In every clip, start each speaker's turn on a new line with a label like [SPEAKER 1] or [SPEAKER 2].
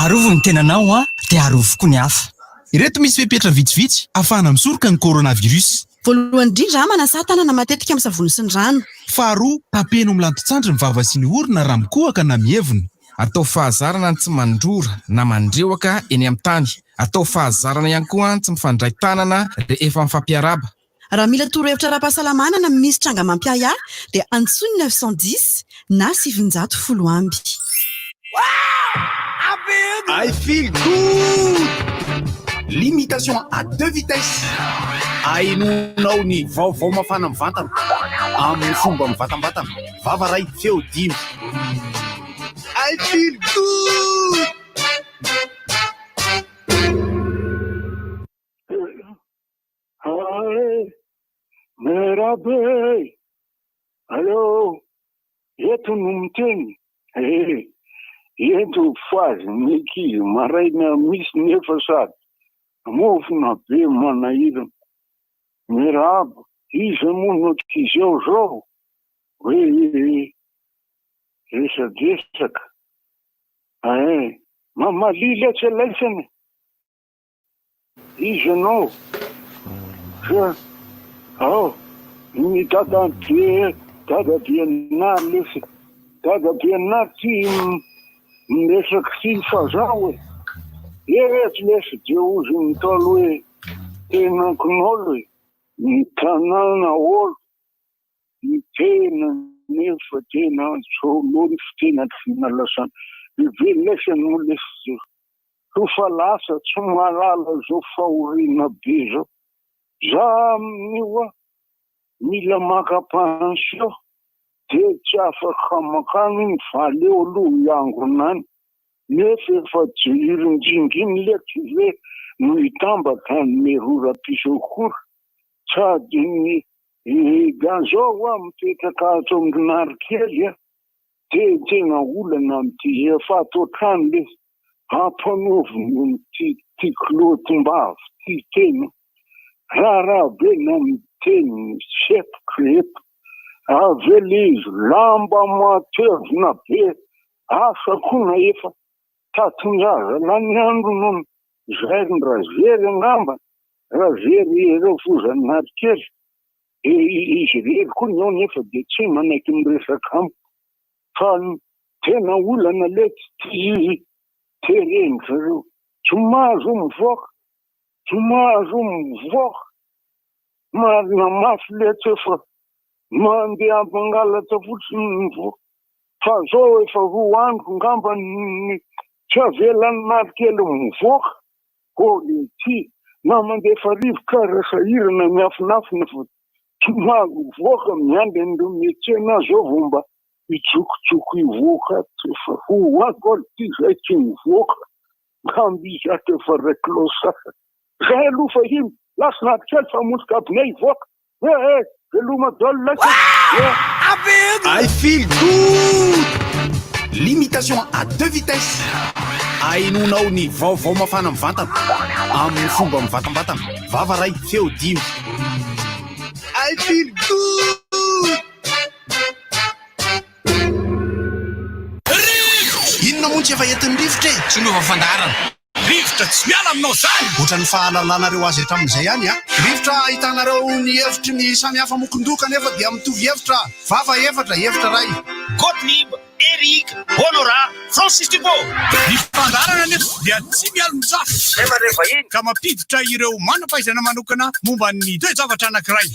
[SPEAKER 1] Arovy ny tenanao an, dia arovy koa ny hafa.
[SPEAKER 2] Ireto misy fepetra vitsivitsy ahafahana misoroka ny coronavirus.
[SPEAKER 3] Voalohany indrindra, manasà tanana matetika amin'ny savony sy ny rano.
[SPEAKER 2] Faharoa, tapeno amin'ny lanton-tsandry ny vava sy ny orona raha mikohaka na mievona.
[SPEAKER 4] Atao fahazarana ny tsy mandrora na mandrehoka eny amin'ny tany. Atao fahazarana ihany koa ny tsy mifandray tanana rehefa mifampiarahaba.
[SPEAKER 3] Raha mila torohevitra ara-pahasalamana na misy tranga mampiahiahy dia antsoy ny 910 na 910 amby.
[SPEAKER 5] I feel good! Limitation à deux vitesses. Ahenoanao ny vaovao mafana mivantana amin'ny fomba mivantambatana. Vava ray, feo dimy. I feel good!
[SPEAKER 6] Ae, Merabe e! Allo, eto no miteny e! Ento fohazy ny ankizy maraina misy nefa sady mofona be manahirana. Miarahaba, iza moa no ankizy ao zao? Hoe resadresaka. Ae, mamalia letsy alaisany e! Iza ianao? Fa ao ny dadabe dadabe anah lesy dadabe anah ty miresaka ty fa zaho e! Eto lesy de hozy ny ntaolo hoe tena kinolo e! Ny tanàna olo ny tena nefa tena tsôlôny fitena tsy nalasana bebe lesy anao lesy Toa fa lasa tsy mahalala izao fahoriana be izao. Za amin'io hoa mila maka pension dia tsy afaka makany iny fa aleo aloha hiangona any. Nefa efa jirinjinginy letsy ve no hitambatra hanome rora piso akory. Sady ny zao hoa mipetraka ato amin'ny kely a. Dia tena olana amin'ity efa ato an-trano lesy ampanaoviny an'ity ty kilaotim-bavy ty tena raharaha be na miteny ny sepotra eto avela izy lamba matevina be asa koa na efa taton-jaza lany andro no zairin razery angamba razery ireo fozanary kely Dia izy irery koa ny ao nefa dia tsy manaiky miresaka amiko. Fa ny tena olana letsy ty tereny zareo. Tsy mahazo mivoaka, tsy mahazo mivoaka. Marina mafy letsy efa mandeha mangalatra fotsiny ny mivoaka. Fa zao efa roa andro ngamba ny tsy avelan'ny Narikely mivoaka. Holy ty na mandefa rivotra ary sahirana miafinafina fa tsy mahazo mivoaka miandry an'ireo miantsena aho zao vao mba hijokojoko hivoaka ato efa ho ato ary ty zay tsy mivoaka ngamba izy ato efa ray kilao sasany zay aloha fahiny lasa anaty kely fa hamonjy cabinet hivoaka Eh eh, veloma daholo lasa eh.
[SPEAKER 5] I feel good! Limitation à deux vitesses. Ahenoanao ny vaovao mafana mivantana amin'ny fomba mivantambatana. Vava ray, feo dimy. I feel good!
[SPEAKER 2] Rivotra! Inona moa no tsy efa entin'ny rivotra e?
[SPEAKER 7] Tsy miova fandaharana. Rivotra tsy miala aminao zany!
[SPEAKER 5] Ohatran'ny fahalalanareo azy hatramin'izay ihany an! Rivotra ahitanareo ny hevitry ny samy hafa mokon-doha kanefa dia mitovy hevitra, vava efatra, hevitra iray.
[SPEAKER 7] Gottlieb, Eric, Honorat, Francis Dupont.
[SPEAKER 2] Ny fandaharana anefa dia tsy mialon-jafy ka mampiditra ireo manam-pahaizana manokana momba ny toe-javatra anankiray.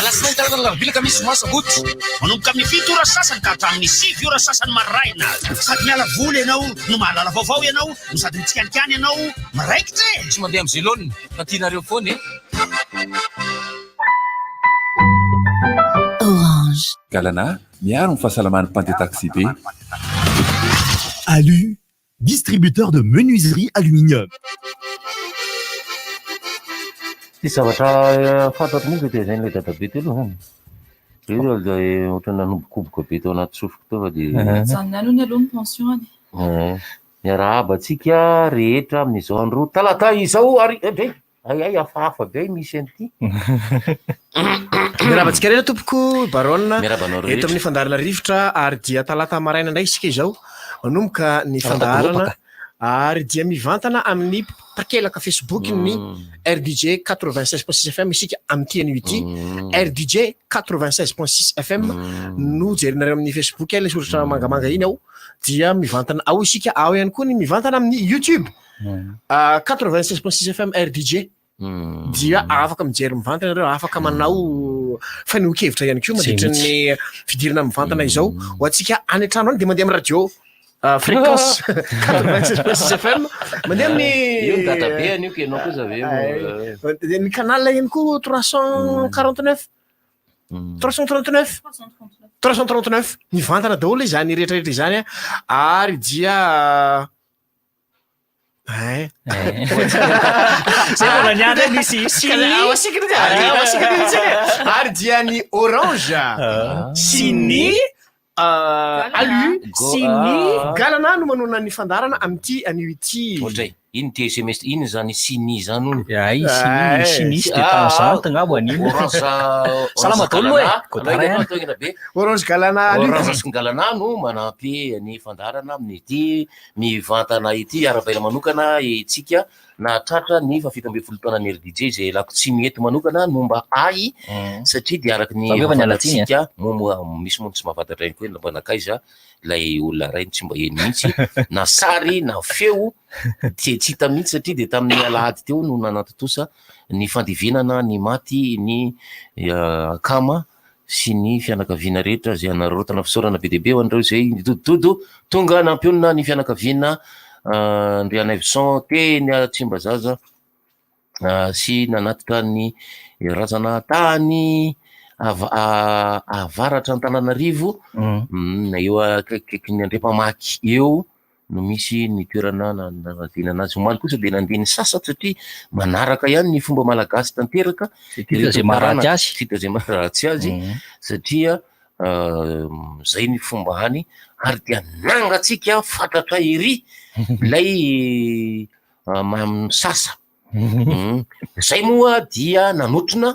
[SPEAKER 7] Alatsinainy, talata, alarobia, alakamisy, zoma, sabotsy. Manomboka amin'ny fito ora sasany ka hatramin'ny sivy ora sasany maraina. Sady miala voly ianao no mahalala vaovao ianao no sady mitsikanikany ianao miraikitra e!
[SPEAKER 4] Tsy mandeha amin'ny zelone fa tianareo foana e!
[SPEAKER 8] Orange.
[SPEAKER 9] Galana, miaro ny fahasalaman'ny mpandeha taxi-be.
[SPEAKER 10] Alu, distributeur de menuiserie aluminium.
[SPEAKER 11] Tsisy zavatra fantatro mihitsy dia izay ilay dadabe teo aloha. Io aloha dia ohatran'ny nanombokoboka be tao anaty sofiko tao fa dia.
[SPEAKER 12] Mijanona ihany hono aloha ny pension-ny.
[SPEAKER 11] Miarahaba antsika rehetra amin'izao andro talata izao ary. Hay hay hafahafa be misy an'ity.
[SPEAKER 8] Miarahaba antsika rehetra tompoko, Baronne.
[SPEAKER 11] Miarahaba anao
[SPEAKER 8] Eto
[SPEAKER 11] rehetra.
[SPEAKER 8] amin'ny fandaharana rivotra ary dia talata maraina indray isika izao manomboka ny
[SPEAKER 11] Talata
[SPEAKER 8] fandaharana
[SPEAKER 11] goropaka.
[SPEAKER 8] ary dia mivantana amin'ny takelaka Facebook ny RDJ 96.6 FM isika amin'ity anio ity. RDJ 96.6 FM no jerinareo amin'ny Facebook ilay soratra mangamanga iny ao dia mivantana ao isika ao ihany koa ny mivantana amin'ny YouTube. 96.6 FM RDJ dia afaka mijery mivantana nareo, afaka manao fanehoan-kevitra ihany koa mandritra ny fidirana mivantana izao. Ho antsika any an-trano any dia mandeha amin'ny radio fréquence 96.6 FM, mandeha amin'ny
[SPEAKER 11] Io ny dadabe an'io ka ianao kosa ve moa.
[SPEAKER 8] Dia ny canal ihany koa 349 339 339 mivantana daholo izany rehetrarehetra izany ary dia Eh.
[SPEAKER 13] Zay mbola niandry hoe misy Sini.
[SPEAKER 8] Ary dia ny orange sy ny alu sy ny galana no manona ny fandaharana amin'ity anio ity.
[SPEAKER 11] Ohatray, ino ty SMS ino zany sini zany hono?
[SPEAKER 13] Ay, sini, sini sy de tangente angamba an'iny.
[SPEAKER 11] Orange
[SPEAKER 13] Salama daholo e.
[SPEAKER 11] Godara ihany.
[SPEAKER 8] Orange galana alu.
[SPEAKER 11] Orange sy galana no manampy ny fandaharana amin'ity mivantana ity arabaina manokana itsika nahatratra ny faha 17 taonan'ny RDJ izay ialako tsiny eto manokana ny momba ahy satria dia araka ny
[SPEAKER 13] Fa miova ny alatsiny,
[SPEAKER 11] fantatsika moa moa misy moa ny tsy mahafantatra ihany koa hoe mba nankaiza ilay olona iray no tsy mba heno mihitsy na sary na feo tsy tsy hita mihitsy satria dia tamin'ny alahady teo no nanatontosa ny fandevenana ny maty ny akama sy ny fianakaviana rehetra izay hanararaotana fisaorana be dia be ho an'ireo izay nidodododo tonga nampionona ny fianakaviana Andrianaivoson teny Tsimbazaza sy nanatitra ny razana tany avaratra Antananarivo eo akaikikaikin'ny Andriampamaky eo no misy ny toerana nanadinana azy. Omaly kosa dia nandeha nisasa satria manaraka ihany ny fomba malagasy tanteraka.
[SPEAKER 13] Tsy hita izay maharatsy azy.
[SPEAKER 11] Tsy hita izay maharatsy azy satria izay ny fomba any ary dia nangatsiaka fatratra ery ilay misasa. Izay moa dia nanotrona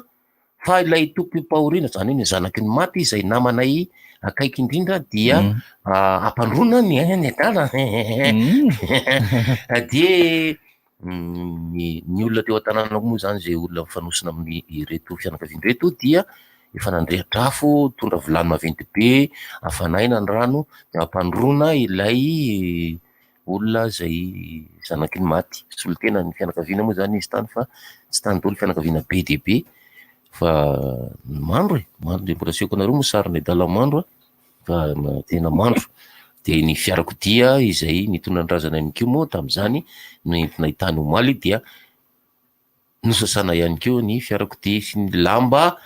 [SPEAKER 11] Fa ilay tompom-pahoriana, izany hoe ny zanaky ny maty izay namanay akaiky indrindra dia ampandroana ny ny adala. Dia ny ny olona teo an-tanàna moa izany izay olona mifanosona amin'ny ireto fianakaviana ireto dia efa nandrehitra afo, nitondra vilany maventy be, hafanaina ny rano dia ampandroana ilay olona izay zanaky ny maty, solontena ny fianakaviana moa izany izy tany fa tsy tany daholo fianakaviana be dia be fa ny mandro e, mandro dia mbola asehoko anareo moa sarin'ny adala mandro a, fa tena mandro, dia ny fiarakodia izay nitondra ny razana ihany koa moa tamin'izany no entina tany omaly dia Nosasana ihany koa ny fiarakodia sy ny lamba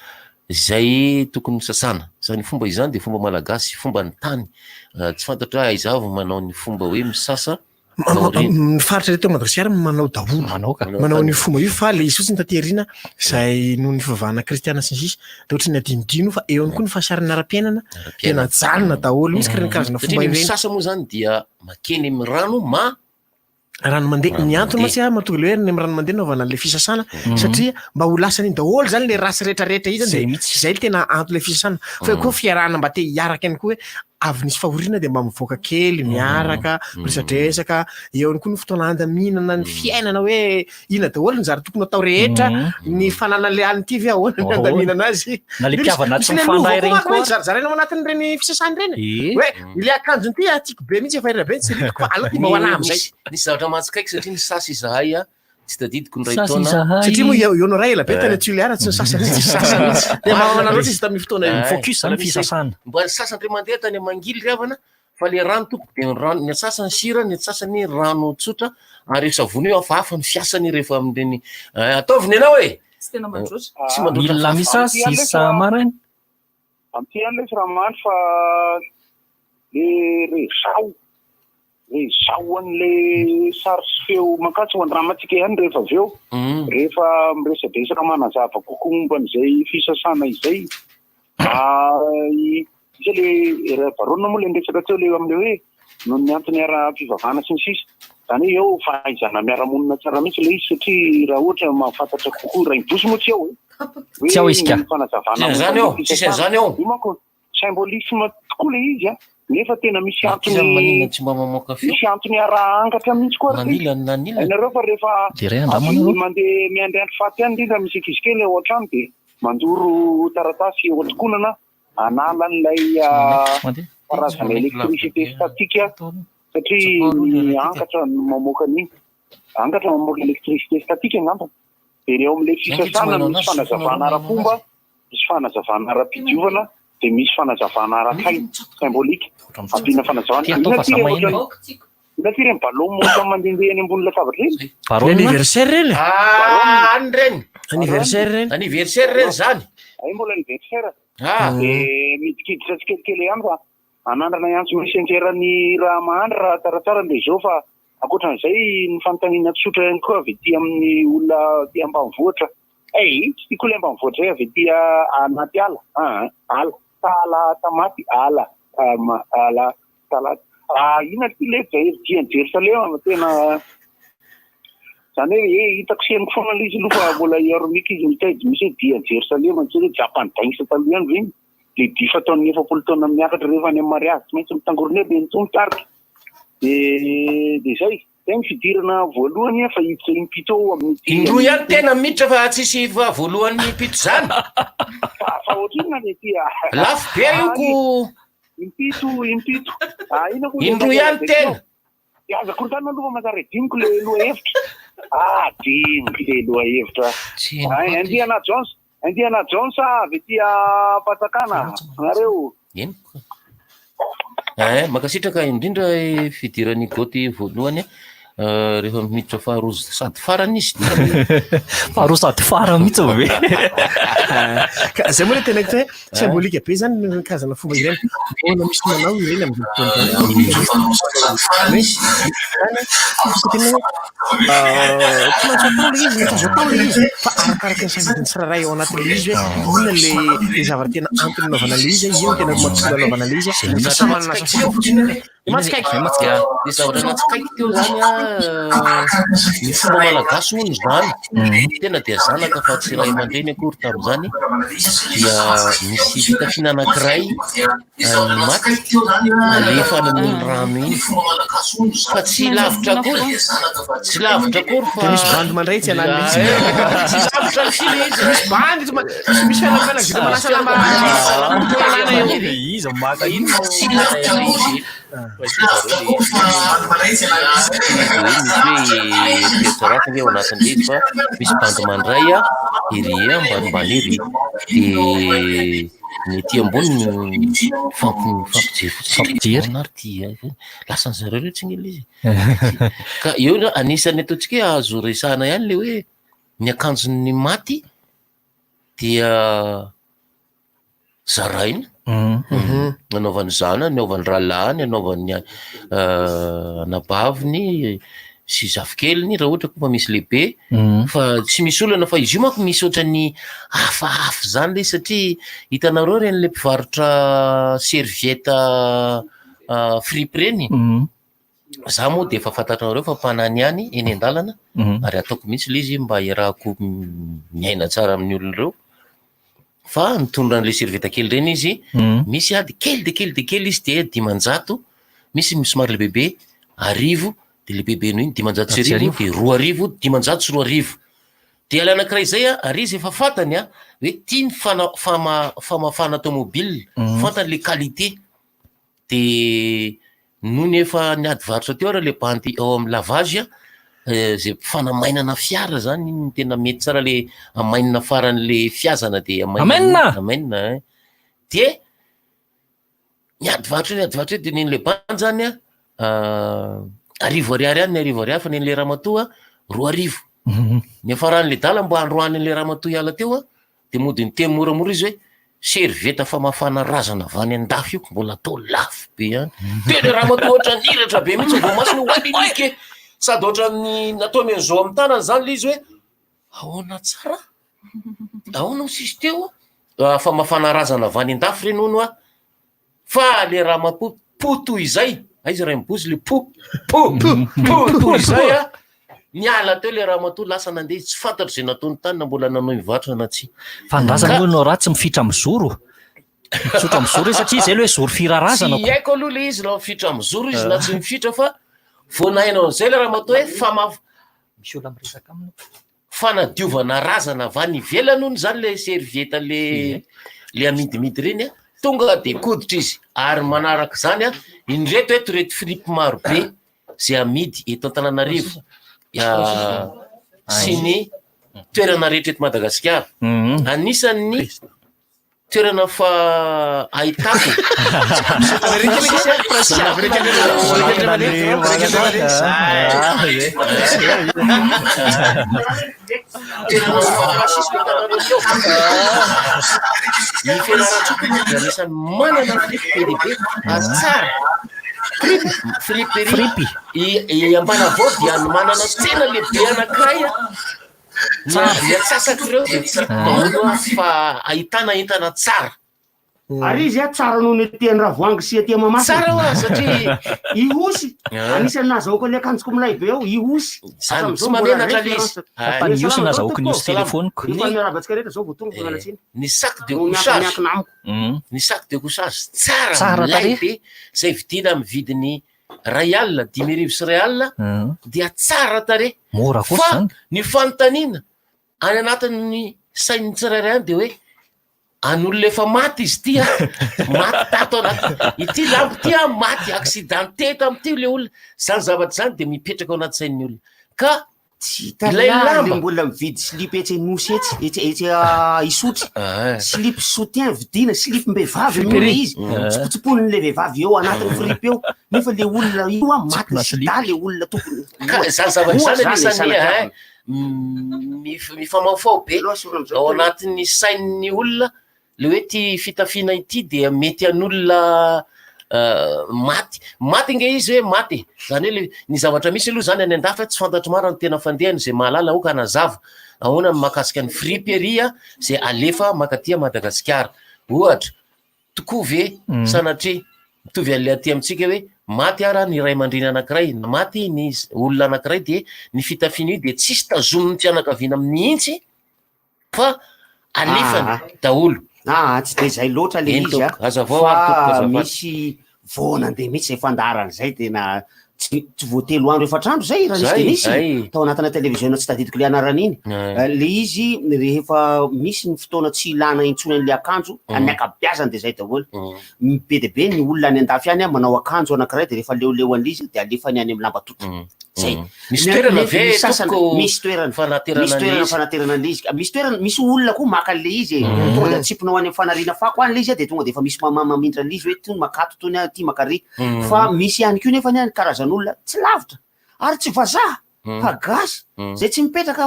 [SPEAKER 11] izay tokony hosasana. Izany fomba izany dia fomba malagasy, fomba ny tany. Tsy fantatra hoe aiza avy manao ny fomba hoe misasa aoriana.
[SPEAKER 8] Ny faritra eto Madagasikara manao daholo.
[SPEAKER 13] Manao ka.
[SPEAKER 8] Manao an'io fomba io fa le izy fotsiny taty aoriana izay noho ny fivavahana kristiana sy ny sisa dia ohatran'ny adinodino fa eo ihany koa ny fahasaroana ara-piainana dia najanona daholo mihitsy ireny karazana fomba
[SPEAKER 11] Satria ny
[SPEAKER 8] ireny.
[SPEAKER 11] misasa moa izany dia makeny amin'ny rano ma
[SPEAKER 8] Rano mandeha, ny antony mantsy ah, mahatonga ilay hoe ny rano mandeha anaovana an'ilay fisasana
[SPEAKER 11] Mhm.
[SPEAKER 8] satria mba ho lasan'iny daholo zany le ratsy rehetrarehetra iny zany
[SPEAKER 13] Zay
[SPEAKER 8] de
[SPEAKER 13] mihitsy.
[SPEAKER 8] zay no tena anton'ilay fisasana fa eo koa fiarahana mba te hiaraka ihany koa hoe avy nisy fahoriana de mba mivoaka kely miaraka miresadresaka eo ihany koa ny fotoana andaminana ny fiainana hoe inona daholo ny zary tokony atao rehetra ny fananana le an'ity ve ahoana ny
[SPEAKER 13] Ahoana?
[SPEAKER 8] andaminana azy
[SPEAKER 13] Na le
[SPEAKER 8] Misy-
[SPEAKER 13] mpihavana tsy
[SPEAKER 8] misy le lova
[SPEAKER 13] mifandray
[SPEAKER 8] koa
[SPEAKER 13] ireny
[SPEAKER 8] manko hoe
[SPEAKER 13] koa.
[SPEAKER 8] zarizaraina ao anatin'ireny fisasana ireny
[SPEAKER 13] Eh.
[SPEAKER 8] hoe Ilay akanjony ity ah, tiako be mihitsy efa ela be tsy ritiko fa aleo ty mba ho anah amizay.
[SPEAKER 11] Nisy zavatra mahatsikaiky satria nisasa izahay a, tsy tadidiko ny iray
[SPEAKER 13] Nisasa
[SPEAKER 11] taona.
[SPEAKER 13] izahay.
[SPEAKER 8] Satria moa eo no ray ela be tany
[SPEAKER 11] Eh.
[SPEAKER 8] Tuléar tsy nisasa mihitsy, tsy nisasa mihitsy. Dia mahamana loatra izy tamin'io fotoana io.
[SPEAKER 13] Focus zany
[SPEAKER 11] Mbola misy-
[SPEAKER 13] fisasana.
[SPEAKER 11] Mba nisasa indray mandeha tany Mangily ry havana fa le rano tompoko dia ny rano ny antsasany sira ny antsasany rano tsotra ary io savony io hafahafa ny fiasany rehefa amin'ireny eh, ataovy ny anao e!
[SPEAKER 12] Tsy tena mandroatra.
[SPEAKER 11] Tsy mandroatra
[SPEAKER 13] Mila
[SPEAKER 11] hafahafa.
[SPEAKER 13] misasa isa-maraina.
[SPEAKER 6] Amin'ity ihany lesy Ramandry fa le réseau, réseau an'le sary sy feo mankatso ho andramantsika ihany rehefa avy eo. Rehefa miresadresaka manazava kokoa momba an'izay fisasana izay. Iza le Rabarona moa le niresaka teo le amin'le hoe noho ny antony ara-pivavahana sy ny sisa. Zany hoe eo fahaizana miara-monina tsara mihitsy ilay izy satria raha ohatra mahafantatra kokoa Rainibozy moa tsy ao e. Hoe
[SPEAKER 13] Tsy ao izy ka.
[SPEAKER 6] ny fanazavana
[SPEAKER 11] Tsy an'izany ao, tsisy an'izany ao.
[SPEAKER 6] Io manko symbolisme tokoa ilay izy a, nefa tena misy
[SPEAKER 11] Aty zany
[SPEAKER 6] antony
[SPEAKER 11] maninona tsy mba mamoaka feo?
[SPEAKER 6] misy antony araha-angatra mihitsy koa ary
[SPEAKER 11] Nanila ny nanila.
[SPEAKER 6] Hainareo fa rehefa
[SPEAKER 13] Jerena angamba
[SPEAKER 6] avy
[SPEAKER 13] nareo.
[SPEAKER 6] mandeha miandriandry faty any indrindra misy ankizy kely ao an-trano dia mandoro taratasy eo an-tokonana hanala an'ilay karazana électricité statique satria ny angatra no mamoaka an'iny. Angatra mamoaka électricité statique angamba. Dia eo amin'ilay fisasana misy fanazavana ara-pomba, misy fanazavana ara-pidiovana, dia misy fanazavana ara-tsaina, symbolique. Ampiana fanazavana. Inona ity re ohatran'ny inona ity ireny ballon ohatran'ny mandehandeha eny ambony latabatra ireny?
[SPEAKER 8] Ny anniversaire reny?
[SPEAKER 11] Ah, any reny.
[SPEAKER 8] Anniversaire reny.
[SPEAKER 11] Anniversaire reny zany.
[SPEAKER 6] Ay mbola anniversaire.
[SPEAKER 11] Ah.
[SPEAKER 6] Dia midikiditra tsikelikely ihany fa anandrana hiantso messenger ny raha mahandry raha tsaratsara ny réseau fa ankoatran'izay ny fanontaniana tsotra ihany koa avy aty amin'ny olona aty ambanivohitra. Ei, tsy tiako ilay ambanivohitra izay avy aty anaty ala. Ah, ala. Tala tamaty ala. Tama ala tala. Ah, inona ity ilay dia an'i Jerosalema tena Zany hoe eh hitako sy henoko foana ilay izy aloha fa mbola iaromika izy mitaidy misy hoe dia Jerosalema tsy hoe Japan Banks taloha ihany ve iny? Le dihy fataon'ny 40 taona miakatra rehefa any amin'ny mariazy tsy maintsy mitangorona eo dia ny mitarika. De de zay. Zay ny fidirana voalohany fa hiditra impito ao amin'ity
[SPEAKER 11] Indroa ihany tena miditra fa tsisy fa voalohany impito zany.
[SPEAKER 6] Fa fa ohatrinona le ty ah?
[SPEAKER 11] Lafo be io ko.
[SPEAKER 6] Impito impito. Ah inona moa le
[SPEAKER 11] Indroa ihany tena.
[SPEAKER 6] Dia aza korontanina aloha fa manjary adinoko le lohahevitra. Ah, adinoko le lohahevitra. Ah, Indiana Jones, Indiana Jones avy aty Ampatsakana, nareo.
[SPEAKER 11] Henoko. Eh, mankasitraka indrindra eh, fidiran'i Goty voalohany. Eh, rehefa miditra faharoa sady farany izy.
[SPEAKER 13] Faharoa sady farany mihitsy ve?
[SPEAKER 8] Ka zay moa le teneniko hoe symbolique be zany ny karazana fomba ireny. Mbola misy manao ireny amin'izao fotoana izao. Hoe tena hoe tsy maintsy atao le izy, mety azo atao le izy fa arakaraka ny safidin'ny tsirairay ao anatin'ilay izy hoe inona le le zavatra tena antony nanaovana le izy, inona tena mahatonga nanaovana le izy. Fa samy manana safidy fotsiny hoe mahatsikaiky.
[SPEAKER 11] Ya, ny zavatra nahatsikaiky teo zany a, ny fomba malagasy hono izany, tena dia zanaka fa tsy ray aman-dreny akory tamin'izany, dia misy fitafiana anankiray ny maty alefa any amin'iny rano iny, fa tsy lavitra akory, tsy lavitra akory fa.
[SPEAKER 8] Dia misy bandy mandray tsy anany mihitsy.
[SPEAKER 11] Tsy lavitra ny fila izy.
[SPEAKER 8] Misy bandy tsy ma- misy misy fianakaviana manasa lamba tanàna eo.
[SPEAKER 13] Iza maka iny?
[SPEAKER 11] Tsy lavitra akory. Misy hoe eritreritra ratsy ange ao anatin'ilay izy fa misy bandy mandray ery ambanimbany ery dia ny ety ambony mifampijery fotsiny.
[SPEAKER 13] Mifampijery.
[SPEAKER 11] Ahoana ary ity lasan'ny zareo ireo tsy anie ilay izy. Ka eo anisan'ny ataontsika hoe azo resahana ihany ilay hoe ny akanjon'ny maty dia zaraina, anaovan'ny zanany, anaovan'ny rahalahiny, anaovan'ny anabaviny sy zafikeliny raha ohatra koa fa misy lehibe fa tsy misy olana fa izy io manko misy ohatran'ny hafahafa zany le izy satria hitanareo ireny le mpivarotra serviette fripy ireny, za moa dia efa fantatrareo fa mpanany ihany eny an-dalana ary ataoko mihitsy le izy mba iarahako miaina tsara amin'ny olona ireo fa mitondra an'le serviette kely ireny izy, misy ady kely dia kely dia kely izy dia 500, misy somary lehibebe 1000, dia lehibebe noho iny 1500 dia 2000, 2500. Dia ilay anankiray izay a, ary izy efa fantany a, hoe tia ny fana- fama- famafana tomobile, fantany le qualité. De nony efa niady varotra teo ary le bandy ao amin'ny lavage a, zay fanamainana fiara zany iny no tena mety tsara le amainina faran'le fihazana de
[SPEAKER 13] Amainina?
[SPEAKER 11] Amainina ein. De niady varotra eo niady varotra eo de nen'le bandy zany a, 1000 ariary ihany ny 1000 ariary fa nen'le ramatoa 2000. Niafaran'le dala mba androany an'le ramatoa hiala teo a, Dia mody niteny moramora izy hoe, serviette famafana razana avy any an-dafy io mbola atao lafo be ihany. Tena ramatoa ohatran'ny niratra be mihitsy vao masony hoe alilika e! Sady ohatran'ny nataony an'izao amin'ny tanany izany ilay izy hoe, ahoana tsara? Ahoana hoy sisy teo? Famafana razana avy any an-dafy ireny hono an! Fa le ramatoa po toy izay! Aiza Rainibozy le po po po po izay a! Niala teo le ramatoa lasa nandeha izy tsy fantatro izay nataony tany na mbola nanohy nivarotra na tsia.
[SPEAKER 13] Fa andrasana aloha ianao raha tsy mifitra amin'ny zoro. Mitsotra amin'ny zoro izy satria izay aloha hoe zoro firarazana
[SPEAKER 11] Tsy haiko aloha le izy na mifitra amin'ny zoro izy na tsy mifitra fa vao nahaino an'izay le ramatoa hoe fama-
[SPEAKER 13] Misy olona miresaka aminy.
[SPEAKER 11] fanadiovana razana avy any ivelany hono izany le serviette le le amidimidy ireny a, tonga de koditra izy ary manaraka izany a, indreto eto ireto fripy marobe izay amidy eto Antananarivo sy ny toerana rehetra eto Madagasikara, anisan'ny Toerana fa ahitako. Ny Fianarantsoa dia anisan'ny manana fripy be dia be ary tsara. Fripy. I Ampanavao dia manana tsena lehibe anankiray. Tsara ny atsasak'ireo dia tsy daholo fa ahitana entana tsara.
[SPEAKER 7] Ary izy a tsara noho ny aty Andravoahangy sy aty Mahamasina.
[SPEAKER 11] Tsara hoa satria
[SPEAKER 7] Ihosy
[SPEAKER 11] Ah.
[SPEAKER 7] anisan'ny nahazahoako an'ilay akanjoko milay be ao Ihosy.
[SPEAKER 11] Zany
[SPEAKER 7] Hatramin'izao
[SPEAKER 11] tsy
[SPEAKER 7] mbola
[SPEAKER 11] mamenatra le izy.
[SPEAKER 7] référence.
[SPEAKER 11] Ah.
[SPEAKER 13] Fa ny Ihosy
[SPEAKER 7] Salama
[SPEAKER 13] nahazahoako ny Ihosy
[SPEAKER 7] tompoko.
[SPEAKER 13] telefoniko.
[SPEAKER 7] Efa miarahaba antsika rehetra zao vao tonga fa miala tsiny.
[SPEAKER 11] Ny sac de
[SPEAKER 7] No miankina
[SPEAKER 11] couchage.
[SPEAKER 7] miankina amiko.
[SPEAKER 11] Ny sac de couchage tsara
[SPEAKER 13] Tsara
[SPEAKER 11] milay
[SPEAKER 13] tarehy.
[SPEAKER 11] be zay vidiana amin'ny vidiny ray alina, 1500 alina dia tsara tarehy.
[SPEAKER 13] Mora kosa
[SPEAKER 11] Fa
[SPEAKER 13] zany.
[SPEAKER 11] ny fanontaniana any anatin'ny sain'ny tsirairay any dia hoe an'olona efa maty izy ity a, maty tato anaty ity lambo ity a, maty accidenté tamin'ity le olona. Zany zavatra zany dia mipetraka ao anaty sain'ny olona. Ka
[SPEAKER 7] Tsy hita
[SPEAKER 11] Ilay
[SPEAKER 7] lahy
[SPEAKER 11] lamba.
[SPEAKER 7] le mbola mividy slip etsy Anosy etsy, etsy etsy Isotry. Slip soutien vidiana, slip-mbehivavy aloha le izy. Tsipotsimponin'le vehivavy eo anatin'ny fripy eo. Nefa le olona io an, matin'ny sida le olona tokony.
[SPEAKER 11] Ka zany zavatra
[SPEAKER 7] Ohatra
[SPEAKER 11] zany
[SPEAKER 7] zany
[SPEAKER 11] anisan'ny
[SPEAKER 7] e,
[SPEAKER 11] hein, mifamahofaho be ao anatin'ny sain'ny olona Le hoe ity fitafiana ity dia mety an'olona maty. Maty ange izy hoe maty e. Zany hoe le ny zavatra misy aloha zany any an-dafy tsy fantatro marina ny tena fandehany, zay mahalala aoka hanazava ahoana ny mahakasika ny fripy ery a, zay alefa mankaty Madagasikara. Ohatra, tokoa ve sanatria mitovy an'le aty amintsika hoe maty ara ny ray aman-dreny anankiray, na maty ny olona anankiray dia ny fitafiana io dia tsisy tazomin'ny fianakaviana mihitsy fa alefany
[SPEAKER 7] Ah.
[SPEAKER 11] daholo.
[SPEAKER 7] Ah, tsy de zay loatra le
[SPEAKER 11] Eny
[SPEAKER 7] izy a.
[SPEAKER 11] tompoko, hazavao ary tompoko,
[SPEAKER 7] Fa
[SPEAKER 11] azafady.
[SPEAKER 7] misy vao nandeha mihitsy zay fandaharana zay tena tsy tsy vao telo andro efatra andro zay raha nisy
[SPEAKER 11] Zay,
[SPEAKER 7] de nisy
[SPEAKER 11] zay.
[SPEAKER 7] tao anatina televiziona tsy tadidiko le anarana iny.
[SPEAKER 11] Eh.
[SPEAKER 7] Le izy rehefa misy ny fotoana tsy ilana intsony an'le akanjo, amin'ny ankabeazany de zay daholo. Be dia be ny olona any andafy any manao akanjo anankiray de rehefa leoleo an'le izy de alefany any amin'ny lamba tota. Zay.
[SPEAKER 11] Misy
[SPEAKER 7] Ny-
[SPEAKER 11] toerana
[SPEAKER 7] ny-
[SPEAKER 11] ve
[SPEAKER 7] ny sasany-
[SPEAKER 11] tompoko
[SPEAKER 7] misy toerana
[SPEAKER 11] fanaterana
[SPEAKER 7] misy toerana
[SPEAKER 11] an'ilay izy?
[SPEAKER 7] fanaterana an'ilay izy. Misy toerana, misy olona koa maka an'ilay izy e. Tonga de atsipinao any amin'ny fanariana fako any ilay izy a, de tonga de efa misy mamindra an'ilay izy hoe tony makato tony a, ty makary. Fa misy ihany koa nefany any karazan'olona tsy lavitra ary tsy vazaha fa gasy zay tsy mipetraka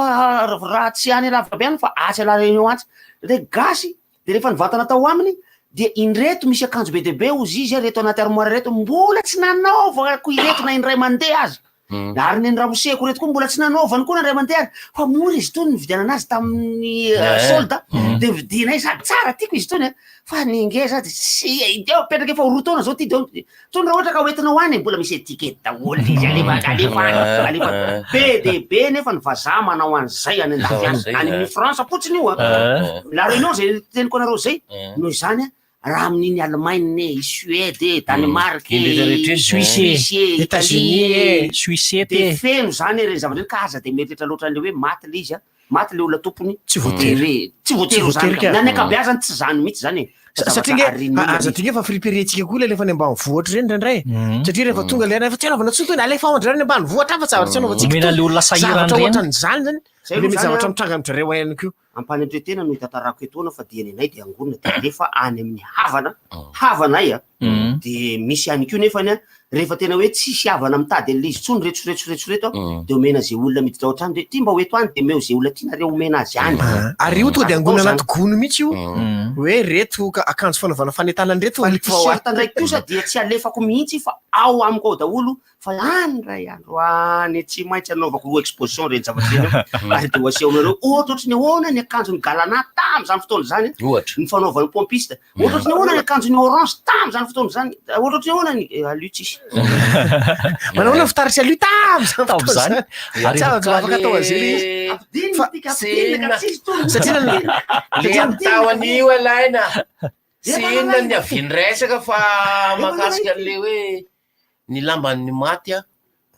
[SPEAKER 7] raha tsy any lavitra be any fa atsy à la Réunion atsy. Le gasy de rehefa nivantana tao aminy dia indreto misy akanjo be dia be hozy izy reto anaty armoire reto mbola tsy nanaovako ireto na indray mandeha aza. Ary ny ramoseko reto koa mbola tsy nanaovany koa na indray mandeha aza. Fa mora izy itony nividianana azy tamin'ny solde dia vidianay sady tsara tiako izy itony a. Fa ny ngeza dia tsy dia mipetraka efa ho 2 taona zao ty dia tony raha ohatra ka hoentinao any mbola misy étiquette daholo izy alefa alefa any alefa be dia be nefa ny vazaha manao an'izay any an-dafy any any amin'ny France fotsiny io a. La Réunion zay teniko anareo zay noho izany a raha amin'iny Allemagne e, i Suède e, Danemark e,
[SPEAKER 11] Indrindra rehetra iny.
[SPEAKER 7] Suisse e, Italie
[SPEAKER 8] États-Unis
[SPEAKER 7] e,
[SPEAKER 8] e.
[SPEAKER 13] Suisse
[SPEAKER 7] dia
[SPEAKER 13] e.
[SPEAKER 7] feno zany ireny zavatra ireny ka aza dia mieritreritra loatra an'ilay hoe maty ilay izy a, maty ilay olona tompony.
[SPEAKER 8] Tsy voatery.
[SPEAKER 7] Dia re- tsy voatery ho
[SPEAKER 8] Tsy
[SPEAKER 7] zany
[SPEAKER 8] voatery
[SPEAKER 7] ka.
[SPEAKER 8] ka.
[SPEAKER 7] Na ny ankabeazany tsy zany mihitsy zany e. Fa
[SPEAKER 8] Satria
[SPEAKER 7] zavatra
[SPEAKER 8] nge
[SPEAKER 7] arin'ny olona
[SPEAKER 8] aza
[SPEAKER 7] mihitsy.
[SPEAKER 8] adino fa friperie-ntsika koa ilay alefa any ambanivohitra ireny indraindray. Satria rehefa tonga ilay efa tsy anaovana intsony itony, alefa ao indray any ambanivohitra any fa zavatra tsy anaovantsika
[SPEAKER 13] Omena
[SPEAKER 8] itony.
[SPEAKER 13] ilay olona sahirana
[SPEAKER 8] Zavatra
[SPEAKER 13] ireny.
[SPEAKER 8] ohatran'izany zany,
[SPEAKER 7] Zay
[SPEAKER 8] ilay
[SPEAKER 7] aloha
[SPEAKER 8] mety
[SPEAKER 7] zany
[SPEAKER 8] zavatra
[SPEAKER 7] an.
[SPEAKER 8] mitranga amin-dry zareo ihany koa.
[SPEAKER 7] Ampanetren-tena no hitantarako etoana fa dia ny anay dia angonina dia alefa any amin'ny havana, havanay a, dia misy ihany koa nefany a, rehefa tena hoe tsisy havana mitady an'ilay izy intsony reto sy reto sy reto sy reto a, dia omena izay olona miditra ao an-trano dia ity mba ho eto any dia omeo izay olona tianareo omena azy any.
[SPEAKER 8] Ary io tonga dia
[SPEAKER 7] Azo atao
[SPEAKER 8] angonina
[SPEAKER 7] izany.
[SPEAKER 8] anaty gony mihitsy io, hoe reto akanjo fanaovana fanentanana reto
[SPEAKER 7] Fa ny
[SPEAKER 8] alefa ao
[SPEAKER 7] t-shirt indray kosa dia tsy alefako mihitsy fa ao amiko ao daholo fa any indray andro any tsy maintsy anaovako exposition ireny zavatra ireny eo. Ary dia ho asehonareo ohatra ohatry ny ahoana ny akanjon'ny Galana tamin'izany fotoana izany,
[SPEAKER 11] Ohatra.
[SPEAKER 7] ny fanaovan'ny pompiste, ohatra ohatry ny ahoana ny akanjon'ny Orange tamin'izany fotoana izany, ohatra ohatry ny ahoana ny eh, alu tsisy.
[SPEAKER 8] Manao ahoana ny fitaratry alu tamin'izany fotoana
[SPEAKER 13] Tamin'izany.
[SPEAKER 8] izany?
[SPEAKER 13] Ary
[SPEAKER 8] Tsy afaka afaka atao azy ilay izy.
[SPEAKER 7] Ampidinina ity ka ampidinina ka tsisy tony.
[SPEAKER 8] Satria
[SPEAKER 11] Le atao an'io alaina. Tsy inona ny avian'ny resaka fa mahakasika an'le hoe ny lamban'ny maty a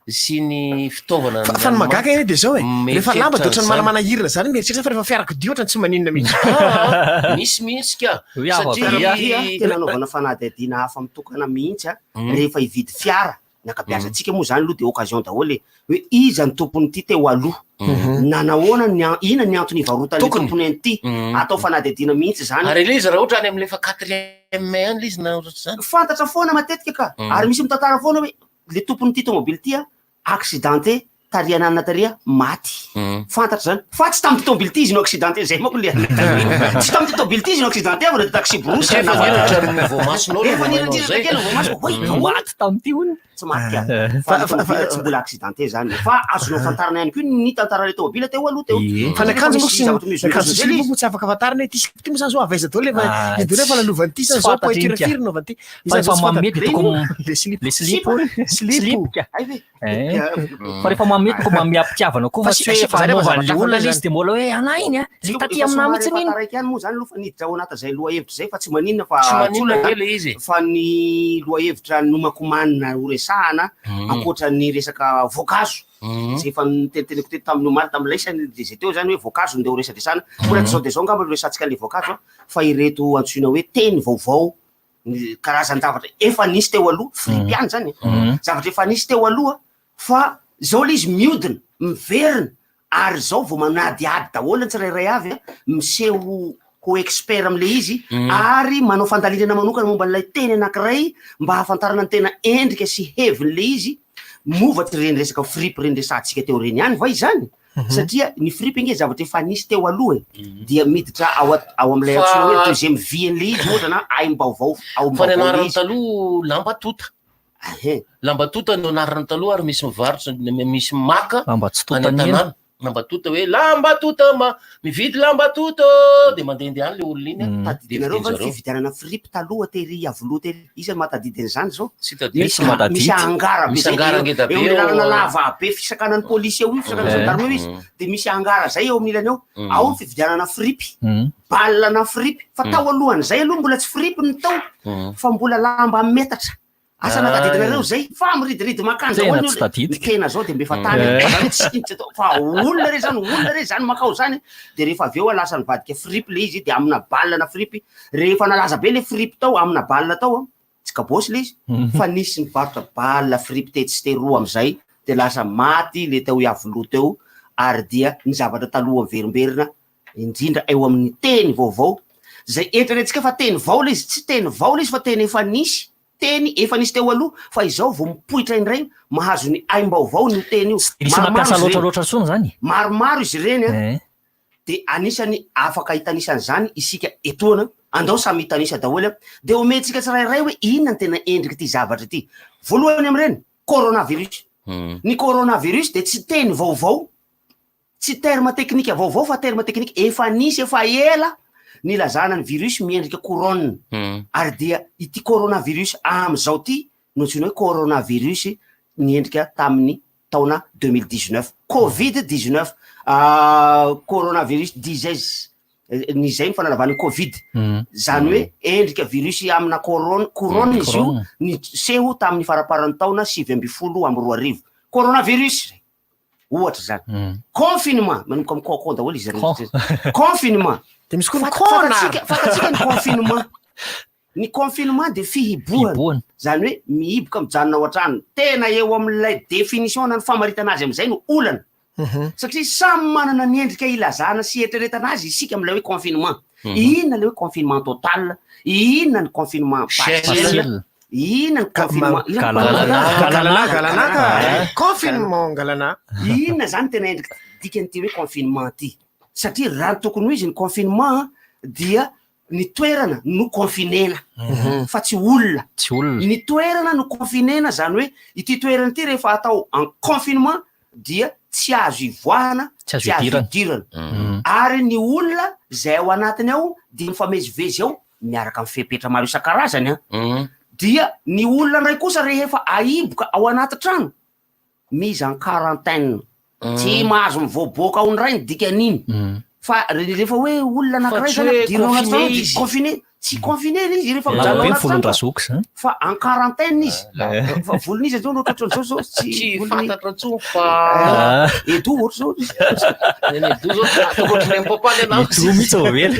[SPEAKER 11] sy ny fitaovana
[SPEAKER 8] Fa fa ny mahagaga anie dia zao e, rehefa lamba dia ohatran'ny manamanahirana zany mieritreritra fa rehefa fiarakodia ohatran'ny tsy maninona mihitsy.
[SPEAKER 11] Ah, misy mihitsy ka.
[SPEAKER 7] Satria tena anaovana fanadihadiana hafa mitokana mihitsy a, rehefa hividy fiara, ny ankabeazantsika moa zany aloha dia occasion daholo e, hoe iza ny tompon'ity teo aloha, nanahoana ny an- inona ny antony hivarotan'ilay
[SPEAKER 11] Tokony.
[SPEAKER 7] tompony an'ity, atao fanadihadiana mihitsy zany.
[SPEAKER 11] Ary ilay izy raha ohatra any amin'ilay efa quatrième main any ilay izy na ohatr'izany.
[SPEAKER 7] Fantatra foana matetika ka, ary misy mitantara foana hoe le tompon'ity tomobile ity a, accidenté taria nanana taria maty. Fantatra zany. Fa tsy tamin'ity tomobile ity izy no accidenté, zay manko le tsy tamin'ity tomobile ity izy no accidenté fa le taxi brousse.
[SPEAKER 11] Efa niratra ny voamasonao
[SPEAKER 7] Efa
[SPEAKER 11] rehefa
[SPEAKER 7] niratra
[SPEAKER 11] manao zay.
[SPEAKER 7] kely voamaso. Oy,
[SPEAKER 13] Maty tamin'ity hono.
[SPEAKER 7] Tsy maty ka. Fa le tomobile tsy mbola accidenté zany. Fa azonao fantarina ihany koa ny tantaran'ilay tomobile teo aloha teo.
[SPEAKER 8] Fa ny akanjo moa
[SPEAKER 7] Misy
[SPEAKER 8] sy ny
[SPEAKER 7] zavatra miozongozona
[SPEAKER 8] akanjo
[SPEAKER 7] zay
[SPEAKER 8] sy
[SPEAKER 7] le izy.
[SPEAKER 8] moa tsy afaka fantarina hoe ity slip ity moa zany zao avy aiza daholo efa
[SPEAKER 13] Ah,
[SPEAKER 8] izy daholo efa lalovan'ity
[SPEAKER 13] tsy
[SPEAKER 8] zany zao
[SPEAKER 13] fantatra
[SPEAKER 8] pointure
[SPEAKER 13] iny ka.
[SPEAKER 8] firy nanaovan'ity.
[SPEAKER 13] Fa
[SPEAKER 8] Izany zao
[SPEAKER 13] rehefa
[SPEAKER 8] tsy
[SPEAKER 13] manome
[SPEAKER 8] fantatra.
[SPEAKER 13] dia tokony
[SPEAKER 8] Le slip.
[SPEAKER 13] le slip
[SPEAKER 8] Slip.
[SPEAKER 13] slip ka.
[SPEAKER 7] Ay ve?
[SPEAKER 13] Eh. Fa rehefa manome tokony manome am-pitiavana koa fa
[SPEAKER 8] Fa
[SPEAKER 13] tsy hoe
[SPEAKER 8] sy-
[SPEAKER 13] efa
[SPEAKER 8] zany efa
[SPEAKER 13] anaovan'le
[SPEAKER 8] zavatra
[SPEAKER 13] olona
[SPEAKER 8] hafa
[SPEAKER 13] ilay izy dia mbola hoe anah iny a, zay taty
[SPEAKER 7] Efa
[SPEAKER 13] aminah
[SPEAKER 7] somary
[SPEAKER 13] mihitsy
[SPEAKER 7] efa
[SPEAKER 13] iny.
[SPEAKER 7] taraiky ihany moa zany aloha fa niditra ao anatin'izay lohahevitra izay fa tsy maninona fa
[SPEAKER 11] Tsy maninona
[SPEAKER 7] tsotra
[SPEAKER 11] ve le izy e?
[SPEAKER 7] Fa ny lohahevitra nomakomanina horesahana ankoatra ny resaka voankazo izay efa niteniteniko teto tamin'ny omaly tamin'ny laisany dia izay teo zany hoe voankazo no ndeha horesadresahana. Mbola tsy izao dia izao angamba no resahantsika an'ilay voankazo a, fa ireto antsoina hoe teny vaovao ny karazan-javatra efa nisy teo aloha, fripy ihany zany e, zavatra efa nisy teo aloha fa zao le izy miodina, miverina ary zao vao manadihady daholo ny tsirairay avy a, miseho ho expert am'le izy ary manao fandalinana manokana momba an'ilay teny anankiray mba hahafantarana ny tena endrika sy hevin'le izy, mova tsy ireny resaka fripy ireny resahantsika teo ireny ihany va izany? Satria ny fripy ange zavatra efa nisy teo aloha e, dia miditra ao at- ao amin'ilay
[SPEAKER 11] Fa-
[SPEAKER 7] antsoina hoe deuxième vie an'le izy ohatra na aim-baovao ao
[SPEAKER 11] Fa ny
[SPEAKER 7] am-baovao le
[SPEAKER 11] anarany
[SPEAKER 7] izy.
[SPEAKER 11] taloha lamba tota.
[SPEAKER 7] Ahe.
[SPEAKER 11] Lamba tota no anarany taloha ary misy mivarotra, misy maka
[SPEAKER 13] Lamba tsy
[SPEAKER 11] any
[SPEAKER 13] tota ny
[SPEAKER 11] an-tanàna. Lamba tota hoe lamba tota ma mividy lamba tota dia mandehandeha any le olona iny a. Dia
[SPEAKER 7] Tadidinareo va ny
[SPEAKER 11] vidin-jareo.
[SPEAKER 7] fividianana fripy taloha tery Iavoloha tery? Iza no mahatadidy an'izany zao?
[SPEAKER 11] Tsy tadidy.
[SPEAKER 7] Misy
[SPEAKER 13] Tsy mahatadidy.
[SPEAKER 7] misy angara be
[SPEAKER 11] Misy
[SPEAKER 7] zay
[SPEAKER 11] angara
[SPEAKER 7] eo
[SPEAKER 11] ngeda be
[SPEAKER 7] eo amin'ny
[SPEAKER 11] eo.
[SPEAKER 7] lalana lava be fisakanan'ny polisy eo io, fisakanan'ny gendarme eo izy, dia misy angara zay eo amin'ny ilany eo. Ao ny fividianana fripy, balina fripy. Fa tao alohan'izay aloha mbola tsy fripy ny tao fa mbola lamba metatra. Asa na tadidinareo zay fa miridiridy makany
[SPEAKER 13] Tena
[SPEAKER 7] daholo ny
[SPEAKER 13] tsy
[SPEAKER 7] olona.
[SPEAKER 13] tadidiko.
[SPEAKER 7] Ny tena zao dia mba efa tany
[SPEAKER 13] Eh.
[SPEAKER 7] fa zany hoe tsy tsy atao fa olona re zany olona re zany makao zany de rehefa avy eo lasa nivadika fripy le izy de amina balle na fripy rehefa nalaza be le fripy tao amina balle tao a, tsy kabôsy le izy fa nisy nivarotra balle fripy tetsy sy teroa amizay de lasa maty le tao Iavoloha teo ary dia ny zavatra taloha miverimberina indrindra eo amin'ny teny vaovao zay eritreretintsika fa teny vao le izy tsy teny vao le izy fa teny efa nisy teny efa nisy teo aloha fa izao vao mipoitra indray mahazo ny aim-baovao ny teny io.
[SPEAKER 13] Tsy misy mampiasa loatra loatra intsony zany.
[SPEAKER 7] Maromaro izy ireny a,
[SPEAKER 13] Eh.
[SPEAKER 7] de anisany afaka hitanisa an'izany isika etoana, andao samy hitanisa daholo a, de omentsika tsirairay hoe inona ny tena endrik'ity zavatra ity. Voalohany amin'ireny, coronavirus. Ny coronavirus de tsy teny vaovao, Tsy terme teknika vaovao fa terme teknika efa nisy efa ela nilazana ny virus miendrika couronne ary dia ity coronavirus amin'izao ity no antsoina hoe coronavirus niendrika tamin'ny taona 2019 covid 19 coronavirus disease ny izay ny fanalavan'ny covid zany hoe endrika virus amina couronne couronne izy io niseho tamin'ny faraparan'ny taona 2019 coronavirus Ohatra izany. Confinement, manomboka amin'ny con con daholo izy rehetra. Confinement.
[SPEAKER 8] Dia misy koa ny
[SPEAKER 7] Fant-
[SPEAKER 8] connard.
[SPEAKER 7] Fantatsika fantatsika ny confinement. Ny confinement dia fihibohana. Izany hoe mihiboka mijanona ao an-trano. Tena eo amin'ilay définition na ny famaritana azy amin'izay no olana. Satria samy manana ny endrika ilazana sy ieritreretana azy isika amin'ilay hoe confinement. Inona ilay hoe confinement total? Inona ny confinement partiel? Inona ny confinement? Inona ny
[SPEAKER 8] Galana,
[SPEAKER 7] confinement?
[SPEAKER 8] galana, galana ka. Confinement galana.
[SPEAKER 7] Inona zany tena endrika dikan'ity hoe confinement ity? Satria raha ny tokony ho izy ny confinement dia ny toerana no confinena fa tsy olona.
[SPEAKER 13] Tsy olona.
[SPEAKER 7] Ny toerana no confinena zany hoe ity toerana ity rehefa atao en confinement dia.
[SPEAKER 14] tsy azo ivoahana,
[SPEAKER 13] Tsy azo idirana.
[SPEAKER 14] idirana. Ary ny olona izay ao anatiny ao dia mifamezivezy ao miaraka amin'ny fepetra maro isan-karazany an. Dia ny olona indray kosa rehefa ahiboka ao anaty trano, mise en quarantaine. Tsy mahazo mivoaboaka ao indray ny dikan'iny. Fa rehefa hoe olona anankiray
[SPEAKER 11] tsy
[SPEAKER 14] zany
[SPEAKER 11] hoe
[SPEAKER 14] ampidirina ao anaty
[SPEAKER 11] confiné
[SPEAKER 14] trano dia
[SPEAKER 11] izy.
[SPEAKER 14] confiné. Tsy confiné ilay izy rehefa
[SPEAKER 13] Lava
[SPEAKER 14] mijanona
[SPEAKER 13] be
[SPEAKER 14] ao
[SPEAKER 13] ny
[SPEAKER 14] anaty trano fa
[SPEAKER 13] volon-drazoky zany.
[SPEAKER 14] fa en quarantaine izy. Fa volon'iza zao no ohatrohatran'izao zao tsy
[SPEAKER 11] Tsy
[SPEAKER 14] volon'i
[SPEAKER 11] fantatra intsony fa
[SPEAKER 14] Ah, Edo ohatra zao.
[SPEAKER 11] Ny Edo zao ataoko ohatran'ny any papa ny anah.
[SPEAKER 13] Edo mihitsy vao ela.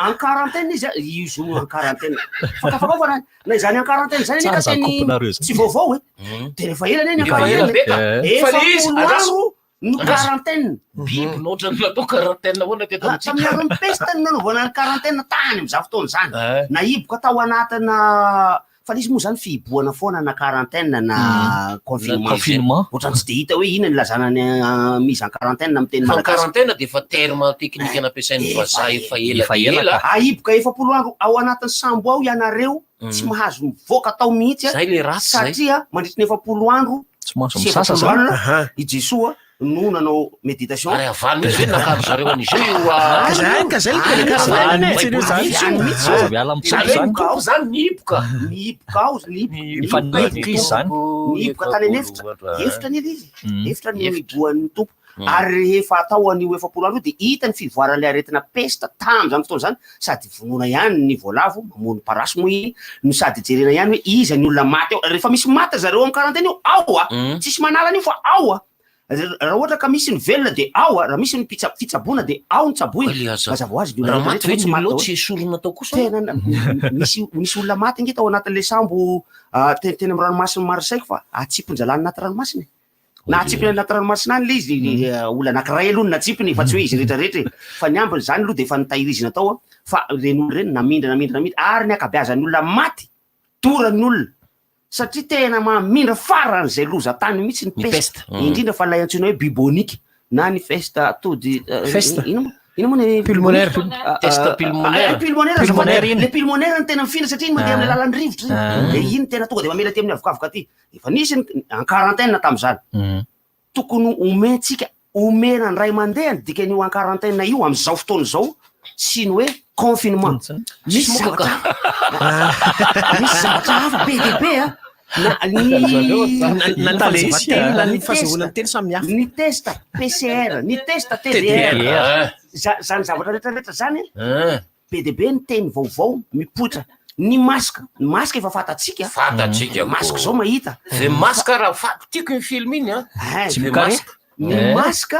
[SPEAKER 14] En quarantaine izy, io zo en quarantaine. Fakafakao fa na na izany en quarantaine izany anie
[SPEAKER 13] Tsara
[SPEAKER 14] ka
[SPEAKER 13] zany
[SPEAKER 14] teny
[SPEAKER 13] couple-nareo zany.
[SPEAKER 14] tsy vaovao e. Dia rehefa ela anie ny en
[SPEAKER 11] Efa ela
[SPEAKER 14] quarantaine.
[SPEAKER 11] be ka. Fa le izy,
[SPEAKER 14] 40
[SPEAKER 11] andraso.
[SPEAKER 14] andro no
[SPEAKER 11] Andraso.
[SPEAKER 14] quarantaine.
[SPEAKER 11] Biby no ohatran'ny natao quarantaine ahoana teto
[SPEAKER 14] Ah,
[SPEAKER 11] amintsika.
[SPEAKER 14] Tamin'ny andron'ny peste no nanaovana ny quarantaine tany amin'izany fotoana izany. Nahiboka tao anatina fa nisy moa izany fihibohana foana na quarantaine na confinement.
[SPEAKER 13] Confinement.
[SPEAKER 14] Ohatran'ny tsy dia hita hoe inona ny ilazana ny mise en quarantaine amin'ny teny
[SPEAKER 11] Fa ny
[SPEAKER 14] malagasy.
[SPEAKER 11] quarantaine dia efa terme teknika nampiasain'ny vazaha efa ela
[SPEAKER 13] Efa
[SPEAKER 11] dia
[SPEAKER 13] ela
[SPEAKER 11] ela.
[SPEAKER 13] ka.
[SPEAKER 14] Ahiboka 40 andro ao anatin'ny sambo ao ianareo tsy mahazo mivoaka tao mihitsy
[SPEAKER 11] Zay le ratsy zay.
[SPEAKER 14] satria mandritry ny 40 andro
[SPEAKER 13] Tsy mahazo
[SPEAKER 14] sy
[SPEAKER 13] misasa
[SPEAKER 14] 40
[SPEAKER 13] zany.
[SPEAKER 14] alina i Jesoa no nanao méditation.
[SPEAKER 11] Ary avany mihitsy hoe nakary zareo an'izy io io ah.
[SPEAKER 8] Ka zany ka zay le tena
[SPEAKER 13] Zany
[SPEAKER 8] quarantaine e.
[SPEAKER 13] mihitsy aloha zany.
[SPEAKER 14] Zany mihitsy
[SPEAKER 13] Azo miala amin'ny
[SPEAKER 11] Zany
[SPEAKER 13] tompo
[SPEAKER 11] hoe
[SPEAKER 13] zany.
[SPEAKER 11] ny tompo zany nihiboka.
[SPEAKER 14] Nihiboka ao, nihiboka
[SPEAKER 13] Efa nihiboka izy zany.
[SPEAKER 14] Nihiboka tany an'efitra. Efitra anie ilay izy. Efitra no
[SPEAKER 11] Efitra.
[SPEAKER 14] nihibohan'ny tompo. Ary rehefa atao an'io 40 andro io dia hita ny fivoaran'ilay aretina peste tamin'izany fotoana izany, sady vonoina ihany ny voalavo, mamono parasy moa iny, no sady jerena ihany hoe iza ny olona maty ao. Rehefa misy maty ry zareo amin'ny quarantaine io, ao a! Tsisy manala an'io fa ao a! Raha ohatra ka misy ny velona dia ao a, raha misy ny fitsaboana dia ao ny tsaboina. Mazava ho azy ny olona
[SPEAKER 11] Raha maty
[SPEAKER 14] rehetra
[SPEAKER 11] ve
[SPEAKER 14] moa tsy
[SPEAKER 11] ny
[SPEAKER 14] maty
[SPEAKER 11] olona ao
[SPEAKER 14] daholo.
[SPEAKER 11] tsy esorina tao kosa?
[SPEAKER 14] Tena nisy nisy olona maty ange tao anatin'ilay sambo teny amin'ny ranomasin'i Marseille fa atsipin-dralany anaty ranomasina e. Na atsipiny anaty ranomasina any ilay izy, olona anankiray aloha no natsipiny fa tsy hoe izy rehetra rehetra e. Fa ny ambiny izany aloha dia efa notahirizina tao fa ireny olona ireny namindra namindra namindra ary ny ankabeazan'ny olona maty doran'ny olona satria tena mamindra faran'izay loza tany mihitsy ny
[SPEAKER 11] Ny
[SPEAKER 14] peste.
[SPEAKER 11] peste.
[SPEAKER 14] Indrindra fa ilay antsoina hoe bubonique na ny peste atody
[SPEAKER 8] Peste.
[SPEAKER 14] ino moa? Ino moa ny
[SPEAKER 8] Pulmonaire.
[SPEAKER 11] Test pulmonaire.
[SPEAKER 14] Pulmonaire, azafady.
[SPEAKER 13] Pulmonaire iny.
[SPEAKER 14] Le pulmonaire no tena mifindra satria iny mandeha amin'ny alalan'ny rivotra iny. De iny tena tonga de mamela aty amin'ny avokavoka aty. Efa nisy ny en quarantaine tamin'izany. Tokony omentsika, omena indray mandeha ny dikan'io en quarantaine io amin'izao fotoana izao sy ny hoe confinement. Misy zavatra misy zavatra hafa be dia be a. Na ny
[SPEAKER 8] Na ny fanazavanteny na ny fahazoana ny teny samy hafa.
[SPEAKER 14] Ny test PCR, ny test TDR.
[SPEAKER 11] TDR.
[SPEAKER 14] Zany zavatra rehetra rehetra zany be dia be ny teny vaovao mipoitra. Ny masque, ny masque efa fantatsika.
[SPEAKER 11] Fantatsika
[SPEAKER 14] Ny masque zao mahita.
[SPEAKER 11] The Mask raha fa tiako iny film iny an.
[SPEAKER 14] Tsy
[SPEAKER 11] The
[SPEAKER 14] mikare.
[SPEAKER 11] Mask.
[SPEAKER 14] Ny masque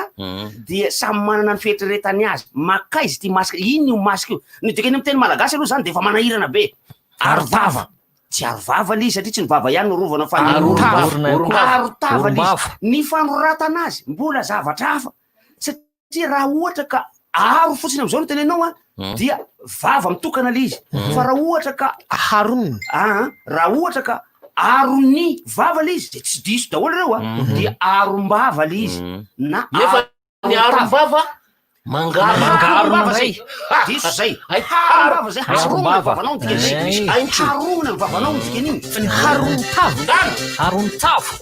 [SPEAKER 14] dia samy manana ny fieritreretany azy. Makaiza ity masque, iny io masque io. Ny dikany amin'ny teny malagasy aloha zany dia efa manahirana be. Aro vava. Tsy aro vava ilay izy satria tsy ny vava ihany no arovana fa ny
[SPEAKER 13] Aro
[SPEAKER 14] tava.
[SPEAKER 13] orona ihany koa.
[SPEAKER 14] Aro tava ilay izy.
[SPEAKER 13] Orom-bava.
[SPEAKER 14] Ny fanoratana azy mbola zavatra hafa. Satria raha ohatra ka aro fotsiny amin'izao no tenenao an, dia vava mitokana ilay izy. Fa raha ohatra ka
[SPEAKER 8] Haronina.
[SPEAKER 14] Ah, raha ohatra ka aron'ny vava ilay izy, dia tsy diso daholo ireo an, dia arom-bava ilay izy. Na
[SPEAKER 11] Nefa ny arom-bava mangarona.
[SPEAKER 14] Arom-bava zay. Diso zay. Arom-bava zay. Haronina ny vavanao ny dikan'izay. Haronina ny vavanao ny dikan'iny.
[SPEAKER 8] Fa ny haron-tava.
[SPEAKER 13] Haron-tava.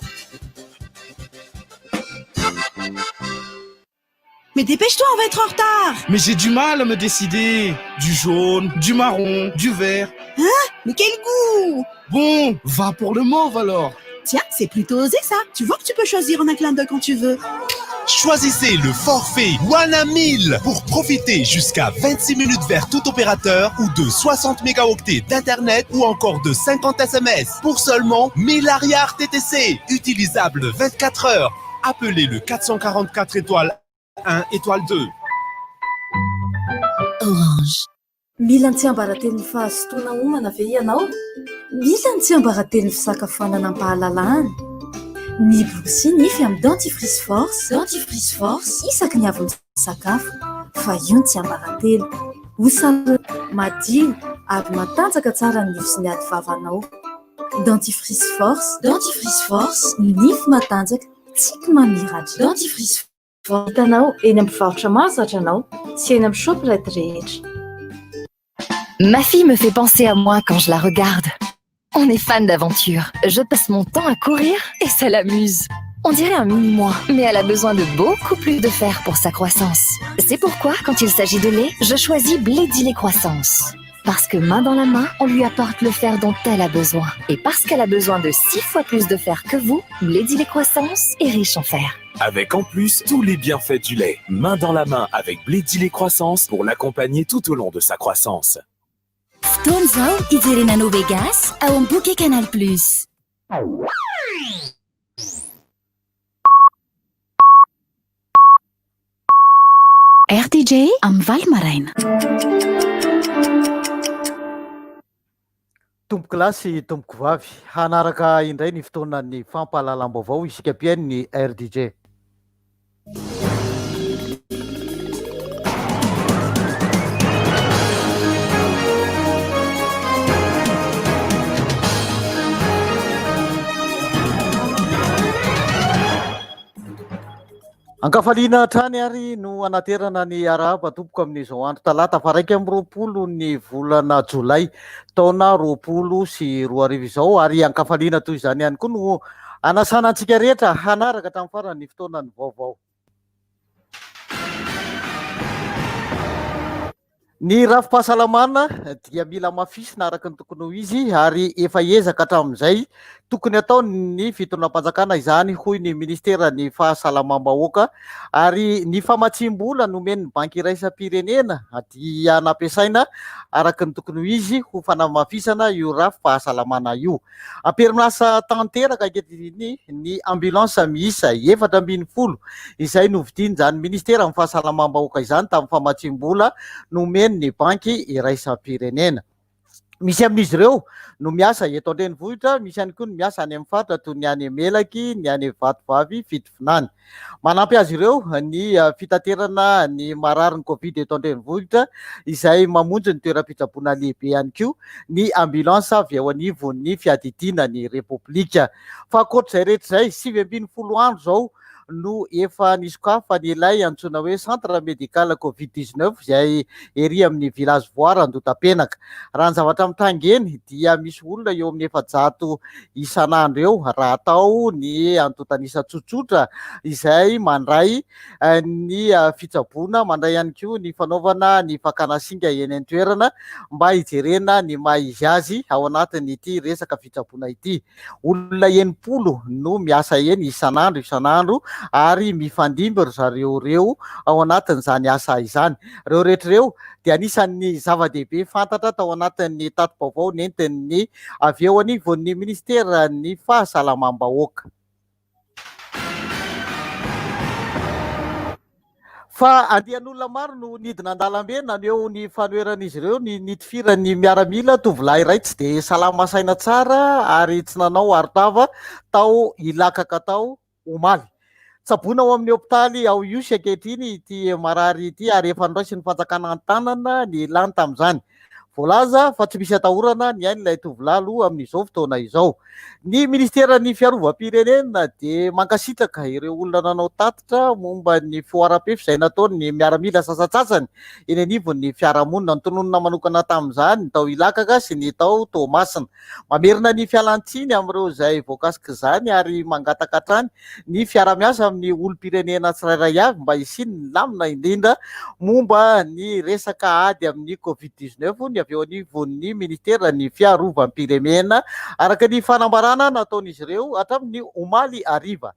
[SPEAKER 3] Mais dépêche-toi, on va être en retard.
[SPEAKER 4] Mais j'ai du mal à me décider. Du jaune, du marron, du vert.
[SPEAKER 3] Hein? Mais quel goût!
[SPEAKER 4] Bon, va pour le mauve alors.
[SPEAKER 3] Tiens, c'est plutôt osé ça. Tu vois que tu peux choisir en un clin d'œil quand tu veux.
[SPEAKER 10] Choisissez le forfait One 1000 pour profiter jusqu'à 26 minutes vers tout opérateur ou de 60 mégaoctets d'internet ou encore de 50 SMS pour seulement 1000 ariary TTC, utilisable 24 heures. Appelez le 444 étoile 1 étoile 2.
[SPEAKER 15] Orange. Mila ny tsiambaratelon'ny fahazotoana homana ve ianao? Mila ny tsiambaratelon'ny fisakafoanana am-pahalalahana? Miborosy nify amin'ny dentifrice force, dentifrice force isaky ny avy misakafo, fa io ny tsiambaratelo. Ho salama, madio ary matanjaka tsara ny nify sy ny ady vavanao. Dentifrice force, dentifrice force, nify matanjaka, tsiky mamiratra. Dentifrice force hitanao eny amin'ny mpivarotra mahazatra anao sy eny amin'ny Shoprite rehetra.
[SPEAKER 16] Ma fille me fait penser à moi quand je la regarde. On est fan d'aventure. Je passe mon temps à courir et ça l'amuse. On dirait un mini-moi, mais elle a besoin de beaucoup plus de fer pour sa croissance. C'est pourquoi, quand il s'agit de lait, je choisis Blédilait Croissance. Parce que main dans la main, on lui apporte le fer dont elle a besoin. Et parce qu'elle a besoin de 6 fois plus de fer que vous, Blédilait Croissance est riche en fer.
[SPEAKER 9] Avec en plus tous les bienfaits du lait. Main dans la main avec Blédilait Croissance pour l'accompagner tout au long de sa croissance.
[SPEAKER 15] Fotoana izao hijerena No Vegas ao amin'ny Bouquet Canal Plus. RTJ amin'ny valo maraina.
[SPEAKER 17] Tompoko lahy sy tompoko vavy, hanaraka indray ny fotoanan'ny fampahalalam-baovao isika mpihaino ny RDJ. Ankafaliana hatrany ary no anaterana ny arahaba tompoko amin'izao andro talata faha 21 ny volana jolay taona 2020 izao ary ankafaliana toy izany ihany koa no anasana antsika rehetra hanaraka hatramin'ny farany ny fotoanan'ny vaovao. Ny rafi-pahasalamana dia mila hamafisina araka ny tokony ho izy ary efa ezaka hatramin'izay tokony ataon'ny fitondram-panjakana izany hoy ny ministeran'ny fahasalamam-bahoaka ary ny famatsiam-bola nomen'ny banky iraisam-pirenena dia nampiasaina araka ny tokony ho izy ho fanamafisana io rafi-pahasalamana io. Am-perinasa tanteraka ankehitriny ny ambulance miisa 14 izay novidian'izany ministeran'ny fahasalamam-bahoaka izany tamin'ny famatsiam-bola nomen'ny banky iraisam-pirenena. Misy amin'izy ireo no miasa eto an-drenivohitra, misy ihany koa ny miasa any amin'ny faritra toy ny any Melaky, ny any Vatovavy, Fitovinany. Manampy azy ireo ny fitaterana ny mararin'ny Covid eto an-drenivohitra izay mamonjy ny toeram-pitsaboana lehibe ihany koa ny ambulance avy eo anivon'ny fiadidiana ny Repoblika. Fa ankoatr'izay rehetra izay, 19 andro izao no efa nisokafany ilay antsoina hoe centre médical Covid 19 izay ery amin'ny Village Voara Andotapenaka. Raha ny zavatra mitranga eny dia misy olona eo amin'ny 400 isan'andro eo raha atao ny antontan'isa tsotsotra izay mandray ny fitsaboana, mandray ihany koa ny fanaovana ny fakana singa eny an-toerana mba hijerena ny maha izy azy ao anatin'ity resaka fitsaboana ity. Olona 60 no miasa eny isan'andro isan'andro ary mifandimby ry zareo ireo ao anatin'izany asa izany. Ireo rehetra ireo dia anisan'ny zava-dehibe fantatra tao anatin'ny tati-baovao nentin'ny avy eo anivon'ny minisiteran'ny Fahasalamam-bahoaka. Fa andian'olona maro no nidina an-dalambe naneho ny fanoheran'izy ireo ny nitifiran'ny miaramila tovolahy iray tsy dia salama saina tsara ary tsy nanao arotava tao Ilakaka tao omaly. Tsaboina ao amin'ny hopitaly ao Ihosy ankehitriny ity marary ity ary efa noraisin'ny fanjakana an-tanana ny lany tamin'izany. Voalaza fa tsy misy atahorana ny ain'ilay tovolahy aloha amin'izao fotoana izao. Ny minisiteran'ny fiarovam-pirenena dia mankasitraka ireo olona nanao tatitra momba ny fihoaram-pefy izay nataon'ny miaramila sasantsasany eny anivon'ny fiarahamonina. Notononina manokana tamin'izany ny tao Ilakaka sy ny tao Toamasina. Mamerina ny fialan-tsiny amin'ireo izay voakasik'izany ary mangataka hatrany ny fiara-miasa amin'ny olom-pirenena tsirairay avy mba hisian'ny lamina indrindra momba ny resaka ady amin'ny Covid 19 ny avy eo anivon'ny ministeran'ny fiarovam-pirenena, araka ny fanambarana nataon'izy ireo hatramin'ny omaly hariva.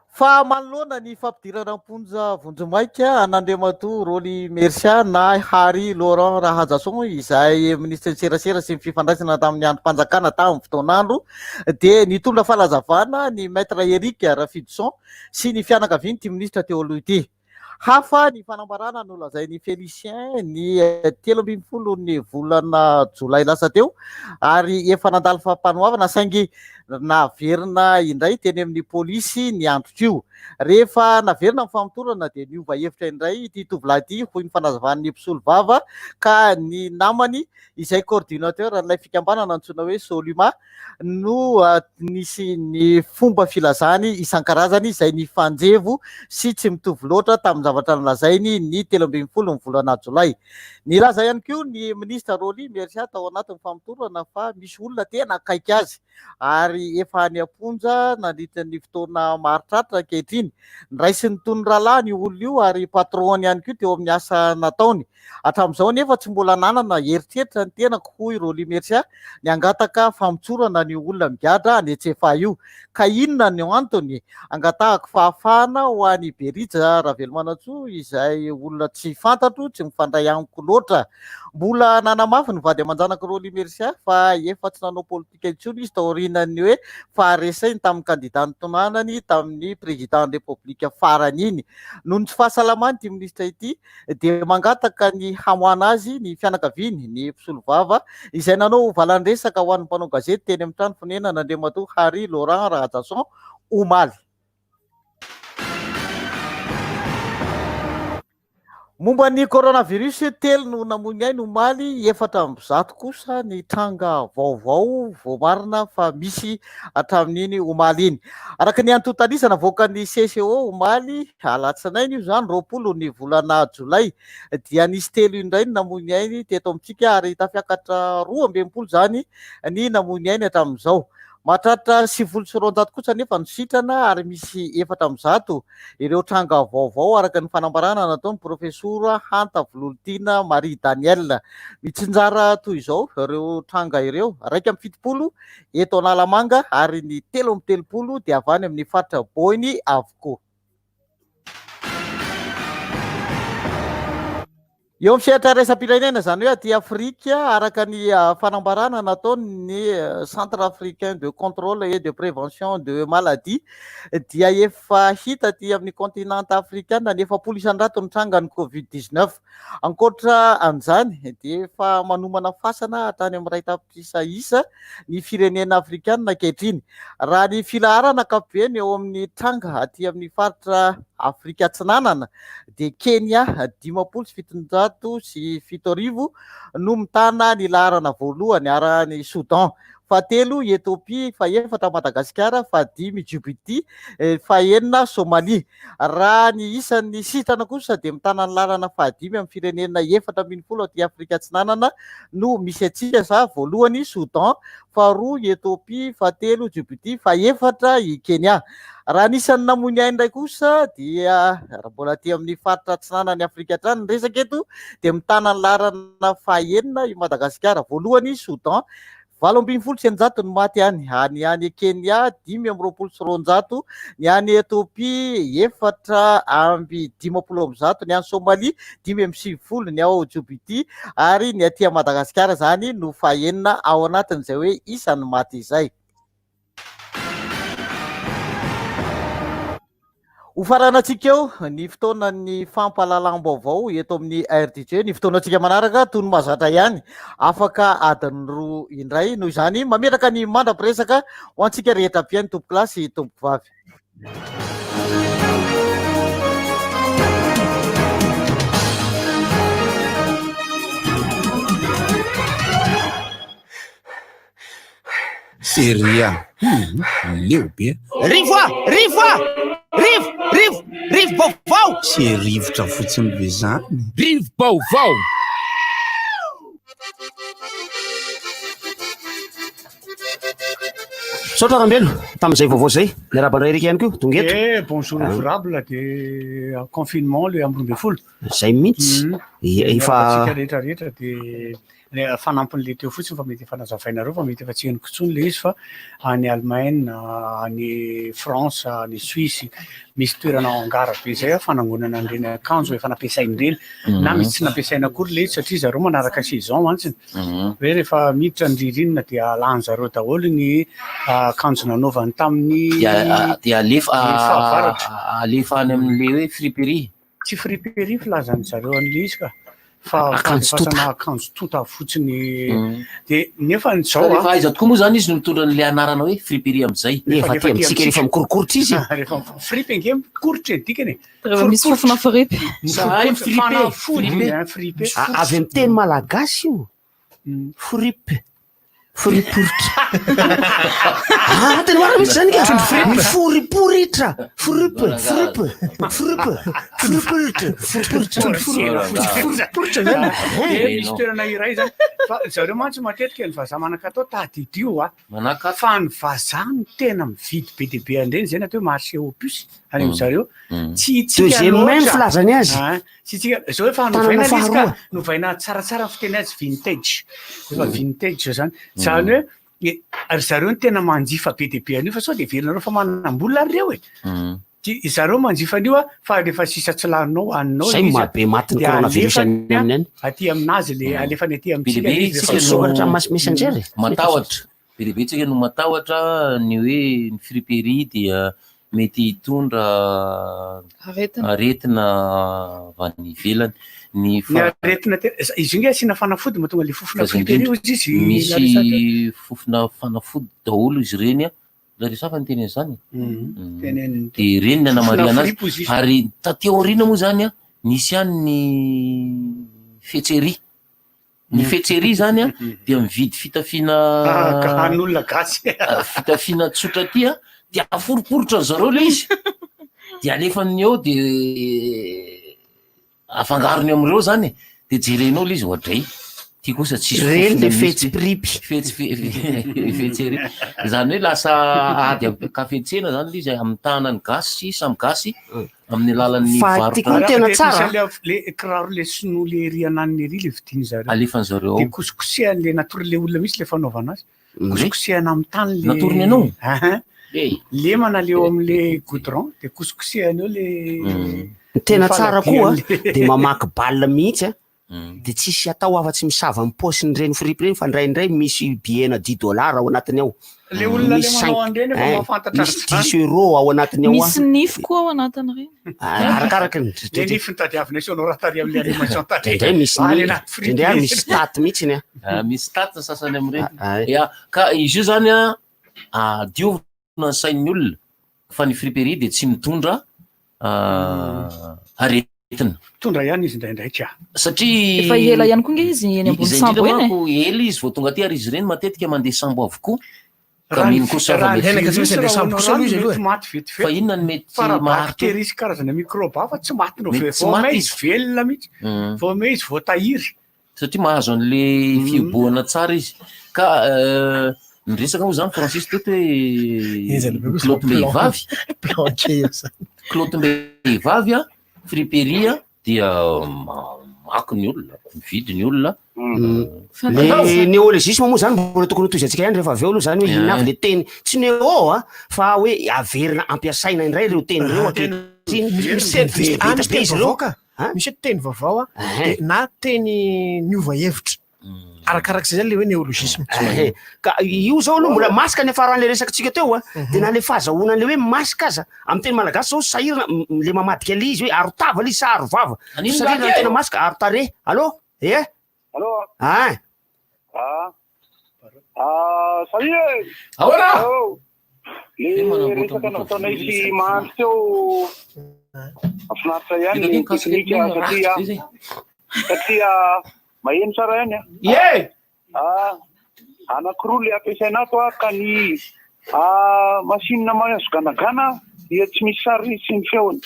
[SPEAKER 17] Fa manoloana ny fampidirana am-ponja vonjimaika an'Andriamatoa Rolly Mercia na Harry Laurent Rahajason izay minisitry ny serasera sy ny fifandraisana tamin'ny andrim-panjakana tamin'ny fotoan'andro dia nitondra fanazavana ny Maître Eric Rafidison sy ny fianakavian'ity minisitra teo aloha ity. Hafa ny fanambarana nolazain'i Félicien ny 13 ny volana jolay lasa teo ary efa nandalo fampanoavana saingy Naverina indray teny amin'ny polisy ny androtr'io. Rehefa naverina ny famotorana dia niova hevitra indray ity tovolahy ity, hoy ny fanazavan'ny mpisolovava, ka ny namany izay coordinateur an'ilay fikambanana antsoina hoe Soluma no nisy ny fomba filazany isan-karazany izay nifanjevo sy tsy mitovy loatra tamin'ny zavatra nolazainy ny 13 ny volana jolay. Nilaza ihany koa ny minisitra Rolly Mercia tao anatin'ny famotorana fa misy olona tena akaiky azy ary efa any am-ponja nandritra ny fotoana maharitraritra ankehitriny. Niraisin'ny toy ny rahalahiny io olona io ary patron-ny ihany koa teo amin'ny asa nataony. Hatramin'izao anefa tsy mbola nanana eritreritra ny tenako hoy Rolly Mercia ny hangataka famotsorana an'io olona migadra any Tsiafahy io. Ka inona no antony angatahako fahafahana ho an'i Berija Ravelomanantsoa izay olona tsy fantatro, tsy mifandray amiko loatra. Mbola nanamafy ny vady aman-janak'i Rolly Mercia fa efa tsy nanao politika intsony izy taorian'ny hoe fahareseny tamin'ny kandida nitonanany tamin'ny Président ny Repoblika farany iny. Noho ny tsy fahasalamany ity minisitra ity dia mangataka ny hamoahana azy ny fianakaviany, ny mpisolovava, izay nanao valan-dresaka ho an'ny mpanao gazety teny amin'ny trano fonenan'Andriamatoa Harry Laurent Rahajason omaly. Momba ny coronavirus, telo no namoy ny ainy omaly, 104 kosa ny tranga vaovao voamarina fa misy hatramin'iny omaly iny. Araka ny antontan'isa navoakan'ny CCO omaly alatsinainy io izany, 20 ny volana jolay, dia nisy telo indray ny namoy ny ainy teto amintsika ary tafiakatra 62 izany ny namoy ny ainy hatramin'izao. Mahatratra 290 kosa anefa ny sitrana ary misy 104 ireo tranga vaovao araka ny fanambarana nataon'ny Profesora Hanta Vololontiana Marie Danielle. Mitsinjara toy izao ireo tranga ireo, 71 eto Analamanga ary ny 33 dia avy any amin'ny faritra Boeny avokoa. Eo amin'ny sehatra iraisam-pirenena, izany hoe aty Afrika, araka ny fanambarana nataon'ny Centre africain de contrôle et de prévention de maladies dia efa hita aty amin'ny kontinanta afrikana ny 40 isan-jato ny trangan'ny Covid 19. Ankoatra an'izany dia efa manomana fasana hatrany amin'ny 1 tapitrisa isa ny firenena afrikanina ankehitriny. Raha ny filaharana ankapobeny eo amin'ny tranga aty amin'ny faritra Afrika Atsinanana dia Kenya 750 no mitana ny laharana voalohany arahan'i Soudan, fahatelo i Ethiopie, fahefatra Madagasikara, fahadimy Djibouti, fahenina Somalia. Raha ny isan'ny sitrana kosa dia mitana ny laharana fahadimy amin'ny firenena 14 aty Afrika Atsinanana no misy antsika sa voalohany Soudan, faharoa i Ethiopie, fahatelo Djibouti, fahefatra i Kenya. Raha ny isan'ny namoy ny ainy indray kosa dia raha mbola aty amin'ny faritra atsinanan'i Afrika hatrany ny resaka eto dia mitana ny laharana fahenina i Madagasikara. Voalohany Soudan, 618 no maty any, ny any Kenya 225, ny any Ethiopie 154, ny any Somalia 95, ny ao Djibouti ary ny aty Madagasikara izany no fahenina ao anatin'izay hoe isan'ny maty izay. Ho faranantsika eo ny fotoanan'ny fampahalalam-baovao eto amin'ny RDJ. Ny fotoanantsika manaraka toy ny mahazatra ihany, afaka adiny roa indray. Noho izany, mametraka ny mandra-piresaka ho antsika rehetra mpihaino tompokolahy sy tompokovavy.
[SPEAKER 5] Seria. Hum, leo be.
[SPEAKER 7] Rivo a! Rivo a! Rivo! Rivo! Rivo-baovao!
[SPEAKER 5] Tsy rivotra fotsiny ve zany?
[SPEAKER 4] Rivo-baovao!
[SPEAKER 14] Misaotra Rambelo tamin'izay vaovao izay. Miarahaba an'i Eric ihany koa tonga eto.
[SPEAKER 2] Eh, bonjour ouvrable de confinement le amby 12.
[SPEAKER 14] Zay mihitsy. Efa
[SPEAKER 2] Antsika rehetra rehetra de Le fanampin'le teo fotsiny fa mety efa nazavainareo fa mety efa tsy henoko intsony le izy fa any Allemagne, any France, any Suisse misy toerana hangar be zay fanangonana an'ireny akanjo efa nampiasaina ireny na misy tsy nampiasaina akory le izy satria zareo manaraka saison mantsiny hoe rehefa miditra ny ririnina dia alany zareo daholo ny akanjo nanaovany tamin'ny
[SPEAKER 11] Dia alefa
[SPEAKER 2] ny fahavaratra.
[SPEAKER 11] alefa any amin'le hoe friperie.
[SPEAKER 2] Tsy friperie filazan'ny zareo an'le izy ka. Fa
[SPEAKER 14] Akanjo tonta.
[SPEAKER 2] fandefasana akanjo tonta fotsiny. De nefa ny zao
[SPEAKER 11] Fa rehefa aiza tokoa moa zany izy no mitondra an'le anarana hoe friperie am'izay?
[SPEAKER 14] Efa aty amintsika rehefa mikorokoritra izy.
[SPEAKER 2] Rehefa fripy ange mikoritra ny dikany e.
[SPEAKER 12] Rehefa misy fofona fripy.
[SPEAKER 11] Zahay fripe,
[SPEAKER 2] Fanafody,
[SPEAKER 11] fripe.
[SPEAKER 2] hein, fripe.
[SPEAKER 14] Avy amin'ny teny malagasy io. Fripe. Foriporitra. Ah, tena marina mihitsy zany ka. Miforiporitra. Fripe, fripe, fripe, foriporitra, foriporitra.
[SPEAKER 2] Foriporitra zany. De misy toerana iray zany. Fa zareo mantsy matetika ny vazaha manan-katao tadidio a.
[SPEAKER 11] Manaka.
[SPEAKER 2] Fa ny vazaha no tena mividy be dia be an'ireny zay natao hoe marché aux puces any amin zareo. Tsy tsika
[SPEAKER 14] Deuxième main ny
[SPEAKER 2] loatra.
[SPEAKER 14] filazany azy.
[SPEAKER 2] Ah, Tsy tsika zao efa
[SPEAKER 14] Tanana
[SPEAKER 2] novaina ilay izy ka
[SPEAKER 14] faharoa.
[SPEAKER 2] novaina tsaratsara ny fiteny azy vintage. Efa vintage zany. Zany hoe ry zareo no tena manjifa be dia be an'io fa sao de heverinareo fa manam-bola ry reo e. Ty zareo manjifa an'io a fa rehefa sisa tsy laninao aninao
[SPEAKER 14] Zay
[SPEAKER 2] ilay izy a,
[SPEAKER 14] mahabe maty ny
[SPEAKER 2] de
[SPEAKER 14] coronavirus
[SPEAKER 2] alefany
[SPEAKER 14] any aminy any.
[SPEAKER 2] Aty aminazy le alefany aty
[SPEAKER 11] Be dia
[SPEAKER 2] amintsika
[SPEAKER 11] be
[SPEAKER 2] ilay izy
[SPEAKER 11] tsika
[SPEAKER 2] rehefa
[SPEAKER 11] no
[SPEAKER 14] Misokatra amin'ny messenger e.
[SPEAKER 11] Matahotra. Be dia be tsika no matahotra ny hoe ny friperie dia mety hitondra
[SPEAKER 12] Aretina.
[SPEAKER 11] aretina avy any ivelany. Ny
[SPEAKER 2] Ny
[SPEAKER 11] fa-
[SPEAKER 2] aretina te- izy io nge asiana fanafody mahatonga le fofona
[SPEAKER 11] Fa zay
[SPEAKER 2] friperie
[SPEAKER 11] indrindra.
[SPEAKER 2] hozy izy Larissa teo.
[SPEAKER 11] Misy fofona fanafody daholo izy ireny a. Larissa fa niteny an'izany.
[SPEAKER 2] Teneniny.
[SPEAKER 11] De ireny ny anamarihana
[SPEAKER 2] Fofona
[SPEAKER 11] azy.
[SPEAKER 2] fripy hozy izy.
[SPEAKER 11] Ary taty aoriana moa zany a, nisy ihany ny fetseria. Ny fetseria zany a dia mividy fitafiana
[SPEAKER 2] Ah, ka han'olona gasy.
[SPEAKER 11] fitafiana tsotra aty a, dia aforiporitra ry zareo le izy. De alefany eo de afangarony am'ireo zany e. De jerenao le izy ohatray. Ty kosa tsisy
[SPEAKER 14] Reny
[SPEAKER 11] fofona
[SPEAKER 14] le
[SPEAKER 11] mihitsy.
[SPEAKER 14] fetsy pripy.
[SPEAKER 11] Fetsy fetseria. Zany hoe lasa ady am-kafetsena zany le izy amin'ny tanan'ny gasy sy samy gasy amin'ny alalan'ny
[SPEAKER 14] Fa
[SPEAKER 11] varotra.
[SPEAKER 14] ty koa no tena tsara.
[SPEAKER 2] Misy le kiraro le sinoa le ery ananiny ery le vidiany zareo.
[SPEAKER 11] Alefany zareo ao.
[SPEAKER 2] De kosikosehany le natory le olona mihitsy le fanaovana azy. Kosikosehana amin'ny tany le.
[SPEAKER 11] Natorony anao?
[SPEAKER 2] Ahan.
[SPEAKER 11] Hey.
[SPEAKER 2] Lemana le eo amin'le goudron de kosikosehany eo le.
[SPEAKER 14] Ny tena tsara koa
[SPEAKER 2] Faladia
[SPEAKER 14] de mamaky balle mihitsy a. De tsisy atao afa-tsy misava amin'ny paosin'ireny fripy ireny fa indraindray misy billet-na 10 dollars ao anatiny ao.
[SPEAKER 2] Le olona le
[SPEAKER 14] Misy
[SPEAKER 2] manao
[SPEAKER 14] cinq-
[SPEAKER 2] an'ireny efa
[SPEAKER 14] hein,
[SPEAKER 2] mahafantatra
[SPEAKER 14] misy
[SPEAKER 2] an'izany.
[SPEAKER 14] 10 euros ao anatiny ao a.
[SPEAKER 12] Misy nify koa ao anatin'ireny.
[SPEAKER 14] Ah, Arakaraka ny
[SPEAKER 2] Le nify nitadiavina sonora tary amin'ny animation tary.
[SPEAKER 14] Indraindray misy
[SPEAKER 2] Ah, le
[SPEAKER 14] nify,
[SPEAKER 2] anaty fripy
[SPEAKER 14] indraindray ary
[SPEAKER 2] izy.
[SPEAKER 14] misy taty mihitsy ny a.
[SPEAKER 11] Ah, misy taty ny sasany amin'ireny. Ya, ka izy io zany a, adiovina ny sain'ny olona fa ny friperie dia tsy mitondra aretina.
[SPEAKER 2] Mitondra ihany izy indraindray ka.
[SPEAKER 11] Satria
[SPEAKER 12] Efa ela ihany koa nge izy eny ambony
[SPEAKER 11] Izay
[SPEAKER 12] sambo
[SPEAKER 11] indrindra
[SPEAKER 12] eny e.
[SPEAKER 11] manko ela izy vao tonga aty ary izy ireny matetika mandeha sambo avokoa. Ka
[SPEAKER 2] Raha ny
[SPEAKER 11] mino kosa fa
[SPEAKER 2] raha ny
[SPEAKER 11] mety
[SPEAKER 2] virus raha ao rano mety maty vetivety.
[SPEAKER 11] Fa inona no mety
[SPEAKER 2] Fa raha
[SPEAKER 11] maharitra?
[SPEAKER 2] bakteria sy karazana microbe hafa tsy maty no
[SPEAKER 11] Mety tsy
[SPEAKER 2] vao
[SPEAKER 11] maty
[SPEAKER 2] may
[SPEAKER 11] izy.
[SPEAKER 2] izy velona mihitsy. Vao may izy voatahiry.
[SPEAKER 11] Satria mahazo an'le fihibohana tsara izy. Ka ny resaka moa zany Francis teto hoe kilaotim-behivavy. Kilaotim-behivavy a, friperie a, dia mako ny olona, mividy ny olona.
[SPEAKER 14] Le néologisme moa zany mbola tokony hotohizantsika ihany rehefa avy eo aloha zany hoe inona avy le teny tsy néo a fa hoe averina ampiasaina indray ireo teny ireo ankehitriny.
[SPEAKER 8] Misy teny
[SPEAKER 14] Be
[SPEAKER 8] ah, misy
[SPEAKER 14] be
[SPEAKER 8] teny
[SPEAKER 14] izy ireo.
[SPEAKER 8] vaovao ka. Misy hoe teny vaovao a, de na teny niova hevitra. Arakarak'izay zany le hoe néologisme.
[SPEAKER 14] Eh, Ka io zao aloha mbola masque ny afaran'le resakitsika teo a, de na le fahazahoana an'le hoe masque aza amin'ny teny malagasy zao sahirana le mamadika le izy hoe aro tava le izy sa aro vava.
[SPEAKER 11] Anino
[SPEAKER 14] Satria
[SPEAKER 11] gaga
[SPEAKER 14] raha
[SPEAKER 11] e?
[SPEAKER 14] tena masque aro tarehy. Allô? Eh?
[SPEAKER 6] Allô?
[SPEAKER 14] Ah.
[SPEAKER 6] Ah. Ah, salut e!
[SPEAKER 11] Ahoana?
[SPEAKER 6] Allô? Le resaka nataonay sy Mahandro teo mahafinaritra ihany
[SPEAKER 11] Io
[SPEAKER 6] ny
[SPEAKER 11] ka
[SPEAKER 6] teknika
[SPEAKER 11] casquette
[SPEAKER 6] satria
[SPEAKER 11] ratsy be zay.
[SPEAKER 6] satria maheno tsara ihany a.
[SPEAKER 8] Ie!
[SPEAKER 6] Ah, anankiroa le ampiasaina ato a ka ny ah, machine mahazo ganagana dia tsy misy sary sy ny feony.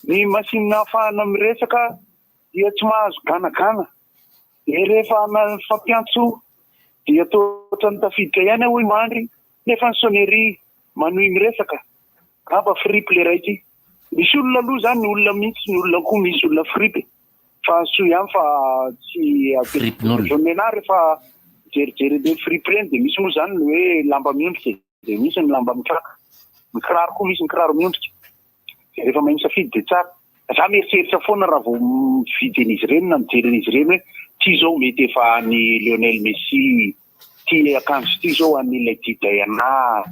[SPEAKER 6] Ny machine ahafahana miresaka dia tsy mahazo ganagana. De rehefa fampiantso dia toa ohatran'ny tafiditra ihany aho hoy Mandry nefa ny sonnerie manohy miresaka. Angamba fripy le raiky. Misy olona aloha zany olona mihitsy ny olona koa misy olona fripy. Fa soa ihany fa tsy
[SPEAKER 11] Fripin'olona.
[SPEAKER 6] Nena rehefa jerijery le fripy ireny de misy moa zany ny hoe lamba miondrika de misy ny lamba mitraka. Ny kiraro koa misy ny kiraro miondrika. Rehefa mahay misafidy de tsara. Za mieritreritra foana raha vao mividy an'izy ireny na mijery an'izy ireny hoe ty zao mety efa an'i Lionel Messi, ty akanjo ty zao an'i Lady Diana,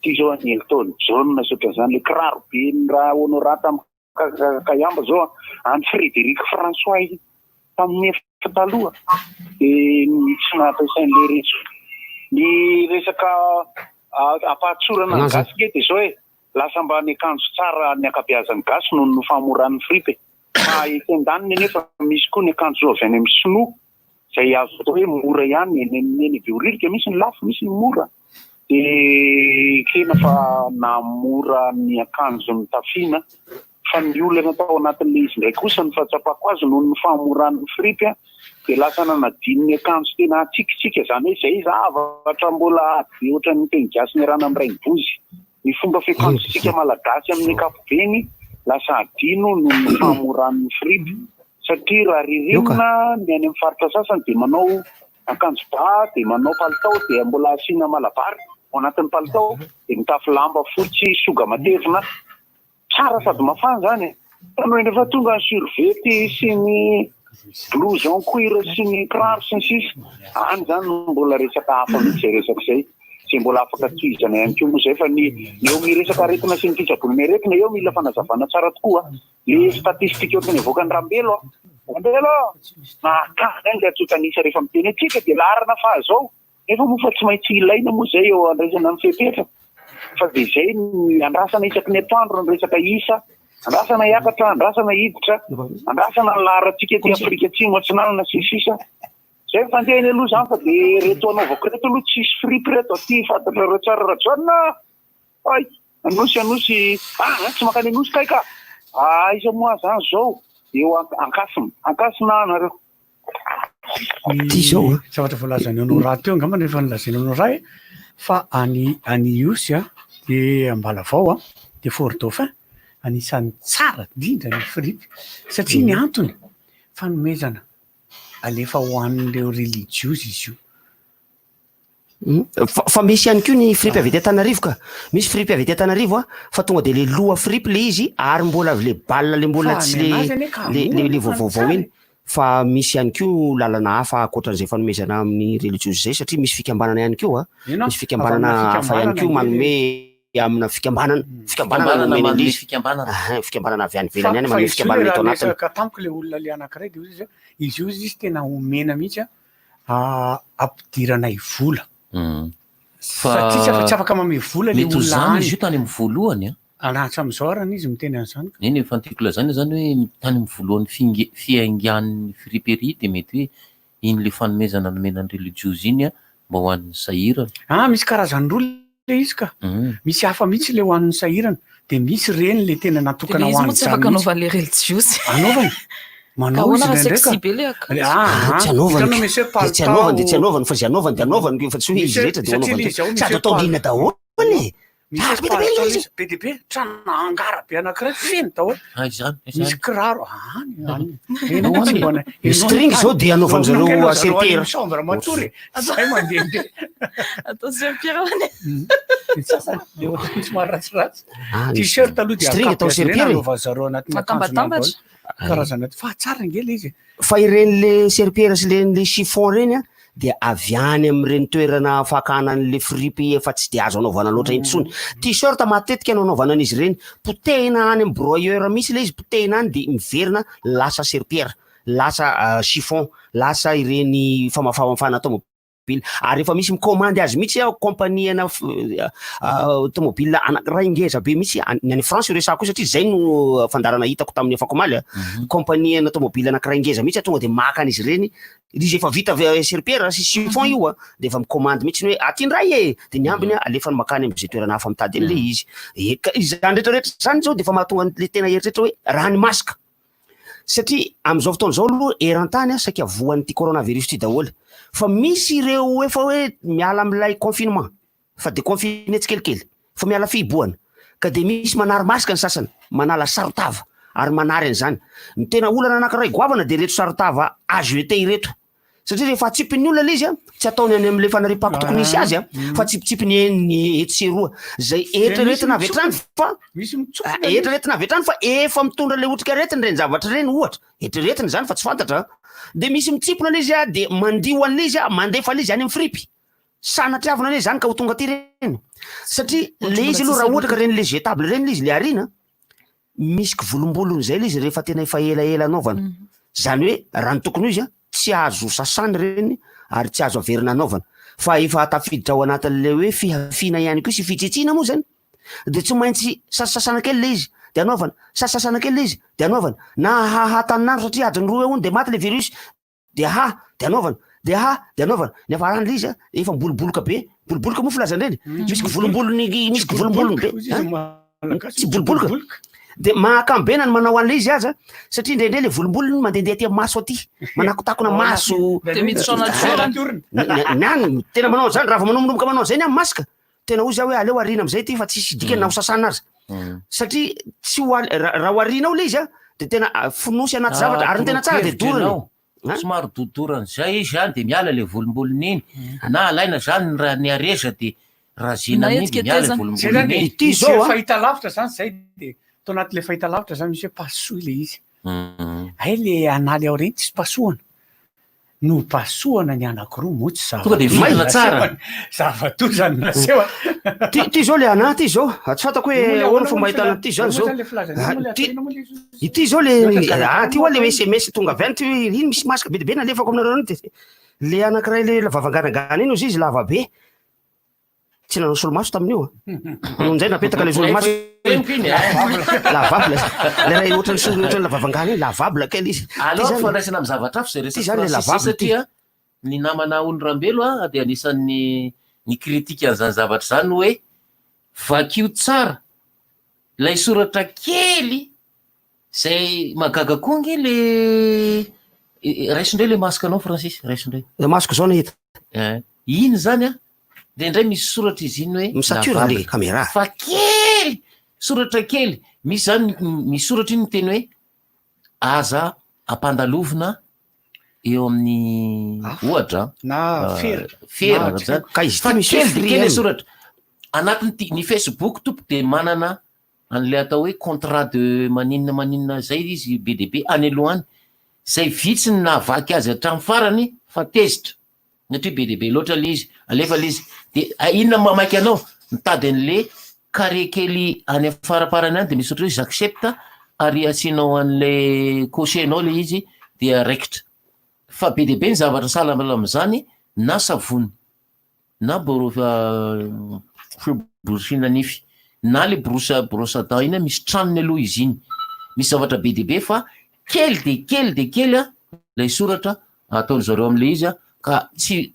[SPEAKER 6] ty zao an'i Elton John sy ohatran'izany. Le kiraro be ny raha Honorat tamin'ny Kayamba zao a, an'i Frédéric François iny tamin'ny taloha dia tsy nampiasain'ilay rehetra. Ny resaka ampahatsorana ny gasy nge dia izao e, lasa mba ny akanjo tsara ny ankabeazan'ny gasy noho ny fahamoran'ny fripy e. Fa etsy andaniny anefa misy koa ny akanjo avy any amin'ny sinoa izay azo atao hoe mora ihany eny amin'ny eny Behoririka, misy ny lafo misy ny mora. Dia ekena fa nahamora ny akanjo nitafiana fa ny olana tao anatin'ilay izy indray kosa ny fahatsapako azy noho ny fahamoran'ny fripy dia lasa nanadino ny akanjo tena hatsiakantsika izany hoe izay zavatra mbola ady ohatran'ny teny gasy niarahana amin'ny rainibozy. Ny fomba fiakanjontsika malagasy amin'ny ankapobeny lasa adino noho ny fahamoran'ny fripy satria raha ririnina ny any amin'ny faritra sasany dia manao akanjo ba dia manao palitao dia mbola asiana malabary ao anatin'ny palitao dia mitafy lamba fotsy soga matevina tsara sady mafana izany e. Fa no rehefa tonga ny survety sy ny blouson cuir sy ny kiraro sy ny sisa any izany no mbola resaka hafa mihitsy izay resaka izay. Izay mbola afaka tohizana ihany koa moa izay fa ny eo amin'ny resaka aretina sy ny fitsaboana ny aretina eo mila fanazavana tsara tokoa. Le statistique ohatran'ny avoakan'i Rambelo a! Rambelo a! Mahagaga ihany le antontan'isa rehefa miteny hoe tsika dia laharana faha zao nefa moa fa tsy maintsy ilaina moa izay eo andraisana ny fepetra fa dia izay ny andrasana isaky ny atoandro ny resaka isa andrasana hiakatra andrasana hiditra andrasana ny laharantsika aty Afrika Atsimo Atsinanana sy ny sisa Zay ny fandehany aloha zany fa dia reto anaovako reto aloha tsisy fripy reto aty fantatrareo tsara Rajaona a! Hay! Anosy Anosy ah tsy mankany Anosy kay ka! Aiza moa zany zao? Eo Ankasina Ankasina nareo.
[SPEAKER 2] Ny zavatra voalazan'i Honorat teo angamba rehefa nolazain'i Honorat fa any any Ihosy a, dia Ambalavao a, dia Fort Dauphin anisan'ny tsara indrindra ny fripy satria ny antony fanomezana alefa ho an'ireo relijiozy izy io.
[SPEAKER 14] Fa misy ihany koa ny fripy avy aty Antananarivo ka. Misy fripy avy aty Antananarivo a, fa tonga de le loha fripy le izy ary mbola avy le balle le mbola
[SPEAKER 2] Fa
[SPEAKER 14] tsy
[SPEAKER 2] ny
[SPEAKER 14] le
[SPEAKER 2] anazy anie ka
[SPEAKER 14] le
[SPEAKER 2] mora
[SPEAKER 14] le le
[SPEAKER 2] nefa ny
[SPEAKER 14] vaovaovao
[SPEAKER 2] tsara
[SPEAKER 14] iny.
[SPEAKER 2] e.
[SPEAKER 14] Fa misy ihany koa lalana hafa ankoatran'izay fanomezana amin'ny relijiozy izay satria misy fikambanana ihany koa a,
[SPEAKER 2] Eny an,
[SPEAKER 14] misy
[SPEAKER 2] avy
[SPEAKER 14] fikambanana
[SPEAKER 2] amina
[SPEAKER 14] hafa ihany
[SPEAKER 2] fikambanana
[SPEAKER 14] koa
[SPEAKER 2] ange
[SPEAKER 14] manome
[SPEAKER 2] le
[SPEAKER 14] amina fikambanana, fikambanana
[SPEAKER 11] Fikambanana
[SPEAKER 14] nomena
[SPEAKER 11] manome
[SPEAKER 14] an'ilay izy.
[SPEAKER 11] fikambanana.
[SPEAKER 14] Ahin, fikambanana avy any
[SPEAKER 2] Fa
[SPEAKER 14] ivelany any
[SPEAKER 2] fa
[SPEAKER 14] manome
[SPEAKER 2] izy io le
[SPEAKER 14] fikambanana
[SPEAKER 2] raha
[SPEAKER 14] eto anatiny.
[SPEAKER 2] niresaka tamiko le olona le anankiray de hoy izy hoe izy io izy tena omena mihitsy a, ampidiranay vola.
[SPEAKER 11] Fa
[SPEAKER 2] Satria tsy afa- tsy afaka manome vola le
[SPEAKER 11] mety ho
[SPEAKER 2] olona
[SPEAKER 11] zany
[SPEAKER 2] any.
[SPEAKER 11] izy io tany amin'ny voalohany an.
[SPEAKER 2] Raha hatramin'izao ary izy miteny an'izany ka.
[SPEAKER 11] Eny e, fa ny tiako lazaina zany hoe tany amin'ny voalohan'ny finge- fiaingan'ny friperie dia mety hoe iny le fanomezana nomena ny relijiozy iny an, mba ho an'ny sahirana.
[SPEAKER 2] Ah, misy karazany roa le izy ka. Misy hafa mihitsy le ho an'ny sahirana, dia misy ireny le tena
[SPEAKER 12] Dia
[SPEAKER 2] natokana
[SPEAKER 12] le
[SPEAKER 2] ho
[SPEAKER 12] izy moa tsy
[SPEAKER 2] an'izany
[SPEAKER 12] afaka
[SPEAKER 2] mihitsy.
[SPEAKER 12] anaovan'le relijiozy.
[SPEAKER 2] Anaovany.
[SPEAKER 12] Ka
[SPEAKER 2] Manao
[SPEAKER 12] ahoana
[SPEAKER 2] izy
[SPEAKER 12] raha
[SPEAKER 2] indraindray ka.
[SPEAKER 12] sexy be le akanjo?
[SPEAKER 2] Ah,
[SPEAKER 14] Tsy anaovany
[SPEAKER 2] hitanao
[SPEAKER 14] ka.
[SPEAKER 2] monsieur
[SPEAKER 14] Dia tsy anaovany dia tsy
[SPEAKER 2] palitao.
[SPEAKER 14] anaovany fa izay anaovany dia anaovany fa tsy hoe izy
[SPEAKER 2] Monsieur,
[SPEAKER 14] rehetra dia
[SPEAKER 2] satria
[SPEAKER 14] anaovany
[SPEAKER 2] le izy ao
[SPEAKER 14] Sady
[SPEAKER 2] monsieur
[SPEAKER 14] atao liana daholo e.
[SPEAKER 2] Misy
[SPEAKER 14] Be dia be
[SPEAKER 2] palitao
[SPEAKER 14] ilay izy.
[SPEAKER 2] misy be dia be, trano hangara be anankiray feno daholo.
[SPEAKER 11] Aiza izany? Aiza
[SPEAKER 2] Misy
[SPEAKER 11] izany?
[SPEAKER 2] kiraro any any.
[SPEAKER 14] Ao
[SPEAKER 2] Enao tsy
[SPEAKER 14] any.
[SPEAKER 2] mba na-
[SPEAKER 14] Ny
[SPEAKER 2] enao
[SPEAKER 14] string
[SPEAKER 2] mitady.
[SPEAKER 14] zao dia anaovan-dry
[SPEAKER 2] Enao
[SPEAKER 14] zareo
[SPEAKER 2] anao zareo any
[SPEAKER 14] serpera.
[SPEAKER 2] amin'ny chambre matory e. Zay mandehandeha.
[SPEAKER 12] Atao serpera any.
[SPEAKER 2] Ny sasany le ohatran'ny somary ratsiratsy.
[SPEAKER 14] Ah, ny
[SPEAKER 2] T-shirt aloha dia
[SPEAKER 14] string atao
[SPEAKER 2] ankabeazany
[SPEAKER 14] serpera e.
[SPEAKER 2] anaovan zareo anatin'ny akanjonao
[SPEAKER 12] Atambatambatra.
[SPEAKER 2] daholo. Karazana fa tsara ange le izy e.
[SPEAKER 14] Fa ireny le serpera sy ireny le chiffon ireny an, dia avy any amin'ireny toerana fakana an'le fripy efa tsy dia azo anaovana loatra intsony. T-shirt matetika no anaovana an'izy ireny. Potehina any amin'ny broyeur mihitsy ilay izy, potehina any dia miverina lasa serpera, lasa chiffon, lasa ireny famafamafana tomobile. Ary efa misy mikaomandy azy mihitsy aho, compagnie-na tomobile anankiray ngeza be mihitsy, ny any France io resahako io satria zay no fandaharana hitako tamin'ny afakomaly a. Compagnie-na tomobile anankiray ngeza mihitsy tonga dia maka an'izy ireny, izy efa vita avy serpera sy chiffon io a, dia efa mikaomandy mihitsy ny hoe aty indray e, dia ny ambiny alefany makany amin'izay toerana hafa mitady an'ilay izy. Eka, izany rehetrarehetra izany zao dia efa mahatonga an'ilay tena eritreritra hoe raha ny masque Satria amin'izao fotoana izao aloha eran-tany saika voan'ity coronavirus ity daholo. Fa misy ireo efa hoe miala amin'ilay confinement, fa déconfiné tsikelikely, fa miala fihibohana. Ka dia misy manary masque ny sasany, manala saron-tava ary manary an'izany. Ny tena olana anankiray goavana dia ireto saron-tava à jeter ireto. Satria rehefa atsipin'ny olona ilay izy an, tsy ataony any amin'ilay fanariam-pako tokony hisy azy an, fa atsipitsipiny eny etsy sy eroa. Izay eritreretina avy hatrany fa eritreretina avy hatrany fa efa mitondra ilay otrikaretina ireny zavatra ireny ohatra. Eritreretina izany fa tsy fantatra an. Dia misy mitsipona ilay izy an, dia mandio an'ilay izy an, mandefa an'ilay izy any amin'ny fripy. Sanatriavina anie izany ka ho tonga aty ireny. Satria ilay izy aloha raha ohatra ka ireny le jetable ireny ilay izy, ilay ariana, misy kivolombolony izay ilay izy rehefa tena efa elaela anaovana. Izany hoe raha ny tokony ho izy an, tsy azo sasana ireny ary tsy azo averina anaovana fa efa tafiditra ao anatin'ilay hoe fihafiana ihany koa sy fitsitsiana moa zany de tsy maintsy sasasasana kely le izy de anaovana, sasasasana kely le izy de anaovana, na ahaha tanin'andro satria adiny roa eo hono de maty le virus de aha de anaovana, de aha de anaovana, ny hafarana le izy a efa miboloboloka be, boloboloka moa filazana ireny, misy kivolombolony misy kivolombolony be an, tsy boloboloka, de mahakamo be na ny manao an'le izy aza satria indraindray le volombolony mandehandeha aty amin'ny maso aty, manakotakona maso,
[SPEAKER 12] De miditra ao anaty orona.
[SPEAKER 14] Ny any tena manao an'izany raha vao manomboka manao an'izay ny amin'ny masque Tena hoy za hoe aleo ariana amizay ity fa tsisy dikany na ho sasana aza. Satria tsy ho raha ho ariana ao le izy a de tena fonosy anaty zavatra ary ny tena tsara de dorana e.
[SPEAKER 11] Somary dodorana zay izy an de miala le volombolony iny na alaina zany ny ny areza de razena
[SPEAKER 12] Na
[SPEAKER 11] amin'iny de miala
[SPEAKER 12] etiketezana.
[SPEAKER 2] Zay zany
[SPEAKER 11] volombolony
[SPEAKER 2] de
[SPEAKER 11] iny.
[SPEAKER 14] Ity
[SPEAKER 2] misy
[SPEAKER 14] zao a.
[SPEAKER 2] fahitalavitra zany zay de tao anatin'le fahitalavitra zany misy hoe pasoy le izy. Hay le analy aoriana tsisy pasohana. Nopasohana ny anankiroa moa tsy
[SPEAKER 11] Tonga de
[SPEAKER 2] zava-doza
[SPEAKER 11] vilona tsara.
[SPEAKER 2] nasehony. Zava-doza no nasehony.
[SPEAKER 14] Ty ty zao le ana ty zao, ah, tsy fantako hoe
[SPEAKER 2] Io moa le
[SPEAKER 14] ahoana
[SPEAKER 2] ahoana
[SPEAKER 14] fomba
[SPEAKER 2] moa
[SPEAKER 14] ahitana
[SPEAKER 2] le
[SPEAKER 14] an'ity zany
[SPEAKER 2] fila-
[SPEAKER 14] zao.
[SPEAKER 2] io moa zany le filazana,
[SPEAKER 14] Ah,
[SPEAKER 2] io moa le
[SPEAKER 14] ty
[SPEAKER 2] atao ina moa le izy?
[SPEAKER 14] ity zao le
[SPEAKER 2] Ohatra ny
[SPEAKER 14] ah,
[SPEAKER 2] zanak'olona
[SPEAKER 14] ty hoa le
[SPEAKER 2] moa
[SPEAKER 14] SMS tonga avy any ty hoe iny misy masque be dia be nalefako aminareo any de le anankiray le vava-ganagana iny ozy izy lava be. Tsy nanao solomaso tamin'io a. Noho izay napetaka ilay solomaso. Lavable. Ilay ray ohatran'ny solo ohatran'ny lavavangana iny, lavable kay ilay izy.
[SPEAKER 11] Aleo ampifandraisana amin'ny zavatra hafa izay
[SPEAKER 14] Ity
[SPEAKER 11] resaka
[SPEAKER 14] zany ilay
[SPEAKER 11] Francis
[SPEAKER 14] lavable ity.
[SPEAKER 11] satria ny namana Ony Rambelo a dia anisan'ny ni-critique an'izany zavatra izany hoe vakio tsara ilay soratra kely izay mahagaga koa ange le raiso indray le masque anao Francis, raiso indray.
[SPEAKER 14] Ilay masque izao no hita.
[SPEAKER 11] Eh, iny izany a Indraindray misy soratra izy iny hoe
[SPEAKER 14] Mi-sature
[SPEAKER 11] lavable.
[SPEAKER 14] le caméra.
[SPEAKER 11] Fa kely! Soratra kely. Misy zany misy soratra iny miteny hoe aza ampandalovina eo amin'ny ohatra an.
[SPEAKER 2] Na fera.
[SPEAKER 11] Fera
[SPEAKER 2] Na tsy
[SPEAKER 11] zany.
[SPEAKER 2] haiko.
[SPEAKER 14] Ka izy
[SPEAKER 11] Fa
[SPEAKER 14] ity misy hoe
[SPEAKER 11] kely dia
[SPEAKER 14] free
[SPEAKER 11] kely le
[SPEAKER 14] M.
[SPEAKER 11] soratra. Anatin'ity ny Facebook tompoko dia manana an'ilay atao hoe contrat de maninona maninona zay izy be dia be any aloha any. Zay vitsy ny nahavaky azy hatramin'ny farany fa tezitra. Satria be dia be loatra le izy, alefa le izy. De inona no mahamaika anao? Mitady an'le carré kely any amin'ny faraparany any de misy ohatra hoe j'accepte ary asianao an'le cocher-nao le izy dia raikitra. Fa be dia be ny zavatra sahala amin'izany na savony na fiborosiana nify na le borosy brosse à dents iny misy tranony aloha izy iny. Misy zavatra be dia be fa kely dia kely dia kely ilay soratra ataon-dry zareo amin'ilay izy ka tsy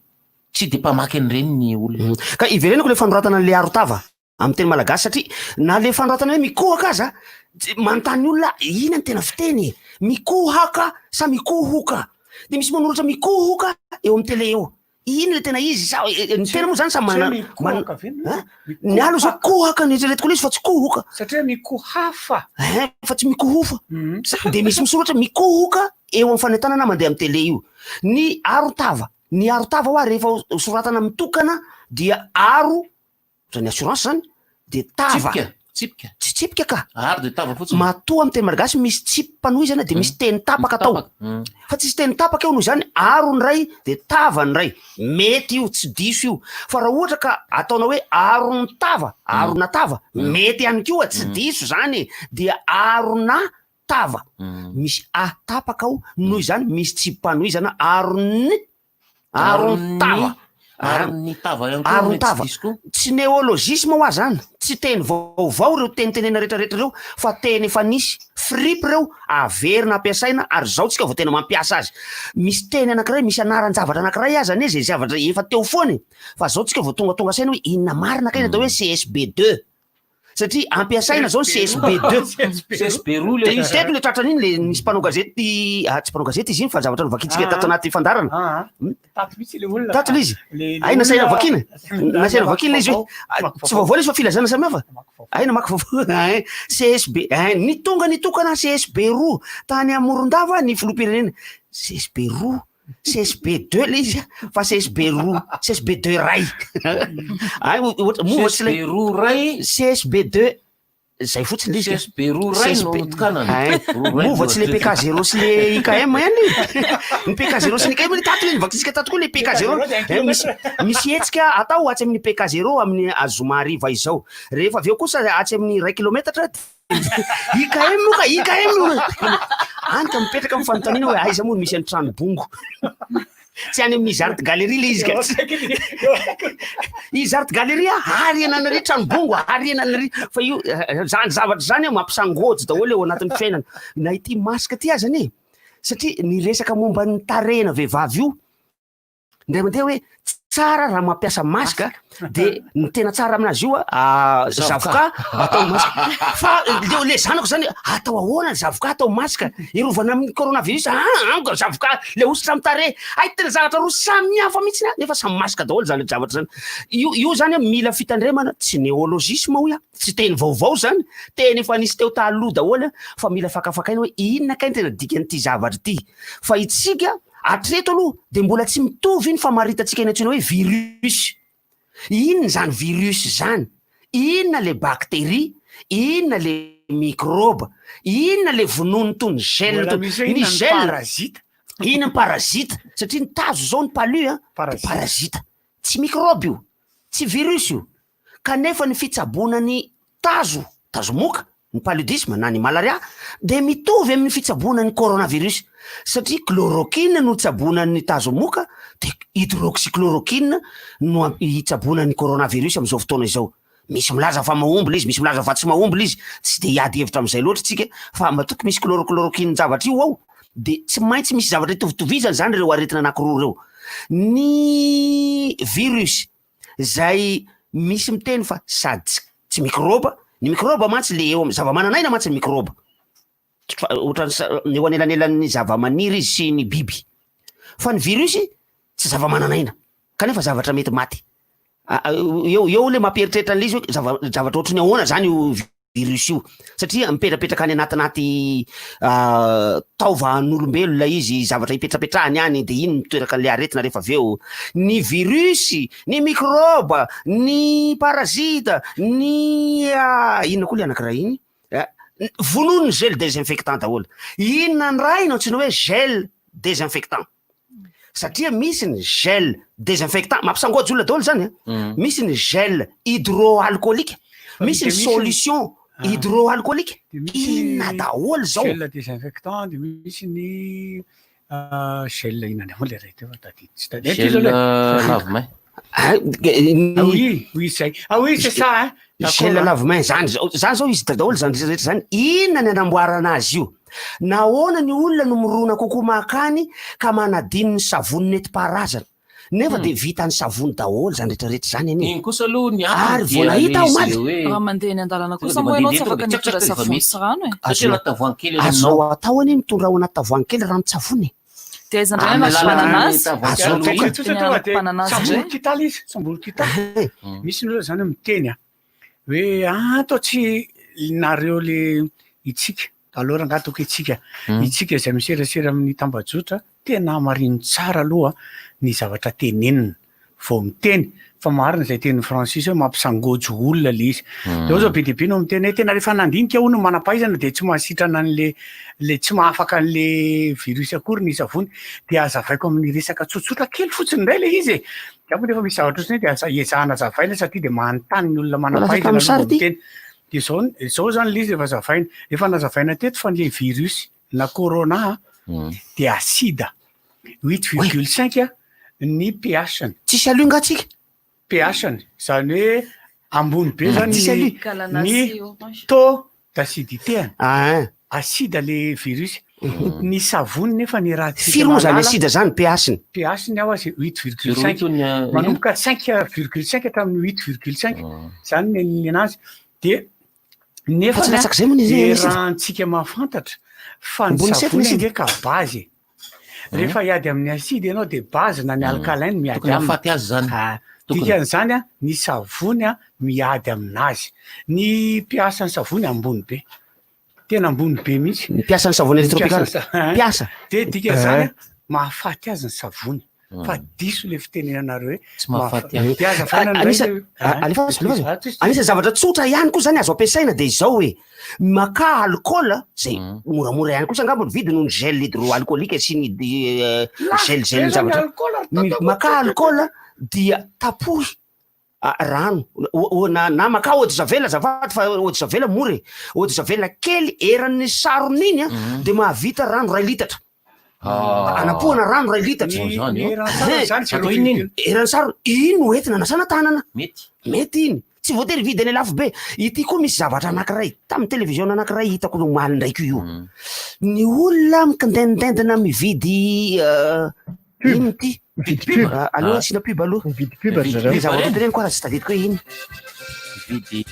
[SPEAKER 11] tsy dia mpamaky an'ireny ny olona.
[SPEAKER 14] Ka iverenako ilay fanoratana an'ilay arotava amin'ny teny malagasy satria na ilay fanoratana hoe mikohaka aza tsy manontany olona inona ny tena fiteny e? Mikohaka sa mikohoka? Dia misy manoratra mikohoka eo amin'ny télé eo. Inona ilay tena izy sa ny tena moa zany samy
[SPEAKER 2] Tsy hoe
[SPEAKER 14] manana
[SPEAKER 2] mikohaka ve no
[SPEAKER 14] Hein? Ny ahy aloha zao kohaka no eritreretiko ilay izy fa tsy kohoka.
[SPEAKER 2] Satria mikohafa.
[SPEAKER 14] Hein, fa tsy mikohofa. Dia misy misoratra mikohoka eo amin'ny fanentanana mandeha amin'ny télé io. Ny arotava, ny arotava hoa rehefa soratana mitokana dia aro, ohatran'ny assurance zany, dia tava.
[SPEAKER 11] Tsipika, tsipika.
[SPEAKER 14] Tsy tsipika ka.
[SPEAKER 11] Aro dia tava fotsiny.
[SPEAKER 14] Matoa amin'ny teny malagasy misy tsipi-panohizana dia misy teny tapaka atao. Fa tsisy teny tapaka eo noho izany aro ny iray dia tava ny iray. Mety io, tsy diso io. Fa raha ohatra ka ataonao hoe aron'ny tava, arona tava, mety ihany koa, tsy diso izany e. Dia arona tava. Misy a tapaka ao, noho izany misy tsipi-panohizana aron'ny aron'ny tava.
[SPEAKER 11] Aron'ny tava ihany koa
[SPEAKER 14] Aron'ny
[SPEAKER 11] mety tsy
[SPEAKER 14] tava.
[SPEAKER 11] diso koa.
[SPEAKER 14] Tsy néologisme hoa zany, tsy teny vaovao ireo teny tenena rehetrarehetra ireo fa teny efa nisy. Fripy ireo, averina ampiasaina ary izao tsika vao tena mampiasa azy. Misy teny anankiray, misy anaran-javatra anankiray aza anie izay zavatra efa teo foana e. Fa izao tsika vao tongatonga saina hoe inona marina kay ny atao hoe CSB deux. Satria ampiasaina zao ny CSB deux.
[SPEAKER 11] CSB roa le izy.
[SPEAKER 14] Teto le tratran'iny le nisy mpanao gazety, ah tsy mpanao gazety izy iny fa zavatra novakintsika tato anaty fandaharana.
[SPEAKER 2] Tato mihitsy le olona.
[SPEAKER 14] Tato le izy. Ay nasaina vakina. Nasaina vakina le izy hoe tsy vaovao le izy fa filazana samihafa. Ay namaky vaovao. Ay CSB, ay ny tonga nitokana CSB roa tany Morondava ny filoham-pirenena. CSB roa. CSB deux le izy fa CSB roa, CSB deux ray. Ay ohatra moa
[SPEAKER 11] CSB roa ray.
[SPEAKER 14] CSB deux. Zay fotsiny le izy ka.
[SPEAKER 11] CSB roa ray no
[SPEAKER 14] CSB.
[SPEAKER 11] notokanana.
[SPEAKER 14] Hein.
[SPEAKER 11] Roa ray
[SPEAKER 14] Moa va tsy le
[SPEAKER 11] no
[SPEAKER 14] PK zéro sy le IKM ihany? Ny PK zéro sy ny IKM tato le novakintsika tato koa le PK zéro. Eh, misy misy hetsika atao atsy amin'ny PK zéro amin'ny zoma hariva izao. Rehefa avy eo kosa atsy amin'ny iray kilometatra IKM moa ka IKM. Any ka mipetraka amin'ny fanontaniana hoe aiza moa no misy an'ny trano bongo. Tsy any amin'ny Izart Galerie le izy ka. Izart Galerie ary ananary trano bongo ary ananary fa io zany zavatra zany mampisangôjy daholo eo anatin'ny fiainana. Na ity masque ity aza anie satria ny resaka momba ny tarehina vehivavy io indray mandeha hoe tsara raha mampiasa masque de ny tena tsara aminazy io a zavoka atao masque fa le le zanako zany atao ahoana ny zavoka atao masque irovana amin'ny coronavirus ah amiko zavoka le hosotra amin'ny tarehy ay tena zavatra roa samy hafa mihitsy a nefa samy masque daholo zany zavatra zany io io zany a mila fitandremana tsy néologisme hoy aho tsy teny vaovao zany teny efa nisy teo taloha daholo a fa mila fakafakaina hoe inona kay ny tena dikan'ity zavatra ity fa itsika Hatreto aloha dia mbola tsy mitovy ny famaritantsika ny antsoina hoe virus. Inona izany virus izany? Inona ilay bactérie? Inona ilay microbe? Inona ilay vonoiny toy ny gel
[SPEAKER 2] Mbola
[SPEAKER 14] toy
[SPEAKER 2] misy hoe
[SPEAKER 14] ny
[SPEAKER 2] inona ny
[SPEAKER 14] gel?
[SPEAKER 2] parasite?
[SPEAKER 14] Inona ny parasite? Satria ny tazo izao ny palu an,
[SPEAKER 2] Parasite.
[SPEAKER 14] parasite. Tsy microbe io, tsy virus io. Kanefa ny fitsaboana ny tazo, tazomoka, ny paludisme na ny malaria dia mitovy amin'ny fitsaboana ny coronavirus satria chloroquine no itsaboana ny tazomoka dia hydroxychloroquine no itsaboana ny coronavirus amin'izao fotoana izao. Misy milaza fa mahomby ilay izy, misy milaza fa tsy mahomby ilay izy, tsy dia hiady hevitra amin'izay loatra isika fa matoky misy chlorochloroquine-javatra io ao dia tsy maintsy misy zavatra itovitovizany izany ireo aretina anankiroa ireo. Ny virus Izay misy miteny fa sady tsy tsy mikrôba, ny mikrôba mantsy le eo amin'ny zava-manan'aina mantsy ny mikrôba, fa ohatran'ny sa- eo anelanelan'ny zava-maniry izy sy ny biby, fa ny virus tsy zava-manan'aina kanefa zavatra mety maty, eo eo le mampieritreritra an'le izy hoe zava- zavatra ohatry ny ahoana zany io virus io satria mipetrapetraka any anatinaty taovan'olombelona izy zavatra ipetrapetrahany any de iny miteraka an'le aretina rehefa avy eo ny virus ny microbe ny parasite ny inona koa le anankiray iny vonoin'ny gel désinfectant daholo inona indray no antsoina hoe gel désinfectant satria misy ny gel désinfectant mampisangoajy olona daholo zany a mm. misy ny gel hydroalcoolique misy ny solution ah. hydroalcoolique inona daholo zao
[SPEAKER 2] gel désinfectant de misy ny ah, gel inona ndray moa le ray teo fa tadidy tsy tadidy
[SPEAKER 11] gel lave-main
[SPEAKER 14] ah,
[SPEAKER 2] ah oui oui zay ah oui c'est ça hein
[SPEAKER 14] Gel lave-main zany zao zany zao izy daholo zany rehetra zany inona ny anamboarana azy io nahoana ny olona no mirona kokoa makany ka manadino ny savony nentim-paharazana nefa de vitan'ny savony daholo zany rehetra rehetra zany anie
[SPEAKER 11] Iny kosa aloha ny antony
[SPEAKER 14] ary vao
[SPEAKER 11] dia
[SPEAKER 14] nahita
[SPEAKER 11] le
[SPEAKER 14] aho
[SPEAKER 11] izy
[SPEAKER 14] omaly
[SPEAKER 11] le hoe
[SPEAKER 12] Raha mandeha eny an-dalana
[SPEAKER 11] tonga
[SPEAKER 12] kosa
[SPEAKER 11] de
[SPEAKER 12] moa ianao
[SPEAKER 11] mandeha
[SPEAKER 12] tsy
[SPEAKER 11] tonga de
[SPEAKER 12] afaka
[SPEAKER 11] tsak
[SPEAKER 12] nitondra
[SPEAKER 11] tsak de efa
[SPEAKER 12] savony
[SPEAKER 11] mety
[SPEAKER 12] sy rano e.
[SPEAKER 11] satria anaty tavoahangy kely eny
[SPEAKER 14] azonao
[SPEAKER 11] aminao
[SPEAKER 14] atao anie mitondra ao anaty tavoahangy kely ranon-tsavony e
[SPEAKER 12] Dia aiza indray
[SPEAKER 11] Amin'ny
[SPEAKER 12] no
[SPEAKER 11] alalan'ny
[SPEAKER 12] ananana azy?
[SPEAKER 11] tavoahangy
[SPEAKER 14] Azonao
[SPEAKER 11] kely
[SPEAKER 14] atao
[SPEAKER 11] iny.
[SPEAKER 14] ka.
[SPEAKER 2] Tsotra tonga de
[SPEAKER 12] Ny ananana azy indray.
[SPEAKER 2] samborokitaly izy samborokitaly misy ny olona zany miteny a hoe ah atao tsy nareo le itsika alors angaha toko itsika itsika izay miserasera amin'ny tambajotra tena hamarino tsara aloha ny zavatra tenenina vao miteny fa marina izay tenin'i Francis hoe mampisangojo olona le izy de ao zao be dia be no miteny hoe tena rehefa nandinika hono ny manam-pahaizana de tsy mahasitrana an'le le tsy mahafaka an'le virus akory ny savony de azavaiko amin'ny resaka tsotsotra kely fotsiny indray le izy e de moa rehefa misy zavatra ohatrany de aza ezahana azavaina satria de manontany ny olona
[SPEAKER 14] Mbola afaka
[SPEAKER 2] manam-pahaizana
[SPEAKER 14] amin'ny
[SPEAKER 2] aloha
[SPEAKER 14] sary
[SPEAKER 2] vao
[SPEAKER 14] ity.
[SPEAKER 2] miteny de zao zao zany le izy rehefa azavaina efa nazavaina teto fa le virus na corona de acide 8,5 ny pH-ny
[SPEAKER 14] Tsisy alu nga tsika?
[SPEAKER 2] pH-ny zany hoe ambony be zany
[SPEAKER 14] Tsisy alu.
[SPEAKER 2] ny
[SPEAKER 12] Galana
[SPEAKER 2] ny
[SPEAKER 12] sy orange.
[SPEAKER 2] taux d'acidité-ny
[SPEAKER 14] Ah,
[SPEAKER 2] acide le virus ny savony nefa ny raha tsika
[SPEAKER 14] firy moa zany
[SPEAKER 2] mahalala
[SPEAKER 14] acide zany pH-ny?
[SPEAKER 2] pH-ny ao azy 8,5
[SPEAKER 11] Zéro huit ny
[SPEAKER 2] manomboka 5,5 hatramin'ny 8,5 zany ny ny anazy de nefa
[SPEAKER 14] Fa tsy latsak'izay moa ny
[SPEAKER 2] ny
[SPEAKER 14] acide?
[SPEAKER 2] rahantsika mahafantatra fa ny
[SPEAKER 14] Ambony sefo ny
[SPEAKER 2] savony
[SPEAKER 14] acide.
[SPEAKER 2] ange ka base rehefa hiady amin'ny acide ianao de base na ny alcalin miady
[SPEAKER 11] Tokony
[SPEAKER 2] aminy
[SPEAKER 11] hahafaty azy zany.
[SPEAKER 2] Ah,
[SPEAKER 11] Tokony.
[SPEAKER 2] dikan'izany a ny savony a miady aminazy ny pH ny savony ambony be tena ambony be mihitsy
[SPEAKER 14] Ny mpiasa ny savony
[SPEAKER 2] Ny
[SPEAKER 14] tropical.
[SPEAKER 2] mpiasa-
[SPEAKER 14] Mpiasa.
[SPEAKER 2] de dikan'izany a mahafaty azy ny savony. Fa diso le fitenenanareo hoe
[SPEAKER 11] Tsy mahafaty afo.
[SPEAKER 2] Dia azavaina indray
[SPEAKER 14] Anisa-
[SPEAKER 2] le-
[SPEAKER 14] a- alefaso,
[SPEAKER 2] Ah,
[SPEAKER 14] alefaso.
[SPEAKER 2] tsisy-
[SPEAKER 14] Anisan'ny zavatra tsotra ihany koa zany azo ampiasaina de izao hoe maka alcool zay moramora ihany kosa angamba ny vidiny noho ny gel hydroalcoolique sy ny
[SPEAKER 2] Lafo
[SPEAKER 14] gel
[SPEAKER 2] be
[SPEAKER 14] gel
[SPEAKER 2] zany
[SPEAKER 14] zavatra
[SPEAKER 2] alcool ary
[SPEAKER 14] Maka alcool dia tapohy rano na na maka eau de javel azafady fa eau de javel mora e eau de javel kely eran'ny sarony iny a de mahavita rano ray litatra anapohana rano ray litatra
[SPEAKER 11] Ny- Zany,
[SPEAKER 2] ny eran'ny sarony zany
[SPEAKER 14] Eh,
[SPEAKER 2] zéro virgule.
[SPEAKER 14] eran'ny sarony iny no entina anasana tanana
[SPEAKER 11] Mety.
[SPEAKER 14] mety iny tsy voatery hividy any lafo be ity koa misy zavatra anankiray tamin'ny televiziona anankiray hitako omaly ndraiky io ny olona mikindendendina mividy ino ty
[SPEAKER 8] Mividy pub.
[SPEAKER 14] Ah, aloha
[SPEAKER 11] Ah.
[SPEAKER 14] asiana pub aloha
[SPEAKER 8] Mividy pub ry zareo.
[SPEAKER 14] Ny zavatra teneniko koa raha tsy tadidiko hoe ino
[SPEAKER 11] Mividy.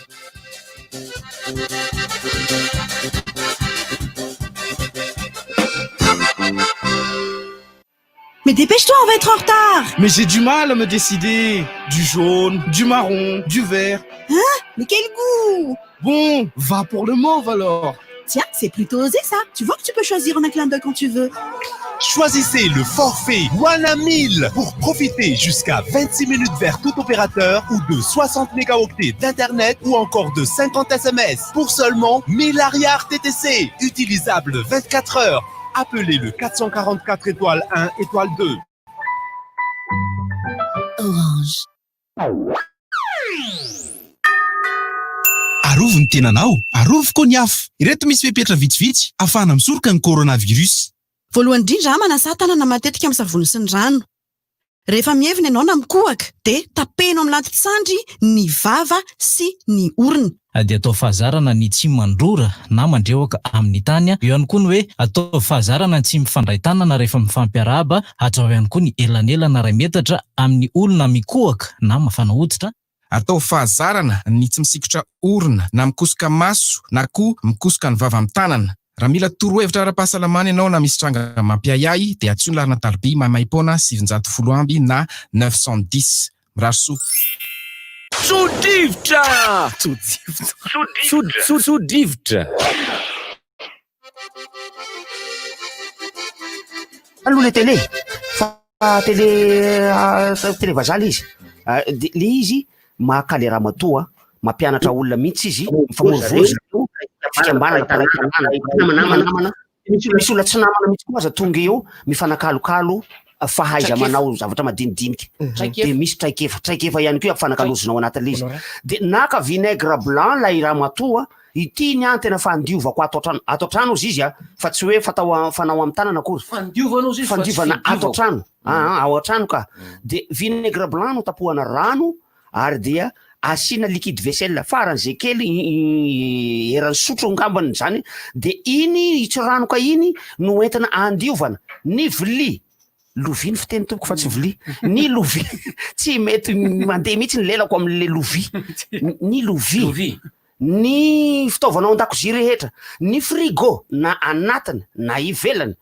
[SPEAKER 3] Mais dépêche-toi, on va être en retard.
[SPEAKER 4] Mais j'ai du mal à me décider. Du jaune, du marron, du vert.
[SPEAKER 3] Hein? Mais quel goût!
[SPEAKER 4] Bon, va pour le mauve alors.
[SPEAKER 3] Tiens, c'est plutôt osé ça. Tu vois que tu peux choisir en un clin d'œil quand tu veux.
[SPEAKER 10] Choisissez le forfait One 1000 pour profiter jusqu'à 26 minutes vers tout opérateur ou de 60 mégaoctets d'internet ou encore de 50 SMS pour seulement 1000 ariary TTC, utilisable 24 heures. Appelez le 444 étoile 1 étoile 2.
[SPEAKER 3] Orange.
[SPEAKER 10] Arovy ny tenanao, arovy koa ny hafa. Ireto misy fepetra vitsivitsy ahafahana misoroka ny coronavirus.
[SPEAKER 3] Voalohany indrindra, manasà tanana matetika amin'ny savony sy ny rano. Rehefa mihevina ianao na mikohaka, dia tapeno amin'ny lantin-tsandry ny vava sy ny orona.
[SPEAKER 13] Dia atao fahazarana ny tsy mandrora na mandrehoka amin'ny tany. Eo ihany koa ny hoe atao fahazarana ny tsy mifandray tanana rehefa mifampiarahaba. Hajao ihany koa ny elanelana iray metatra amin'ny olona mikohaka na mafana hoditra.
[SPEAKER 4] Atao fahazarana ny tsy misikotra orona na mikosoka maso na koa mikosoka ny vava amin'ny tanana. Raha mila torohevitra ara-pahasalamana ianao na misy tranga mampiahiahy dia antsoy ny laharana tariby maimaimpoana 910 na 910. Mirary soa.
[SPEAKER 9] Tso-drivotra! Tso-drivotra! Tso-drivotra!
[SPEAKER 14] Aloha le télé fa télé télé vazaha le izy de le izy maka le ramatoa mampianatra olona mihitsy izy mifamorivory zareo fikambanana mpiray tanàna namana misy olona tsy namana mihitsy koa aza tonga eo mifanakalokalo fahaiza manao zavatra madinidinika de misy traikefa traikefa ihany koa ampifanakalozina ao anatin'le izy de naka vinaigre blanc lay ramatoa Ity ny ahy tena fandiovako ato an-trano, ato an-trano ozy izy a, fa tsy hoe fatao a- fanao amin'ny tanana akory.
[SPEAKER 11] Fandiovana ozy izy fa tsy
[SPEAKER 14] Fandiovana ato
[SPEAKER 11] fidiovako.
[SPEAKER 14] an-trano, aa ao an-trano ka. De vinaigre blanc no tapohana rano ary dia asiana liquide vaisselle faran'izay kely eran'ny sotro angambany zany, de iny hitsiranoka iny no entina andiovana ny vilia, lovia ny fiteny tompoko fa tsy vilia, ny lovia, tsy mety mandeha mihitsy ny lelako amin'le lovia, ny lovia, ny fitaovana ao an-dakozia rehetra, ny frigo na anatiny na ivelany,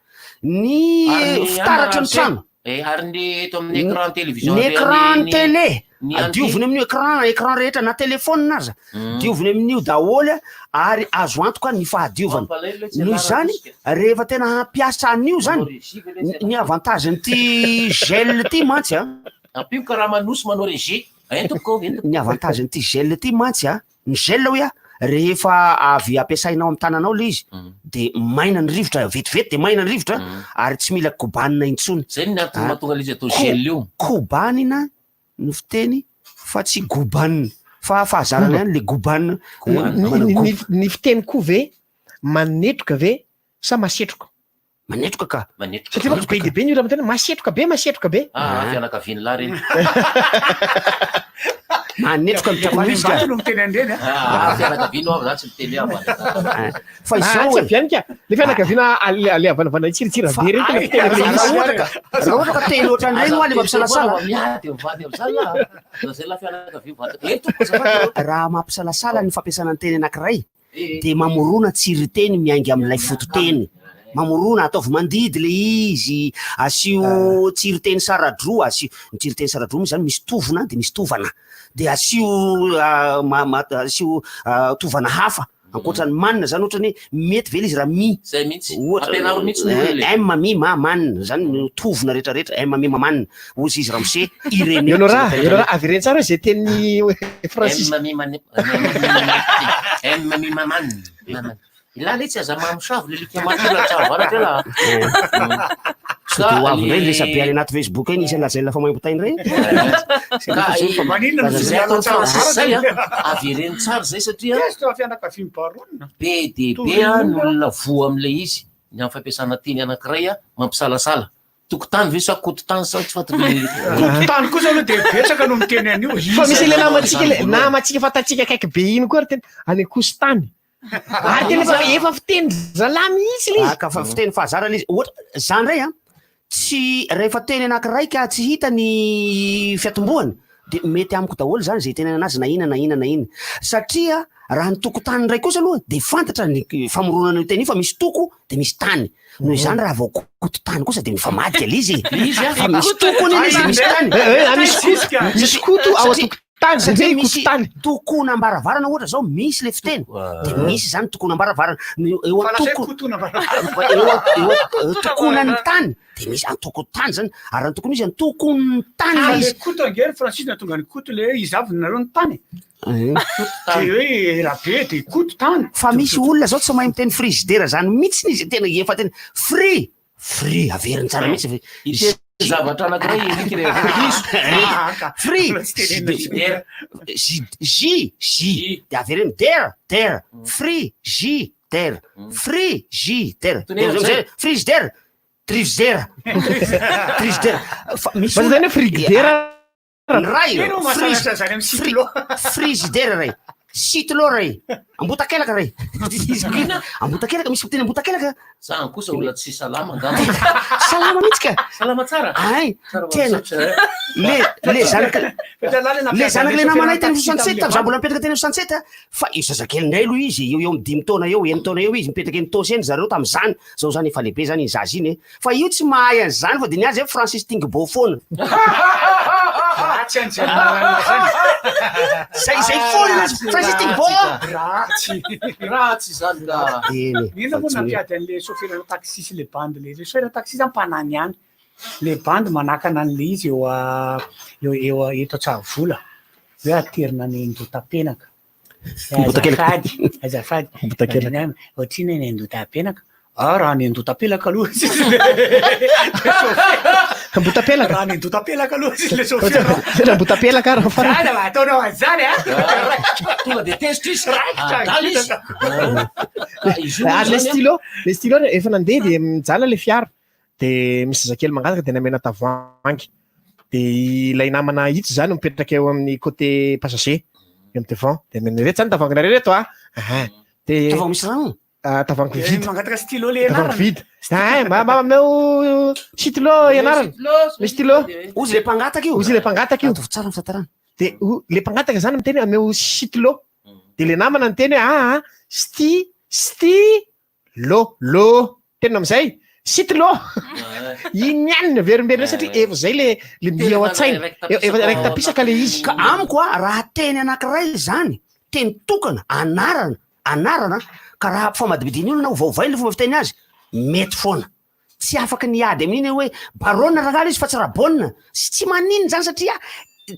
[SPEAKER 14] ny fitaratry ny trano.
[SPEAKER 11] Eh, ary ny eto amin'ny écran télévision
[SPEAKER 14] Ny écran télé,
[SPEAKER 11] ny anty-
[SPEAKER 14] diovina amin'io écran, écran rehetra na téléphone aza, diovina amin'io daholo ary azo antoka ny fahadiovana.
[SPEAKER 11] Mampalahelo ilay tsy
[SPEAKER 14] Noho izany,
[SPEAKER 11] anarana
[SPEAKER 14] rehefa tena hampiasa an'io zany, ny avantage-n'ity gel ity mantsy a.
[SPEAKER 11] Ampio karaha manosy manao régie. Entiko, entiko.
[SPEAKER 14] Ny avantage-n'ity gel ity mantsy a, ny gel hoy aho, rehefa avy ampiasainao amin'ny tananao ilay izy, de maina ny rivotra, vetivety de maina ny rivotra, ary tsy mila kobanina intsony.
[SPEAKER 11] Zay ny antony
[SPEAKER 14] Ah.
[SPEAKER 11] mahatonga ilay izy atao gel io.
[SPEAKER 14] Kobanina no fiteny fa tsy gobanina. Fa fahazarana ihany le gobanina.
[SPEAKER 8] Ny fiteny koa ve manetroka ve sa masetroka?
[SPEAKER 14] Manetroka ka.
[SPEAKER 11] Manetroka.
[SPEAKER 8] Satria manko be dia be ny olona miteny hoe masetroka be, masetroka be.
[SPEAKER 11] Ah, fianakavian'ny lahy reny.
[SPEAKER 14] Manetroka ny tokony ho izy ka.
[SPEAKER 2] no miteny an'ireny a.
[SPEAKER 11] Ah, fianakaviana ao, za tsy miteny aho.
[SPEAKER 14] Fa
[SPEAKER 8] Ah,
[SPEAKER 14] izao
[SPEAKER 8] tsy
[SPEAKER 14] e.
[SPEAKER 8] avy any ka. Le fianakaviana ale ale havanavana hitsiritsira
[SPEAKER 14] Fa
[SPEAKER 8] be reny tena
[SPEAKER 14] ay,
[SPEAKER 8] fiteny
[SPEAKER 14] raha
[SPEAKER 8] amin'ilay izy.
[SPEAKER 14] ohatra ka raha ohatra ka teny ohatran'ireny hoa le mampisalasala.
[SPEAKER 11] Miady mivady amin'izany lah. Zay lah fianakaviana mivady. Eh, tompoko azafady.
[SPEAKER 14] Raha mampisalasala ny fampiasana ny teny anankiray de mamorona tsirin-teny miainga amin'ilay fototeny. Mamorona, ataovy mandidy le izy, asio tsirin-teny saradroa, asio, ny tsirin-teny saradroa moa zany misy tovona de misy tovana, de asio ma- ma- asio tovana hafa. Ankoatra ny man zany ohatra ny hoe mety ve le izy raha mi?
[SPEAKER 11] Zay mihitsy.
[SPEAKER 14] Ohatra
[SPEAKER 11] Ampianaro mihitsy ny olona e.
[SPEAKER 14] M mi ma man zany no tovona rehetra rehetra M mi ma man hozy izy ramose Irene.
[SPEAKER 8] Enora, Enora, avereno tsara hoe zay tenin'i Francis.
[SPEAKER 11] M mi man M mi ma man. Ilà letsy aza mamosavy le alika maty io latsaka avaratra ela.
[SPEAKER 14] Sao dia ho avy indray ny resabe any anaty Facebook iny isan'ny lazaina fa maimbo tainy ireny.
[SPEAKER 11] Ka
[SPEAKER 2] Maninona no
[SPEAKER 11] zay ataon'i Francis zay a, avereno tsara zay satria
[SPEAKER 2] Tezitra fianakavian'i Baronina.
[SPEAKER 11] be dia be a ny olona voa amin'ilay izy ny amin'ny fampiasana teny anankiray a mampisalasala. Tokotany ve sa kototany sa tsy fantatro le.
[SPEAKER 2] Kototany kosa aloha dia betsaka no miteny an'io.
[SPEAKER 8] Fa misy ilay namantsika ilay namantsika fantatsika akaiky be iny koa ary tena any Kositany. Ary tena efa efa fiteny zalahy mihitsy ilay izy.
[SPEAKER 14] Ah, ka fa fiteny fahazarana izy. Ohatra, za ndray an, tsy rehefa teny anankiray ka tsy hita ny fiatombohany de mety amiko daholo zany zay itenenana azy na inona na inona na inona. Satria raha ny tokotany ndray kosa aloha de fantatra ny famoronana io teny io fa misy toko de misy tany. Noho izany raha vao koto tany kosa de mifamadika le izy e. Fa misy toko anie le izy de misy tany.
[SPEAKER 8] Eh, eh, misy koto, misy koto ao
[SPEAKER 14] Satria-
[SPEAKER 8] an-tokotany, zany
[SPEAKER 14] satria
[SPEAKER 8] hoe
[SPEAKER 14] misy
[SPEAKER 8] koto tany.
[SPEAKER 14] tokonam-baravarana ohatra zao misy le fiteny de misy zany tokonam-baravarana Ny eo
[SPEAKER 2] Fa lasa hoe
[SPEAKER 14] an-toko
[SPEAKER 2] kotonam-baravarana.
[SPEAKER 14] eo an- eo an- tokonan'ny tany de misy antokotany zany ary ny tokony izy antokon'ny tany
[SPEAKER 2] Ah,
[SPEAKER 14] le
[SPEAKER 2] le
[SPEAKER 14] izy.
[SPEAKER 2] koto ange ry Francis nahatonga ny koto le hoe iza avy nareo ny tany. De hoe Rabe de koto tany.
[SPEAKER 14] Fa misy olona zao tsy mahay miteny frigidaire zany mihitsy izy tena efa tena fri fri averiny tsara mihitsy
[SPEAKER 11] Ity zavatra anankiray Eric rehefa diso.
[SPEAKER 14] Fri J J J de averiny der der fri J der fri J der
[SPEAKER 11] Tonena amizay.
[SPEAKER 14] frigidaire trigidaire trigidaire fa misy
[SPEAKER 8] Fa zany hoe frigidaire
[SPEAKER 14] Ny ray
[SPEAKER 2] Ino
[SPEAKER 14] fri-
[SPEAKER 2] mahasanatra zany amin'ny cyclo?
[SPEAKER 14] frigidaire ray cyclo ray ambotakelaka ray ambotakelaka misy miteny ambotakelaka
[SPEAKER 11] Zany kosa olona tsy salama angamba.
[SPEAKER 14] salama mihitsy ka
[SPEAKER 11] Salama tsara.
[SPEAKER 14] ay
[SPEAKER 11] Tsara
[SPEAKER 14] tena
[SPEAKER 11] misaotra, eh.
[SPEAKER 14] le le zanaka le zanaka le namanay teny soixante-sept
[SPEAKER 2] tamin'le
[SPEAKER 14] za mbola mipetraka teny soixante-sept fa io zazakely ndray aloha izy eo eo amin'ny dimy taona eo eny taona eo izy mipetraka eny Tosy eny zareo tam'zany zao zany efa lehibe zany iny zaza iny e fa io tsy mahay an'zany fa de ny azy e Francis Tingbo foana
[SPEAKER 2] Ratsy an'izany anarana zany.
[SPEAKER 14] zay zay foana anazy Francis Tingbo
[SPEAKER 2] Ratsy.
[SPEAKER 11] Ratsy zany ka.
[SPEAKER 14] Eny,
[SPEAKER 2] Inona
[SPEAKER 14] fa
[SPEAKER 2] moa
[SPEAKER 14] tsy
[SPEAKER 2] nampiady an'le chauffeur taxi sy le bandy le le chauffeur taxi zany mpanany ihany. Le bandy manakana an'le izy eo a eo eo a- eto Antsahavola hoe aterina any Andohatapenaka.
[SPEAKER 14] Ambotakelaka.
[SPEAKER 2] Azafady, azafady.
[SPEAKER 8] Ambotakelaka.
[SPEAKER 2] Ohatrina eny Andohatapenaka. Ah, raha any Andohatapenaka aloha izy le le chauffeur.
[SPEAKER 8] Ambotapelaka.
[SPEAKER 2] Raha any Andohatapenaka aloha izy le chauffeur.
[SPEAKER 8] Tena ambotapelaka ary farany.
[SPEAKER 2] Zany va ataonao an'izany a?
[SPEAKER 11] Tonga de tezitra izy.
[SPEAKER 2] Raikitra,
[SPEAKER 11] Adala izy. Ka izy io moa
[SPEAKER 8] Ary le
[SPEAKER 11] zany a.
[SPEAKER 8] stylo, le stylo efa nandeha de mijanona le fiara de misy zazakely mangataka de namena tavoahangy. De ilay namana itsy zany mipetraka eo amin'ny côté passager eo amin'ny devant de amena reto zany tavoahanginareo reto a. Aha. De
[SPEAKER 14] Tavoahangy misy rano?
[SPEAKER 8] Ah, tavoahangy
[SPEAKER 2] Eh,
[SPEAKER 8] vide.
[SPEAKER 2] Mangataka stylo le
[SPEAKER 8] Tavoahangy
[SPEAKER 2] anarana.
[SPEAKER 8] vide. Ah, mba mba ameo stylo ianarana. Misy stylo.
[SPEAKER 14] Ozy le mpangataka io
[SPEAKER 8] Ozy le mpangataka io.
[SPEAKER 14] Ataovy tsara ny fitantarana
[SPEAKER 8] De le mpangataka zany miteny hoe ameo stylo. De le namana niteny hoe ah ah, sti sti lo lo tena amizay stylo. Iny ihany no averimberina satria efa zay le le mby ao an-tsaina. Efa raiki-tapisaka le izy.
[SPEAKER 14] Ka amiko a raha teny anankiray zany teny tokana anarana anarana ka raha ampifamadibidiny olona ho vaovay le fomba fiteny azy mety foana tsy afaky ny ady amin'iny hoe barona rangahy izy fa tsy rabona sy tsy maninona zany satria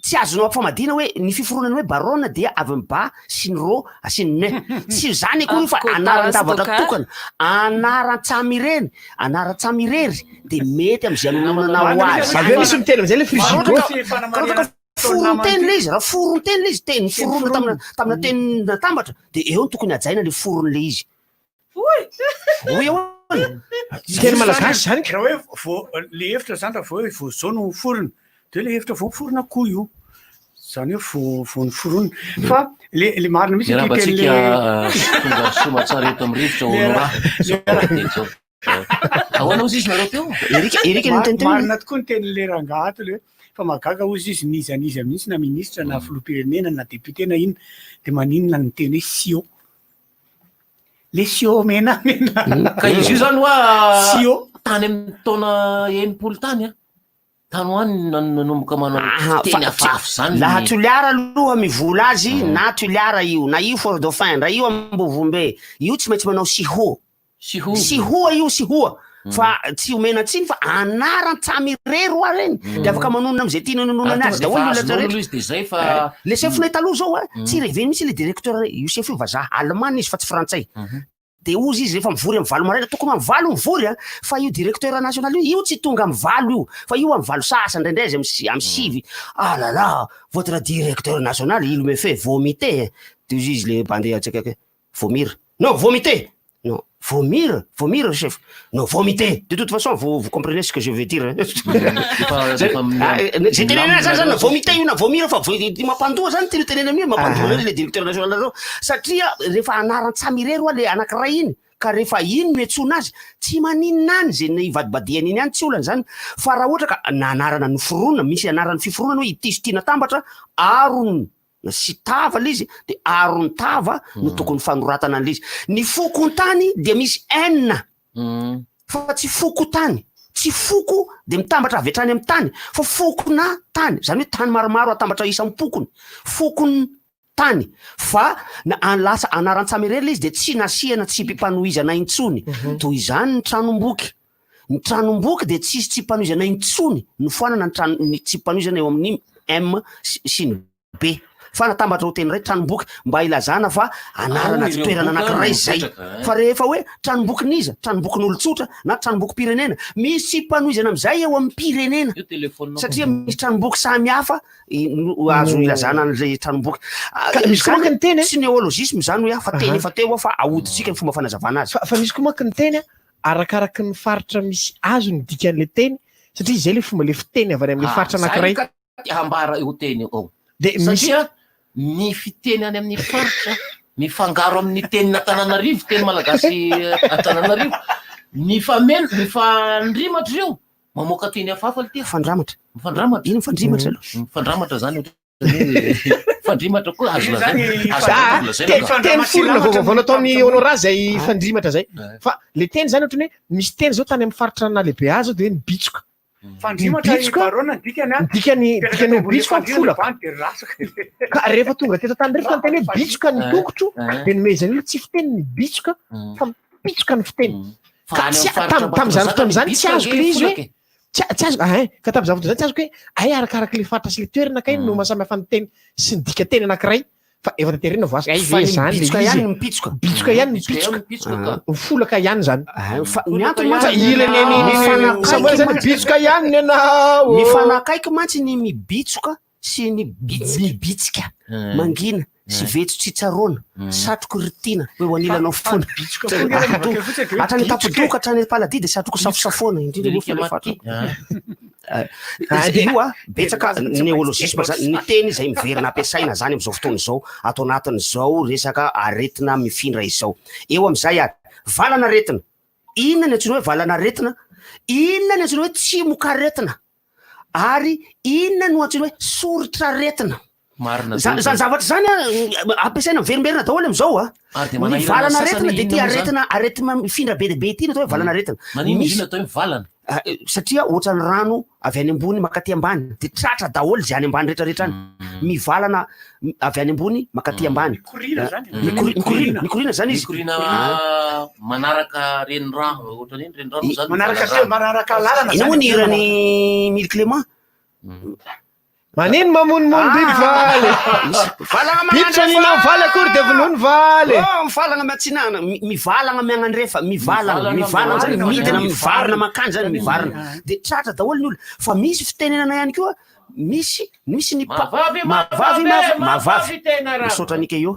[SPEAKER 14] tsy azonao ampifamadihana hoe ny fiforonany hoe barona dia avy amin'ny ba sy ny ro sy ny ne tsy zany akory io fa anaran-javatra tokana anaran-tsamirery anaran-tsamirery de mety am'izay anononanao azy
[SPEAKER 8] Avy eo misy miteny amizay le frigido.
[SPEAKER 14] Raha ohatra ka foron-teny le izy raha foron-teny le izy teny forona tamina tamina teny natambatra de eo no tokony hajaina le forony le izy Hoy ahoana?
[SPEAKER 8] Teny malagasy zany
[SPEAKER 2] Raha hoe vo le hevitra zany raha vao hoe vao zao no forona de le hevitra vao forona koa io. Zany hoe vo vo niforonina. Fa le le marina mihitsy
[SPEAKER 11] Miarahaba
[SPEAKER 2] ity
[SPEAKER 11] antsika
[SPEAKER 2] tenin'le-
[SPEAKER 11] tonga soa tsara eto amin'ny rivotra
[SPEAKER 2] Le
[SPEAKER 11] Honora.
[SPEAKER 2] raha- le raha-
[SPEAKER 11] Ahoana ozy izy nareo teo?
[SPEAKER 2] Marina tokoa ny tenin'le rangahy ato le hoe fa mahagaga ozy izy n'iza n'iza mihitsy na ministra na filoham-pirenena na député na inona de maninona ny teny hoe sio. Le sio mena mena.
[SPEAKER 11] Ka izy io zany hoa
[SPEAKER 2] Sio.
[SPEAKER 11] tany amin'ny taona 60 tany a. Tany ho any nanomboka manao
[SPEAKER 14] Aha,
[SPEAKER 11] fiteny
[SPEAKER 14] fa-
[SPEAKER 11] hafahafa zany.
[SPEAKER 14] Laha Toliara aloha mivola azy na Toliara io na io Fort Dauphin ndra io Ambovombe io tsy maintsy manao siho.
[SPEAKER 11] Siho.
[SPEAKER 14] Sihoa io sihoa. Fa tsy omena tsiny fa anaran-tsamy irery hoa reny. De afaka manonona am'zay tiany hanononana
[SPEAKER 11] Ary
[SPEAKER 14] azy
[SPEAKER 11] tonga de
[SPEAKER 14] daholo
[SPEAKER 11] efa
[SPEAKER 14] ny olona
[SPEAKER 11] azonao
[SPEAKER 14] rehetra.
[SPEAKER 11] aloha izy de zay fa-
[SPEAKER 14] Eh, Le chef-nay taloha zao a, tsy reveny mihitsy le directeur io chef io vazaha alemana izy fa tsy frantsay. De ozy izy rehefa mivory amin'ny 8 maraina, tokony amin'ny 8 mivory a, fa io directeur national io, io tsy tonga amin'ny 8 io, fa io amin'ny 8 sasany indraindray izy amin'ny 9. Ah là là, votre directeur national, il me fait vomiter. De ozy izy le mpandeha tsika hoe, vomir. Non, vomiter. Non, vomir, vomir chef. Non, vomiter. De toute façon, vous, vous comprenez ce que je veux dire. hein.
[SPEAKER 11] Efa- efa mi-
[SPEAKER 14] Ah, eh, Zay tenenina zany zany na vomiter io na vomir fa mampandoa zany ty tenena amin'io mampandoa an'io le directeur national reo satria rehefa anaran-tsamy irery hoa le anankiray iny ka rehefa iny no iantsoana azy tsy maninona any zay nivadibadihany iny ihany tsy olana zany fa raha ohatra ka na anarana noforonina misy anaran'ny fiforonana hoe ity sy ity natambatra arony sy tava le izy de arony tava no tokony fanoratana an'le izy ny fokontany dia misy n fa tsy fokotany tsy foko de mitambatra avy hatrany amin'ny tany fa fokona tany zany hoe tany maromaro atambatra isam-pokony fokon tany fa na an- lasa anaran-tsamy irery le izy de tsy nasiana tsipim-panohizana intsony toy izany ny tranomboky ny tranomboky de tsisy tsipim-panohizana intsony nofoanana ny trano ny tsipim-panohizana eo amin'ny m sy ny b fa natambatra ho teny iray tranomboky mba ilazana fa anarana
[SPEAKER 11] Ao ireo
[SPEAKER 14] toerana
[SPEAKER 11] boky
[SPEAKER 14] anankiray
[SPEAKER 11] no
[SPEAKER 14] zay
[SPEAKER 11] mipetraka, eh.
[SPEAKER 14] fa rehefa hoe tranombokin'iza tranombokin'olon-tsotra na tranombokim-pirenena misy tsipim-panohizana amizay eo amin'ny pirenena
[SPEAKER 11] Io téléphone
[SPEAKER 14] satria misy tranomboky samy hafa no azo ilazana an'ilay tranomboky. Ah,
[SPEAKER 8] Ka misy koa manko ny teny, eh?
[SPEAKER 14] Tsy néologisme zany hoe fa teny
[SPEAKER 8] Aha.
[SPEAKER 14] efa teo fa ahodintsika ny fomba fanazavana azy.
[SPEAKER 8] Fa misy koa manko ny teny a, arakaraky ny faritra misy azy ny dikan'le teny satria izay le fomba le fiteny avy any amin'le
[SPEAKER 11] Ah,
[SPEAKER 8] faritra
[SPEAKER 11] zay
[SPEAKER 8] anankiray.
[SPEAKER 11] ka ambara io teny io ao.
[SPEAKER 8] De misy
[SPEAKER 11] Satria ny fiteny any amin'ny faritra mifangaro amin'ny tenin'Antananarivo, teny malagasy Antananarivo, mifameno, mifandrimatra io, mamoaka teny hafahafa le teny.
[SPEAKER 14] Fandramatra.
[SPEAKER 11] Mifandramatra.
[SPEAKER 14] Ino mifandrimatra aloha?
[SPEAKER 11] Mifandramatra zany ohatran'ny hoe fandrimatra koa azo lazaina. Azo
[SPEAKER 8] Ah,
[SPEAKER 11] lazaina ka.
[SPEAKER 8] teny forona vaovao nataon'ny Honora zay fandrimatra zay. Fa le teny zany ohatran'ny hoe misy teny zao tany amin'ny faritra nalehibe azy zao de hoe ny bitsoka.
[SPEAKER 2] Fandrimatra
[SPEAKER 8] Ny bitsoka,
[SPEAKER 2] barona ny dikany a.
[SPEAKER 8] ny dikany dikany hoe bitsoka
[SPEAKER 2] Fandriana
[SPEAKER 8] folaka.
[SPEAKER 2] bany de rasaka.
[SPEAKER 8] Ka rehefa tonga teto Antananarivo ka niteny hoe bitsoka ny
[SPEAKER 11] Eh,
[SPEAKER 8] tongotro
[SPEAKER 11] eh.
[SPEAKER 8] de nomezan'ny olona tsy fiteny ny bitsoka fa mipitsoka ny fiteny.
[SPEAKER 11] Fa
[SPEAKER 8] Ka
[SPEAKER 11] any
[SPEAKER 8] tsy
[SPEAKER 11] amin'ny faritra
[SPEAKER 8] tam'izany fotoana izany tsy
[SPEAKER 11] Ambatondrazaka
[SPEAKER 8] azoko le izy hoe
[SPEAKER 11] ny bitsoka
[SPEAKER 8] tsy azoko ah, ka tam'izany fotoana izany tsy azoko hoe ay arakaraka le faritra sy le toerana kay no mahasamihafa ny teny sy ny dikateny anankiray fa efa tanterena vao azo ay
[SPEAKER 14] Fa
[SPEAKER 8] ve
[SPEAKER 14] ny
[SPEAKER 8] zany le
[SPEAKER 14] mibitsoka
[SPEAKER 8] izy
[SPEAKER 14] ihany
[SPEAKER 8] e.
[SPEAKER 14] ny mipitsoka.
[SPEAKER 8] Bitsoka ihany ny
[SPEAKER 11] Bitsoka ihany
[SPEAKER 8] bitsoka.
[SPEAKER 11] ny bitsoka ka.
[SPEAKER 8] Mifolaka ihany zany.
[SPEAKER 14] Fa ny antony
[SPEAKER 8] Fa
[SPEAKER 14] mantsy
[SPEAKER 8] ila ny ny ny Samoa zany bitsoka ihany ny anao.
[SPEAKER 14] Mifanakaiky mantsy ny mibitsoka sy ny mibitsika mangina sy vetso tsy tsaroana satroko ry tiana hoe ho anilanao foana hatrany tapodoka hatrany paladia de satroko safosafoana indrindra moa fa le fatroko io a betsaka néologisme zany ny teny izay miverina ampiasaina zany am'izao fotoana izao ato anatin'izao resaka aretina mifindra izao eo am'izay ary valan'aretina inona ny antsoina hoe valan'aretina inona ny antsoina hoe tsimokaretina ary inona no antsoina hoe soritr'aretina
[SPEAKER 11] Marina
[SPEAKER 14] Zany
[SPEAKER 11] daholo
[SPEAKER 14] zany zavatra zany a ampiasaina miverimberina daholo am'izao a
[SPEAKER 11] Ary dia
[SPEAKER 14] ny
[SPEAKER 11] manahirana
[SPEAKER 14] valan'aretina
[SPEAKER 11] sasany
[SPEAKER 14] de ty
[SPEAKER 11] inona moa zany?
[SPEAKER 14] aretina aretina mifindra be dia be ity no atao hoe valan'aretina
[SPEAKER 11] Maninona izy
[SPEAKER 14] Misy-
[SPEAKER 11] io no atao hoe valana?
[SPEAKER 14] Ah, satria ohatran'ny rano avy any ambony makaty ambany de tratra daholo zay any ambany rehetrarehetra any mivalana avy any ambony makaty ambany
[SPEAKER 2] Mikorina zany.
[SPEAKER 14] Mikorina mikorina zany izy
[SPEAKER 11] Mikorina
[SPEAKER 14] Ah.
[SPEAKER 11] manaraka renirano ohatran'iny renirano zany
[SPEAKER 2] Manaraka teo, manaraka lalana
[SPEAKER 14] Ino moa ny hiran'i Mily Clément?
[SPEAKER 8] Manino mamonomono biby valy.
[SPEAKER 14] Valagna
[SPEAKER 8] Biby tsy haninona valy akory de vonono valy.
[SPEAKER 14] Oh, mivalagna miatsinana, mivalagna miagnandrefa, mivalagna, mivalagna zany midina mivarina mankany zany mivarina. De tratra daholo ny olona. Fa misy fitenenana ihany koa, misy misy ny pa-
[SPEAKER 11] Mahavavy,
[SPEAKER 14] mahavavy,
[SPEAKER 11] mahavavy,
[SPEAKER 14] mahavavy.
[SPEAKER 11] tena raha.
[SPEAKER 14] Misaotra an'ika io.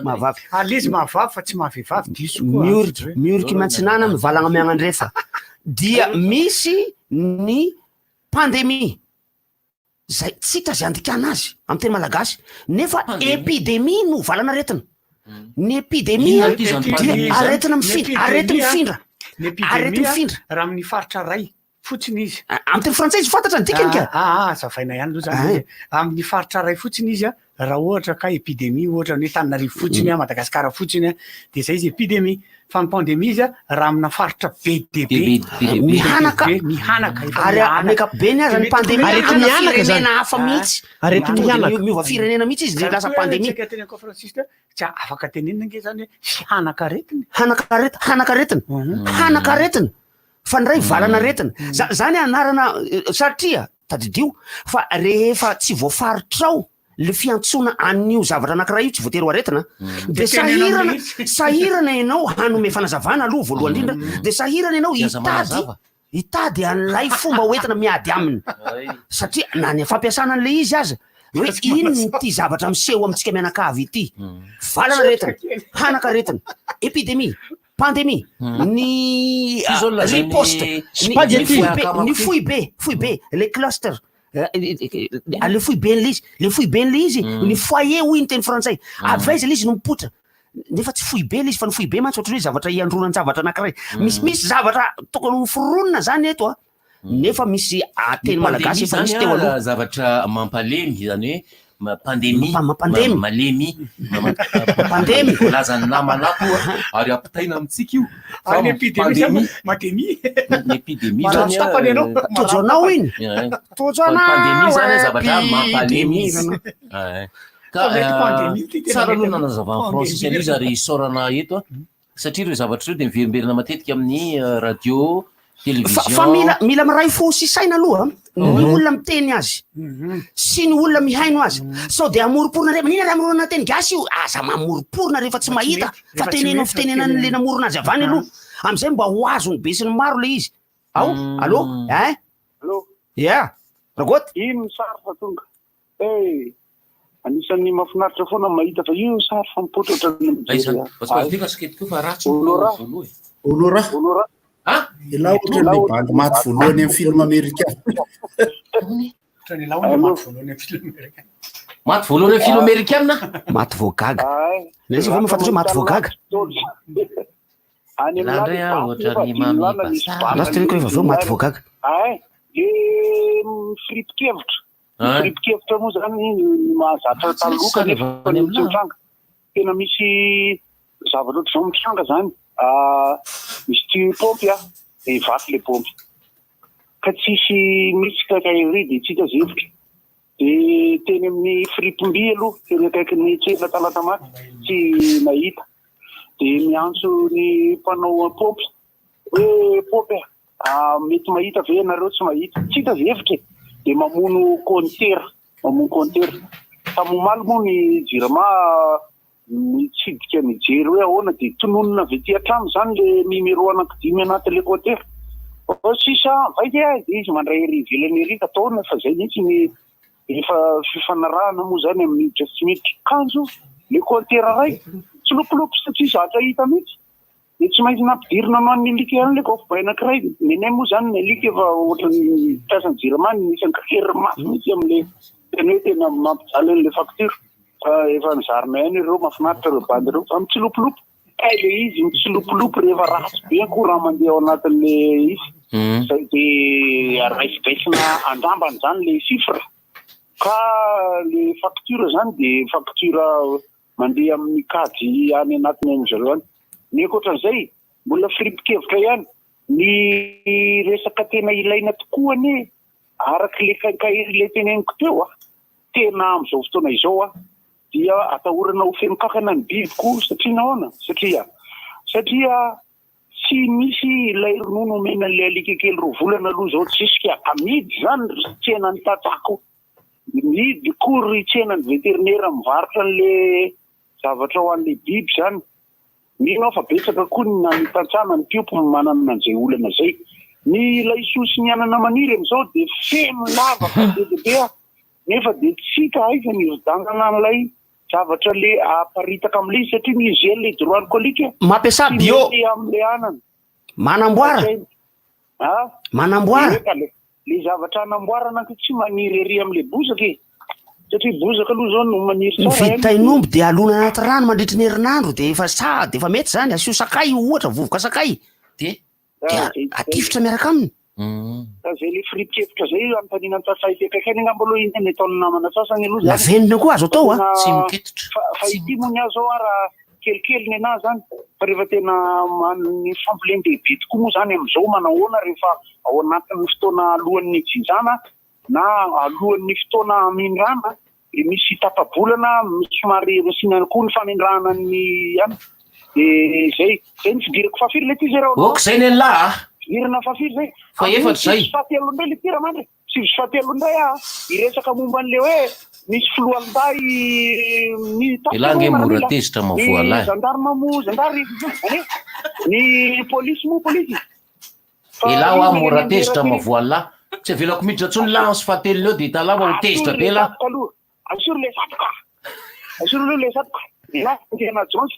[SPEAKER 14] Mahavavy.
[SPEAKER 2] Ary izy mahavavy fa tsy mahavehivavy diso koa.
[SPEAKER 14] Mioriky, mioriky miatsinana, mivalagna miagnandrefa. Dia misy ny pandémie. Zay tsy hita zay andikana azy amin'ny teny malagasy nefa épidémie no valan'aretina. Ny épidémie
[SPEAKER 2] Inona ity zany
[SPEAKER 14] dia
[SPEAKER 2] pandémie zany?
[SPEAKER 14] aretina
[SPEAKER 2] Ny
[SPEAKER 14] mifindra, aretina
[SPEAKER 2] épidémie,
[SPEAKER 14] mifindra.
[SPEAKER 2] Ny épidémie,
[SPEAKER 14] Aretina mifindra.
[SPEAKER 2] Raha amin'ny faritra ray fotsiny izy.
[SPEAKER 14] Amin'ny teny frantsay izy fantatra ny dikany ka.
[SPEAKER 2] Ah, ah, azavaina ihany aloha zany. Amin'ny faritra ray fotsiny izy a, Raha ohatra ka épidémie ohatra ny hoe Tananarivo fotsiny a, Madagasikara fotsiny a, de zay izy épidémie. Fa ny pandémie izy a, raha amina faritra be dia be,
[SPEAKER 14] Mihanaka.
[SPEAKER 2] be, mihanaka, efa
[SPEAKER 14] Ary
[SPEAKER 2] mihanaka.
[SPEAKER 14] amin'ny ankapobeny aza ny
[SPEAKER 2] De mety
[SPEAKER 14] pandémie
[SPEAKER 2] tonga
[SPEAKER 14] amina
[SPEAKER 2] mihanaka zany.
[SPEAKER 14] firenena hafa mihitsy.
[SPEAKER 2] Aretina
[SPEAKER 14] Tonga de
[SPEAKER 2] mihanaka.
[SPEAKER 14] miova firenena mihitsy izy de
[SPEAKER 2] Zany
[SPEAKER 14] lasa
[SPEAKER 2] koa hoe
[SPEAKER 14] pandémie.
[SPEAKER 2] tsika teny an-conférenciste hoe tsy afaka tenenina ange zany hoe fihanak'aretina.
[SPEAKER 14] Hanak'aretina, hanak'aretina, hanak'aretina. Fa ny ray valan'aretina. Zany anarana satria tadidio fa rehefa tsy voafaritrao le fiantsoana an'io zavatra anankiray io tsy voatery ho aretina de
[SPEAKER 2] De tenenao
[SPEAKER 14] sahirana
[SPEAKER 2] mihitsy.
[SPEAKER 14] sahirana ianao hanome fanazavana aloha voalohany indrindra de sahirana ianao
[SPEAKER 11] Dia aza
[SPEAKER 14] hitady
[SPEAKER 11] manazava.
[SPEAKER 14] hitady an'ilay fomba hoentina miady aminy satria na ny fampiasana an'le izy aza hoe inona ity zavatra miseho amintsika mianakavy ity valan'aretina hanak'aretina épidémie pandémie ny
[SPEAKER 11] Ty zao lazain'ny
[SPEAKER 14] riposte ny
[SPEAKER 11] Spaghetti.
[SPEAKER 14] foibe ny foibe foibe le cluster le foibe n'le izy le foibe n'le izy ny foyer hoy ny teny frantsay avy aiza le izy no mipoitra nefa tsy foibe le izy fa ny foibe mantsy ohatran'ny hoe zavatra iandronan-javatra anankiray misy misy zavatra tokony ho foronina zany eto a nefa misy teny
[SPEAKER 11] Ny
[SPEAKER 14] malagasy
[SPEAKER 11] pandémie
[SPEAKER 14] efa misy
[SPEAKER 11] zany
[SPEAKER 14] teo
[SPEAKER 11] a,
[SPEAKER 14] aloha
[SPEAKER 11] zavatra mampalemy zany hoe pandémie
[SPEAKER 14] Mampandemy.
[SPEAKER 11] malemy
[SPEAKER 14] Mampandemy.
[SPEAKER 11] voalazan'ny namana koa ary ampitaina amintsika io Fa
[SPEAKER 2] Ary ny épidémie zany
[SPEAKER 11] pandémie
[SPEAKER 2] madémie.
[SPEAKER 11] ny épidémie
[SPEAKER 2] Marary
[SPEAKER 11] zany a,
[SPEAKER 2] tapany ianao.
[SPEAKER 14] Tojo anao iny.
[SPEAKER 11] Eh,
[SPEAKER 14] Tojo
[SPEAKER 11] fa ny
[SPEAKER 14] anao,
[SPEAKER 11] pandémie zany a zavatra mampalemy
[SPEAKER 14] épidémie.
[SPEAKER 11] izy Eh, ka
[SPEAKER 2] Fa mety pandémie ty tena
[SPEAKER 11] tsara aloha
[SPEAKER 2] mety
[SPEAKER 11] nanazavan'i
[SPEAKER 2] pandémie.
[SPEAKER 11] Francis an'io ary isaorana eto a satria ireo zavatra ireo dia miverimberina matetika amin'ny radio
[SPEAKER 14] Fa,
[SPEAKER 11] télévision
[SPEAKER 14] fa mila mila miray fo sy saina aloha ny olona miteny azy sy ny olona mihaino azy sao de amoromporona re manina raha amorona teny gasy io aza mamoromporona rehefa tsy
[SPEAKER 2] Fa tsy
[SPEAKER 14] mahita
[SPEAKER 2] mety.
[SPEAKER 14] fa
[SPEAKER 2] Rehefa tsy
[SPEAKER 14] teneno
[SPEAKER 2] mety, fa
[SPEAKER 14] fitenenan'le
[SPEAKER 2] teneno.
[SPEAKER 14] namorona azy avy any aloha am'izay mba ho azony be sy ny maro le izy ao allo hein
[SPEAKER 6] Allô?
[SPEAKER 14] yeah Ragoty
[SPEAKER 6] Ino ny sary fa tonga? Eh, anisan'ny mahafinaritra foana mahita fa io sary fa mipoitra ohatran'ny
[SPEAKER 11] Aiza?
[SPEAKER 6] mijery
[SPEAKER 11] Parce que avy kasket koa fa ratsy ny
[SPEAKER 6] Honorat.
[SPEAKER 11] voalohany.
[SPEAKER 18] Honorat.
[SPEAKER 6] Honorat.
[SPEAKER 18] Ialahy ohatran'ny bandy maty voalohany amin'ny film amerikana.
[SPEAKER 2] Ohatran'ny ialahy hono maty voalohany amin'ny film amerikana.
[SPEAKER 11] Maty voalohany amin'ny film amerikana?
[SPEAKER 14] Maty voagaga. Naiza vao mahafantatra hoe maty voagaga?
[SPEAKER 6] Any
[SPEAKER 11] Ialahy indray a, ohatran'ny mamy basara.
[SPEAKER 14] Lasa teneniko rehefa avy eo maty voagaga.
[SPEAKER 6] Ay, le mifiripi-kevitra.
[SPEAKER 11] Ay.
[SPEAKER 6] Mifiripi-kevitra moa zany ny mahazatra
[SPEAKER 11] Tsy
[SPEAKER 6] taloha
[SPEAKER 11] misy sary
[SPEAKER 6] kanefa
[SPEAKER 11] avy any
[SPEAKER 6] ny tsy
[SPEAKER 11] aminà.
[SPEAKER 6] mitranga. Tena misy zavatra ohatr'izao mitranga zany. Ah, misy tuyau paompy a, de vaky le paompy. Ka tsisy misy quincaillerie de tsy hita zay hevitra. De teny amin'ny fripomby aloha, teny akaikin'ny tsena Talatamaty, tsy nahita. De miantso ny mpanao paompy hoe paompy a, mety mahita ve ianareo tsy mahita? Tsy hita zay hevitra e. De mamono compteur, mamono compteur. Tamin'ny omaly moa ny Jirama nitsidika nijery hoe ahoana de tononina avy aty an-trano zany le numéro anankidimy anatin'le compteur. Oh, sisa vaika e, de izy mandray ery ivelany ery ka taona fa zay mihitsy ny efa fifanarahana moa zany amin'ny miditra sy tsy miditra. Kanjo le compteur ray tsilopilopy sy tsy zatra hita mihitsy. De tsy maintsy nampidirina ho an'ny alika ihany le kofbay anankiray. Ny anay moa zany ny alika efa ohatran'ny mpiasan'ny Jirama ny isan'ny kery mafy mihitsy amin'le tena hoe tena mampijaly an'le facture. Fa efa nizarina ihany ireo mahafinaritra ireo bandy ireo. Fa mitsilopilopy. Kay le izy mitsilopilopy rehefa ratsy be courant mandeha ao anatin'le izy. Zay de raisidraisina andrambany zany le chiffre. Ka le facture zany de facture mandeha amin'ny kajy any anatiny any zareo any. Ny ankoatran'izay, mbola firipin-kevitra ihany, ny resaka tena ilaina tokoa anie araka ilay quincaillerie ilay teneniko teo a, tena amin'izao fotoana izao a, dia atahorana ho feno kankana ny biby koa satria nahoana? Satria satria tsy misy ilay ronono omena an'ilay alika kely 2 volana aloha izao tsisy ka, amidy izany ry tsenan'ny tantsaha Mihidy koa ry tsenan'ny veterinera mivarotra an'le zavatra ho an'le biby zany. Mino aho fa betsaka koa ny na ny tantsaha na ny mpiompy manana an'izay olana izay. Ny laisoa sy ny anana maniry amin'izao dia feno lavaka be dia be nefa dia tsy hita aiza ny hividianana an'ilay zavatra le aparitaka amin'ilay izy satria ny gel hydroalcoolique
[SPEAKER 14] Mampiasà
[SPEAKER 6] tsy
[SPEAKER 14] bio.
[SPEAKER 6] mety amin'ilay anana.
[SPEAKER 14] Manamboara.
[SPEAKER 6] Ah?
[SPEAKER 14] Manamboara.
[SPEAKER 6] Eka, le zavatra anamboarana anko tsy maniry ery am'le bozaka e. Satria bozaka aloha zao no maniry tsara
[SPEAKER 14] Mividy
[SPEAKER 6] eh.
[SPEAKER 14] tain'omby de alona anaty rano mandritry ny herinandro de efa sa de efa mety zany, asio sakay ohatra, vovoka sakay.
[SPEAKER 11] De
[SPEAKER 14] de atifitra miaraka aminy.
[SPEAKER 6] Ka zay le firipikevitra zay anontaniana ny tantsaha ety akaiky any angamba aloha inona ny ataon'ny namana sasany aloha zany.
[SPEAKER 14] Lavenona koa azo atao, a.
[SPEAKER 6] Fa
[SPEAKER 14] Tsy
[SPEAKER 6] tena-
[SPEAKER 14] miketotra.
[SPEAKER 6] Fa ity moa ny ahy zao a raha kelikely ny anahy zany fa rehefa tena ny fambolen-dehibe tokoa moa zany amin'izao manahoana rehefa ao anatin'ny fotoana alohan'ny hijinjana na alohan'ny fotoana hamindrana dia misy tapa-bolana somary rosina koa ny famindrana ny any dia zay zay ny fidirako fahafiry le ty zay raha
[SPEAKER 11] Ok, zay ny an'lah a.
[SPEAKER 6] Fidirana fahafiry zay
[SPEAKER 11] Fa efatra zay.
[SPEAKER 6] Sivy sy fahatelo indray le ty Ramandry sivy sy fahatelo indray a hiresaka momba an'le hoe misy foloalindahy ny tafika
[SPEAKER 11] Elah ange
[SPEAKER 6] moa
[SPEAKER 11] mora
[SPEAKER 6] miaramila,
[SPEAKER 11] tezitra
[SPEAKER 6] ny
[SPEAKER 11] mahavoalahy.
[SPEAKER 6] gendarme moa zandary ane ny polisy moa polisy Fa
[SPEAKER 11] Elah hoa
[SPEAKER 6] io ny
[SPEAKER 11] mora
[SPEAKER 6] any
[SPEAKER 11] tezitra
[SPEAKER 6] amin'ny
[SPEAKER 11] mahavoalahy. Tsy avelako miditra intsony lah sy fahatelony eo dia hitanlah fa ho tezitra be lah.
[SPEAKER 6] Satroka aloha. Asory le satroka. Asory aloha le satroka. Na Indiana Jones.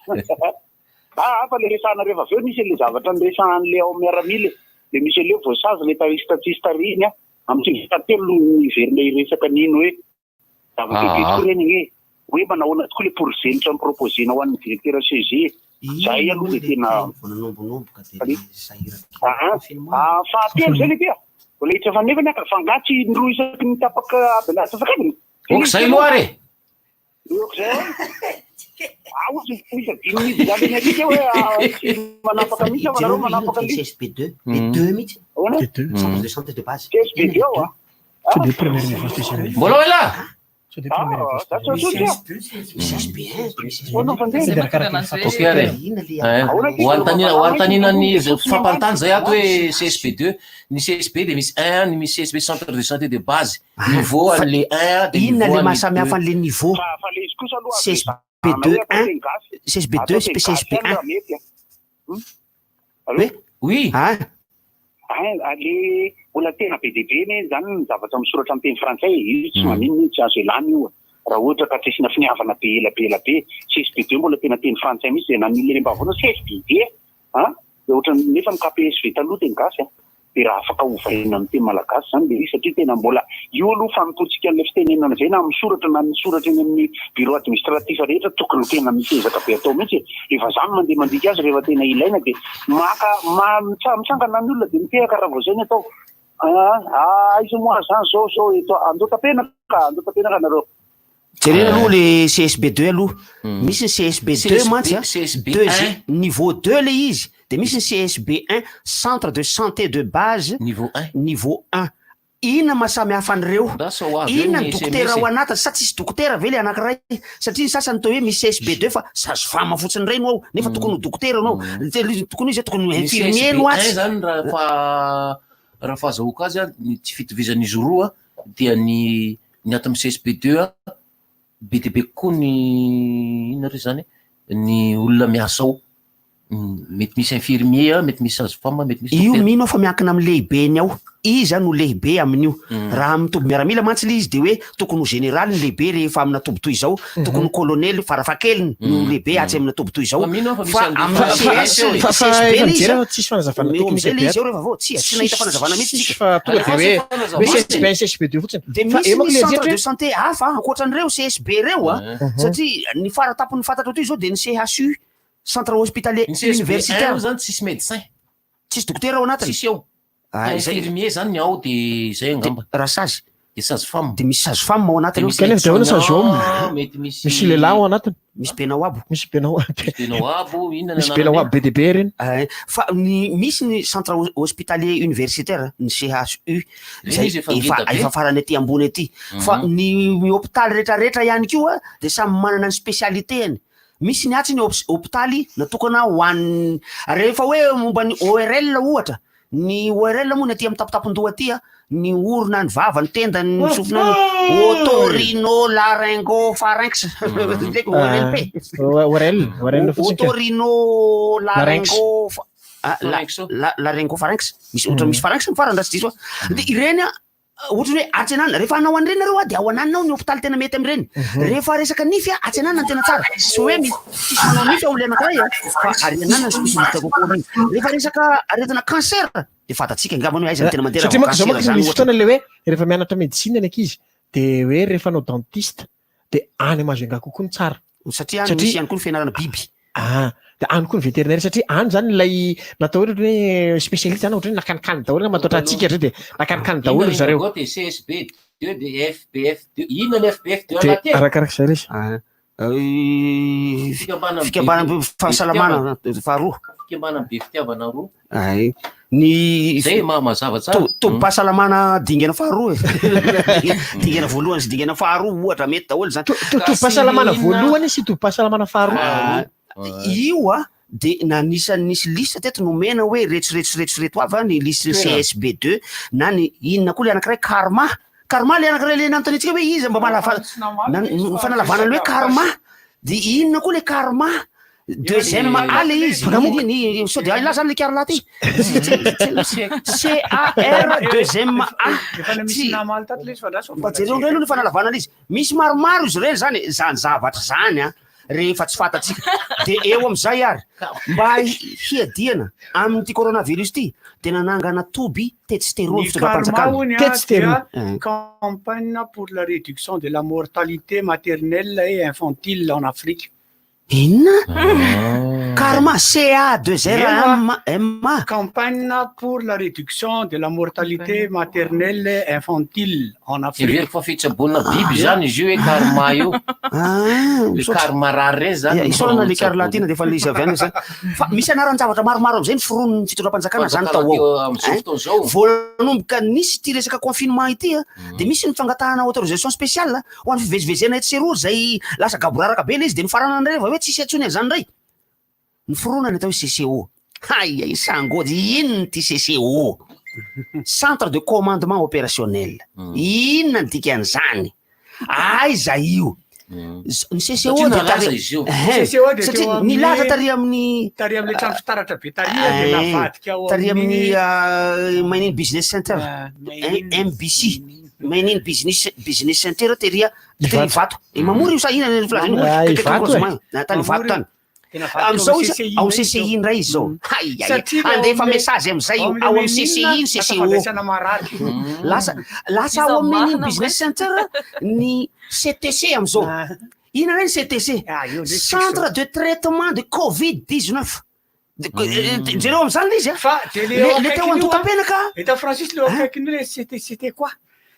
[SPEAKER 6] Ah, fa le resahana rehefa avy eo nisy le zavatra niresahan'le ao miaramila e. Le misy an'le voasazy le tarisy tatsy sy tarihiny a. Amin'ny sivy fahatelo no niverina hiresaka an'iny hoe zava-dehibe
[SPEAKER 11] Ah.
[SPEAKER 6] tokoa ireny anie. Hoe manahoana tokoa le porozenitra ni-proposer-na ho an'ny directeur CG. Zay aloha dia tena Ah, fahatelo zay le ty a. Mbola hiditra fanefany aka fa angaha tsy indroa isaky ny tapaka avy atsasak'adiny?
[SPEAKER 11] Ok zay aloha ary e.
[SPEAKER 6] Ok zay aloha. Ah, ohatry ny misy adinony izany any alika hoe ah, tsy manapaka mihitsy aho, nareo manapaka mihitsy.
[SPEAKER 14] CSB 2, B2 mihitsy.
[SPEAKER 6] Ahoana?
[SPEAKER 14] Centre de santé de base.
[SPEAKER 6] CSB 2 ao ah.
[SPEAKER 8] Sao dia premier niveau spécialisé.
[SPEAKER 11] Mbola ao elah?
[SPEAKER 8] Sao dia premier niveau
[SPEAKER 6] Ah,
[SPEAKER 8] spécialisé.
[SPEAKER 11] Ok ary e. Ho anontaniana ho anontaniana ny fampanontany zay ato hoe CSB 2 ny CSB dia misy 1 ny misy CSB centre de santé de base niveau an'le 1 dia
[SPEAKER 14] Inona
[SPEAKER 11] niveau
[SPEAKER 14] le
[SPEAKER 11] an'le
[SPEAKER 14] mahasamihafa
[SPEAKER 11] 2.
[SPEAKER 14] an'le niveau? CSB 2 1, CSB 2, CSB 1.
[SPEAKER 6] Hoe?
[SPEAKER 11] Oui.
[SPEAKER 14] Ah.
[SPEAKER 6] Ah, le mbola tena be dia be anie zany ny zavatra misoratra amin'ny teny frantsay e. Io tsy maninona io, tsy azo elana io. Raha ohatra ka tsy asiana finiavana be ela be ela be. CSB 2 mbola tena teny frantsay mihitsy dia na ny olona eny am-bavahana CSB 2 a. Dia ohatran'ny nefa ny KPSV taloha teny gasy a. Dia raha afaka ovaina amin'ny teny malagasy izany ilay izy satria tena mbola io aloha fanompoantsika an'ilay fitenenana izay na amin'ny soratra na ny soratra eny amin'ny bureau administratif rehetra tokony tena misy ezaka be atao mihitsy e. Efa za no mandeha mandika azy rehefa tena ilaina dia maka ma- mitsa- mitsangana ny olona dia mitehaka raha vao izay ny atao. Ah, ah, aiza moa zany zao zao eto Andotapenaka, Andotapenaka nareo.
[SPEAKER 14] Jerena aloha le CSB 2 aloha. Misy ny CSB 2
[SPEAKER 11] CSB
[SPEAKER 14] mantsy a.
[SPEAKER 11] CSB
[SPEAKER 14] Deuxi-
[SPEAKER 11] 1.
[SPEAKER 14] Niveau 2 le izy. De misy ny CSB 1, centre de santé de base.
[SPEAKER 11] Niveau 1.
[SPEAKER 14] Niveau 1. Inona maha samy hafa an'ireo?
[SPEAKER 11] avy eo
[SPEAKER 14] Inona
[SPEAKER 11] ny
[SPEAKER 14] ny dokotera
[SPEAKER 11] SMS e?
[SPEAKER 14] ao anatiny? Sa tsisy dokotera ve le anankiray? Satria ny sasany toa hoe misy CSB 2 fa sage femme fotsiny ireny ao, nefa tokony ho dokotera anao. Tokony izy tokony ho
[SPEAKER 11] Ny
[SPEAKER 14] infirmier
[SPEAKER 11] CSB
[SPEAKER 14] no
[SPEAKER 11] 1
[SPEAKER 14] atsy.
[SPEAKER 11] zany raha fa raha fahazahoako azy a ny tsy fitovizan'izy roa dia ny ny ato amin'ny CSB 2 a be dia be kokoa ny inona re zany ny olona miasa ao Mety misy infirmier a, mety misy sage femme, mety misy
[SPEAKER 14] Io
[SPEAKER 11] dokotera.
[SPEAKER 14] mino aho fa miankina amin'ny lehibeny ao. Iza no lehibe amin'io? Raha amin'ny toby miaramila mantsy ilay izy dia hoe tokony ho général ny lehibe rehefa amina toby toy izao, tokony ho colonel farafahakeliny no lehibe atsy amina toby toy izao.
[SPEAKER 11] Fa mino aho fa misy
[SPEAKER 14] Fa
[SPEAKER 11] an'le
[SPEAKER 14] amin'ny
[SPEAKER 11] fa-
[SPEAKER 14] CS,
[SPEAKER 8] Fa- fa
[SPEAKER 14] CSB
[SPEAKER 8] efa
[SPEAKER 14] ilay izy
[SPEAKER 8] nijery
[SPEAKER 14] a.
[SPEAKER 8] aho, tsisy fanazavana
[SPEAKER 14] Eo
[SPEAKER 8] teknika
[SPEAKER 14] amin'izay
[SPEAKER 8] be
[SPEAKER 14] ilay izy
[SPEAKER 8] ato.
[SPEAKER 14] eo rehefa vao tsia, tsy nahita fanazavana mihitsy
[SPEAKER 8] Tsisy
[SPEAKER 14] tsika.
[SPEAKER 8] fa tonga dia hoe hoe CSB 1 CSB 2 fotsiny.
[SPEAKER 14] Dia
[SPEAKER 8] Fa
[SPEAKER 14] misy
[SPEAKER 8] eo manko
[SPEAKER 14] ny
[SPEAKER 8] ilay
[SPEAKER 14] centre
[SPEAKER 8] jery
[SPEAKER 14] de santé hafa ankoatran'ireo CSB ireo a, satria ny faratampony fantatra toy izao dia ny CHU, centre hospitalier
[SPEAKER 11] Ny CSB
[SPEAKER 14] universitaire.
[SPEAKER 11] 1 zany tsisy médecin.
[SPEAKER 14] Tsisy dokotera ao anatiny.
[SPEAKER 11] Tsisy ao.
[SPEAKER 14] Ah, izay.
[SPEAKER 11] Infirmier zany ny ao de zay angamba.
[SPEAKER 14] Raha sazy.
[SPEAKER 11] De sage femme.
[SPEAKER 14] De misy sage femme ao anatiny.
[SPEAKER 11] De misy
[SPEAKER 8] Kanefa dia ahoana sage homme?
[SPEAKER 11] aide-soignant, Mety misy
[SPEAKER 8] Misy lehilahy ao anatiny.
[SPEAKER 14] Misy benao abo.
[SPEAKER 8] Misy benao
[SPEAKER 11] Benao abo, inona ny
[SPEAKER 8] Misy benao
[SPEAKER 11] anarany?
[SPEAKER 8] abo be dia be ireny.
[SPEAKER 14] Eh, Fa ny misy ny centre hospitalier universitaire, ny CHU,
[SPEAKER 11] Ireny
[SPEAKER 14] izay
[SPEAKER 11] izy efa
[SPEAKER 14] efa
[SPEAKER 11] ngeda be.
[SPEAKER 14] efa farany aty ambony aty. Fa ny hopitaly rehetrarehetra ihany koa dia samy manana ny spécialité-ny. Misy ny atsy ny hopitaly natokana ho an'ny rehefa hoe momba ny ORL ohatra, ny ORL moa ny aty amin'ny tapotapon-doha aty a, ny orona, ny vava, ny tenda, ny sofina, ny otorhinolaryngopharynx, ORLP.
[SPEAKER 8] ORL, ORL fotsiny ka.
[SPEAKER 14] Otorhinolaryngopha- ah, laryngopharynx. Misy ohatra misy pharynx ny farany raha tsy diso aho. De ireny a, ohatra hoe atsy ananana, rehefa hanao an'ireny nareo a, de ao ananana ao ny hopitaly tena mety amin'ireny. Rehefa resaka nify a, atsy ananana no tena tsara. Tsy hoe misy tsisy manao nify ao amin'ilay anankiray a, fa ary ananana ny spécialiste kokoa amin'iny. Rehefa resaka aretina cancer, de fantatsika angambany hoe aiza no tena mandeha raha
[SPEAKER 8] Satria
[SPEAKER 14] vao
[SPEAKER 8] manko zao
[SPEAKER 14] cancer
[SPEAKER 8] manko
[SPEAKER 14] zany
[SPEAKER 8] misy
[SPEAKER 14] ohatra.
[SPEAKER 8] fotoana le hoe rehefa mianatra médecine ny ankizy de hoe rehefa hanao dentiste de any Majunga kokoa no tsara.
[SPEAKER 14] Satria any misy ihany koa ny fianarana biby.
[SPEAKER 8] Ah, De any koa ny vétérinaire satria any zany ilay natao hoe ohatran'ny hoe spécialiste zany ohatran'ny hoe nakanikany daholo angamba atao hatratsika ry de nakanikany daholo ry zareo.
[SPEAKER 11] Inona ny CSB 2 de FBF 2 inona ny FBF 2
[SPEAKER 8] De
[SPEAKER 11] anaty e?
[SPEAKER 8] arakarak'izay ilay izy.
[SPEAKER 11] Fikambanana
[SPEAKER 14] Fikambanana fahasalamana faharoa.
[SPEAKER 11] Fikambanana be fitiavana roa.
[SPEAKER 14] Ay, ny
[SPEAKER 11] Zay maha mazava tsara.
[SPEAKER 14] Tobim-pahasalamana dingana faharoa e. Dingana voalohany sy dingana faharoa ohatra mety daholo zany.
[SPEAKER 8] Tobim-pahasalamana voalohany sy tobim-pahasalamana faharoa.
[SPEAKER 14] Ah, Io a de nanisan'ny nisy liste teto nomena hoe reto reto reto reto avy a ny liste
[SPEAKER 11] Toerana.
[SPEAKER 14] CSB 2 na ny inona koa le anankiray karma. Karma le anankiray le nanontaniantsika hoe iza mba mahalava na- ny fanalavana le hoe karma. De inona koa le karma? Deuxième A le izy. Ny- ny- Sao de laza le karla ty. C A R deuxième A.
[SPEAKER 2] Efa misy namaly tato le izy fa ndraso.
[SPEAKER 14] Mba jereo indray aloha ny fanalavana an'izy. Misy maromaro izy ireny zany, e. zany zavatra zany a, rehefa tsy fantatsika. De eo am'izay ary, mba hiadiana amin'ity coronavirus ity, de nanangana toby tetsy teroa ny
[SPEAKER 2] Ny karma
[SPEAKER 14] fitondram-panjakana.
[SPEAKER 2] hono a dia campagne pour la réduction de la mortalité maternelle et infantile en Afrique.
[SPEAKER 14] Inona? Karma, C A 2 R M M A.
[SPEAKER 2] Campagne pour la réduction de la mortalité maternelle et infantile en Afrique.
[SPEAKER 11] Heveriko fa fitsaboana biby zany izy io hoe karma io. Le karma rary reny zany.
[SPEAKER 14] Ya, Isaorana le karla ty na de efa le izy avy any zany. Fa misy anaran-javatra maromaro am'izay ny foronin'ny fitondram-panjakana zany tao ao.
[SPEAKER 11] Amin'izao
[SPEAKER 14] Hein?
[SPEAKER 11] fotoana izao.
[SPEAKER 14] Vao nanomboka nisy ity resaka confinement ity a, de misy ny fangatahana autorisation spéciale ho an'ny fivezivezena etsy sy eroa zay lasa gaboraraka be le izy de nifarana indray rehefa hoe tsisy intsony an'izany indray. Ny foronana atao hoe CCO. Hay ay sangody inona ity CCO? Centre de commandement opérationnel. Inona ny dikan'izany? Aiza io? Ny CCO
[SPEAKER 11] Satria
[SPEAKER 14] dia
[SPEAKER 11] nalaza
[SPEAKER 14] tary-
[SPEAKER 11] izy io.
[SPEAKER 14] Ehe.
[SPEAKER 2] CCO dia
[SPEAKER 14] Satria
[SPEAKER 2] teo amin'ny-
[SPEAKER 14] nilaza tary amin'ny
[SPEAKER 2] Tary amin'ilay trano fitaratra be tary dia
[SPEAKER 14] Eh,
[SPEAKER 2] navadika ao
[SPEAKER 14] tary
[SPEAKER 2] amin'ny
[SPEAKER 14] amin'ny Mining Business Center MBC Mining Business Business Center teria tery Ivato. I Mamory io sa inona ny filazana io?
[SPEAKER 8] Ah,
[SPEAKER 14] Akaiky
[SPEAKER 8] Ivato e.
[SPEAKER 14] Ankoronjomanga. Na, tany Ivato tany.
[SPEAKER 2] Tena vadika ao
[SPEAKER 14] Am'izao
[SPEAKER 2] amin'ny
[SPEAKER 14] izy
[SPEAKER 2] CCI
[SPEAKER 14] ao
[SPEAKER 2] indray izy
[SPEAKER 14] CCI
[SPEAKER 2] zao.
[SPEAKER 14] indray izy zao. Hay hay.
[SPEAKER 2] Satria ao
[SPEAKER 14] Andefa
[SPEAKER 2] amin'ilay-
[SPEAKER 14] message am'izay io
[SPEAKER 2] ao
[SPEAKER 14] ao
[SPEAKER 2] amin'ilay
[SPEAKER 14] amin'ny CCI
[SPEAKER 2] Ménine,
[SPEAKER 14] ny
[SPEAKER 2] lasa
[SPEAKER 14] CCO.
[SPEAKER 2] fandraisana marary.
[SPEAKER 14] Lasa lasa ao amin'ny Mining Business Center ny CTC am'izao. Inona indray ny CTC?
[SPEAKER 2] io indray
[SPEAKER 14] Centre de traitement de Covid 19. Jereo am'izany le izy a.
[SPEAKER 2] Fa de le
[SPEAKER 14] Le
[SPEAKER 2] eo
[SPEAKER 14] le teo
[SPEAKER 2] akaikiny io a,
[SPEAKER 14] Antotapenaka.
[SPEAKER 2] Eta Francis le eo akaikiny io le c'était c'était quoi?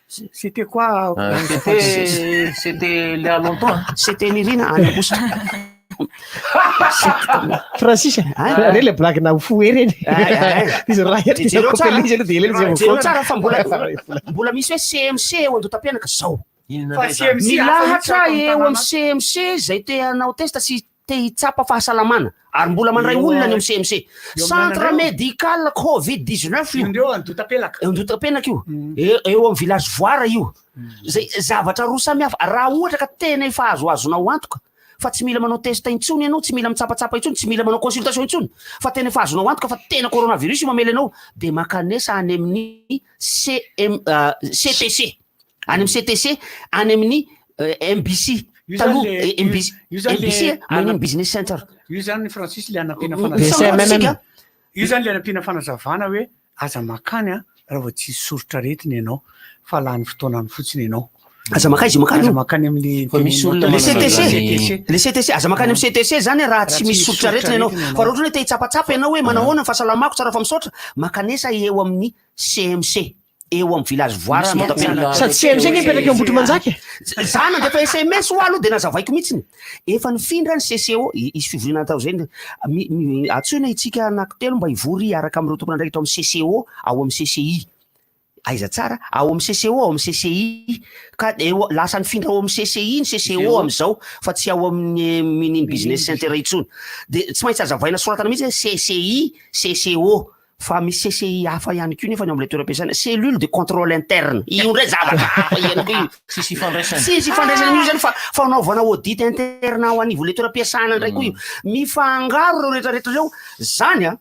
[SPEAKER 2] C'était quoi?
[SPEAKER 11] C'était c'était il y a longtemps.
[SPEAKER 14] C'était Nirina any Ambositra.
[SPEAKER 8] Francis, reny le blague na fo reny. Izy raha eto
[SPEAKER 14] Jereo tsara.
[SPEAKER 8] izy aloha de ela izy
[SPEAKER 14] Jereo tsara fa mbola mbola misy hoe CMC eo Andotapenaka zao.
[SPEAKER 2] Fa CMC
[SPEAKER 14] Milahatra
[SPEAKER 2] hafa mihitsy
[SPEAKER 14] eo
[SPEAKER 2] ato
[SPEAKER 14] amin'ny CMC zay te hanao test sy te hitsapa fahasalamana ary mbola mandray
[SPEAKER 2] Eo
[SPEAKER 14] olona any
[SPEAKER 2] a-
[SPEAKER 14] amin'ny CMC.
[SPEAKER 2] eo amin'ny
[SPEAKER 14] Centre
[SPEAKER 2] anareo.
[SPEAKER 14] médical Covid 19 io.
[SPEAKER 2] Io Andotapenaka.
[SPEAKER 14] Eo Andotapenaka io. Eo eo amin'ny village Voara io. Zay zavatra roa samy hafa. Raha ohatra ka tena efa azoazonao antoka fa tsy mila manao test intsony ianao, tsy mila mitsapatsapa intsony, tsy mila manao consultation intsony, fa tena efa azonao antoka fa tena coronavirus io mamely anao, de mankanesa any amin'ny CM CTC. Any amin'ny CTC, any amin'ny MBC.
[SPEAKER 2] Io zany
[SPEAKER 14] Taloha
[SPEAKER 2] le-
[SPEAKER 14] MBC,
[SPEAKER 2] io zany le-
[SPEAKER 14] MBC, Mining Business Center.
[SPEAKER 2] Io zany Francis le anampiana
[SPEAKER 14] BCMMM.
[SPEAKER 2] fanazavana. Io zany le anampiana fanazavana hoe aza makany a raha vao tsisy soritra aretina ianao fa lany fotoanany fotsiny ianao.
[SPEAKER 14] Aza makaiza izy makany
[SPEAKER 2] Aza
[SPEAKER 14] io.
[SPEAKER 2] makany amin'ny
[SPEAKER 11] Fa misy olona
[SPEAKER 14] Le
[SPEAKER 11] manana
[SPEAKER 14] CTC,
[SPEAKER 11] zany-
[SPEAKER 14] le CTC, aza makany amin'ny CTC zany raha tsy misy soritra aretina ianao. Fa raha ohatra hoe te hitsapatsapa ianao hoe manahoana ny fahasalamako tsara fa misaotra, makanesa eo amin'ny CMC, eo amin'ny village Voara
[SPEAKER 11] Misy manko
[SPEAKER 14] Andotapenaka.
[SPEAKER 11] olona-
[SPEAKER 8] Sady CMC nge mipetraka eo Ambohitrimanjaka e.
[SPEAKER 14] Za nandefa SMS ho aloha de nazavaiko mihitsiny. Efa nifindra ny CCO, isy fivoriana atao zay, antsoina itsika anankitelo mba hivory hiaraka amin'ireo tompon'andraikitra ao amin'ny CCO, ao amin'ny CCI. Aiza tsara? Ao amin'ny CCO, ao amin'ny CCI. Ka eo, lasa nifindra ao amin'ny CCI ny CCO amin'izao, fa tsy ao amin'ny Mining Business Center intsony. De tsy maintsy azavaina soratana mihitsy hoe CCI, CCO. Fa misy CCI hafa ihany koa nefa ny ao amin'ilay toeram-piasana, cellule de contrôle interne. Io indray zavatra hafa ihany koa io.
[SPEAKER 11] Tsisy ifandraisany.
[SPEAKER 14] Tsisy ifandraisany io zany fa fanaovana audit interne ao anivon'ilay toeram-piasana indray koa io. Mifangaro ireo rehetrarehetra ireo. Zany a,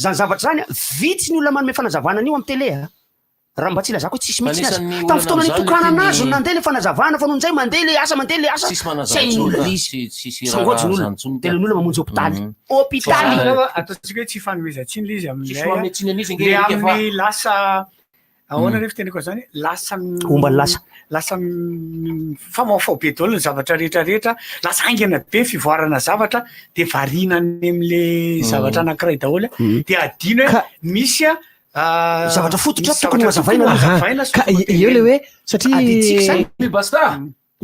[SPEAKER 14] zany zavatra zany a, vitsy ny olona manome fanazavana an'io amin'ny télé a. Raha mba tsy ilazako hoe tsisy mihitsy aza.
[SPEAKER 11] Anisan'ny
[SPEAKER 14] Tamin'ny
[SPEAKER 11] olana
[SPEAKER 14] fotoana
[SPEAKER 11] amin'izany
[SPEAKER 14] nitokanana
[SPEAKER 11] le
[SPEAKER 14] azy no
[SPEAKER 11] teny-
[SPEAKER 14] nandeha le fanazavana fa noho izay mandeha le asa mandeha le asa.
[SPEAKER 11] Tsisy manazava
[SPEAKER 14] Tsy hain'ny
[SPEAKER 11] intsony
[SPEAKER 14] olona
[SPEAKER 11] ka.
[SPEAKER 14] le izy.
[SPEAKER 11] Tsisy
[SPEAKER 14] Sangojo ny
[SPEAKER 11] raharaha
[SPEAKER 14] olona.
[SPEAKER 11] zany intsony
[SPEAKER 14] De le olona mamonjy hopitaly. Hopitaly.
[SPEAKER 2] Angamba ataontsika hoe tsy fanomezan-tsiny le izy amin'ilay
[SPEAKER 11] Tsisy manome tsiny an'izy ange
[SPEAKER 2] le
[SPEAKER 11] Erika fa-
[SPEAKER 2] amin'ny lasa Ahoana re fiteneko an'izany? Lasa
[SPEAKER 14] Homba ny lasa.
[SPEAKER 2] Lasa mifamahofaho be daholo ny zavatra rehetra rehetra, lasa haingana be ny fivoarana zavatra de variana any am'le zavatra anankiray daholo de adino hoe misy a
[SPEAKER 14] Zavatra fototra
[SPEAKER 2] misy
[SPEAKER 14] tokony
[SPEAKER 2] zavatra
[SPEAKER 14] hazavaina
[SPEAKER 2] tokony
[SPEAKER 14] aloha.
[SPEAKER 2] hazavaina sy
[SPEAKER 8] Ka
[SPEAKER 2] tokony
[SPEAKER 8] eo le hoe satria
[SPEAKER 14] Adidintsika izany.
[SPEAKER 19] Basta.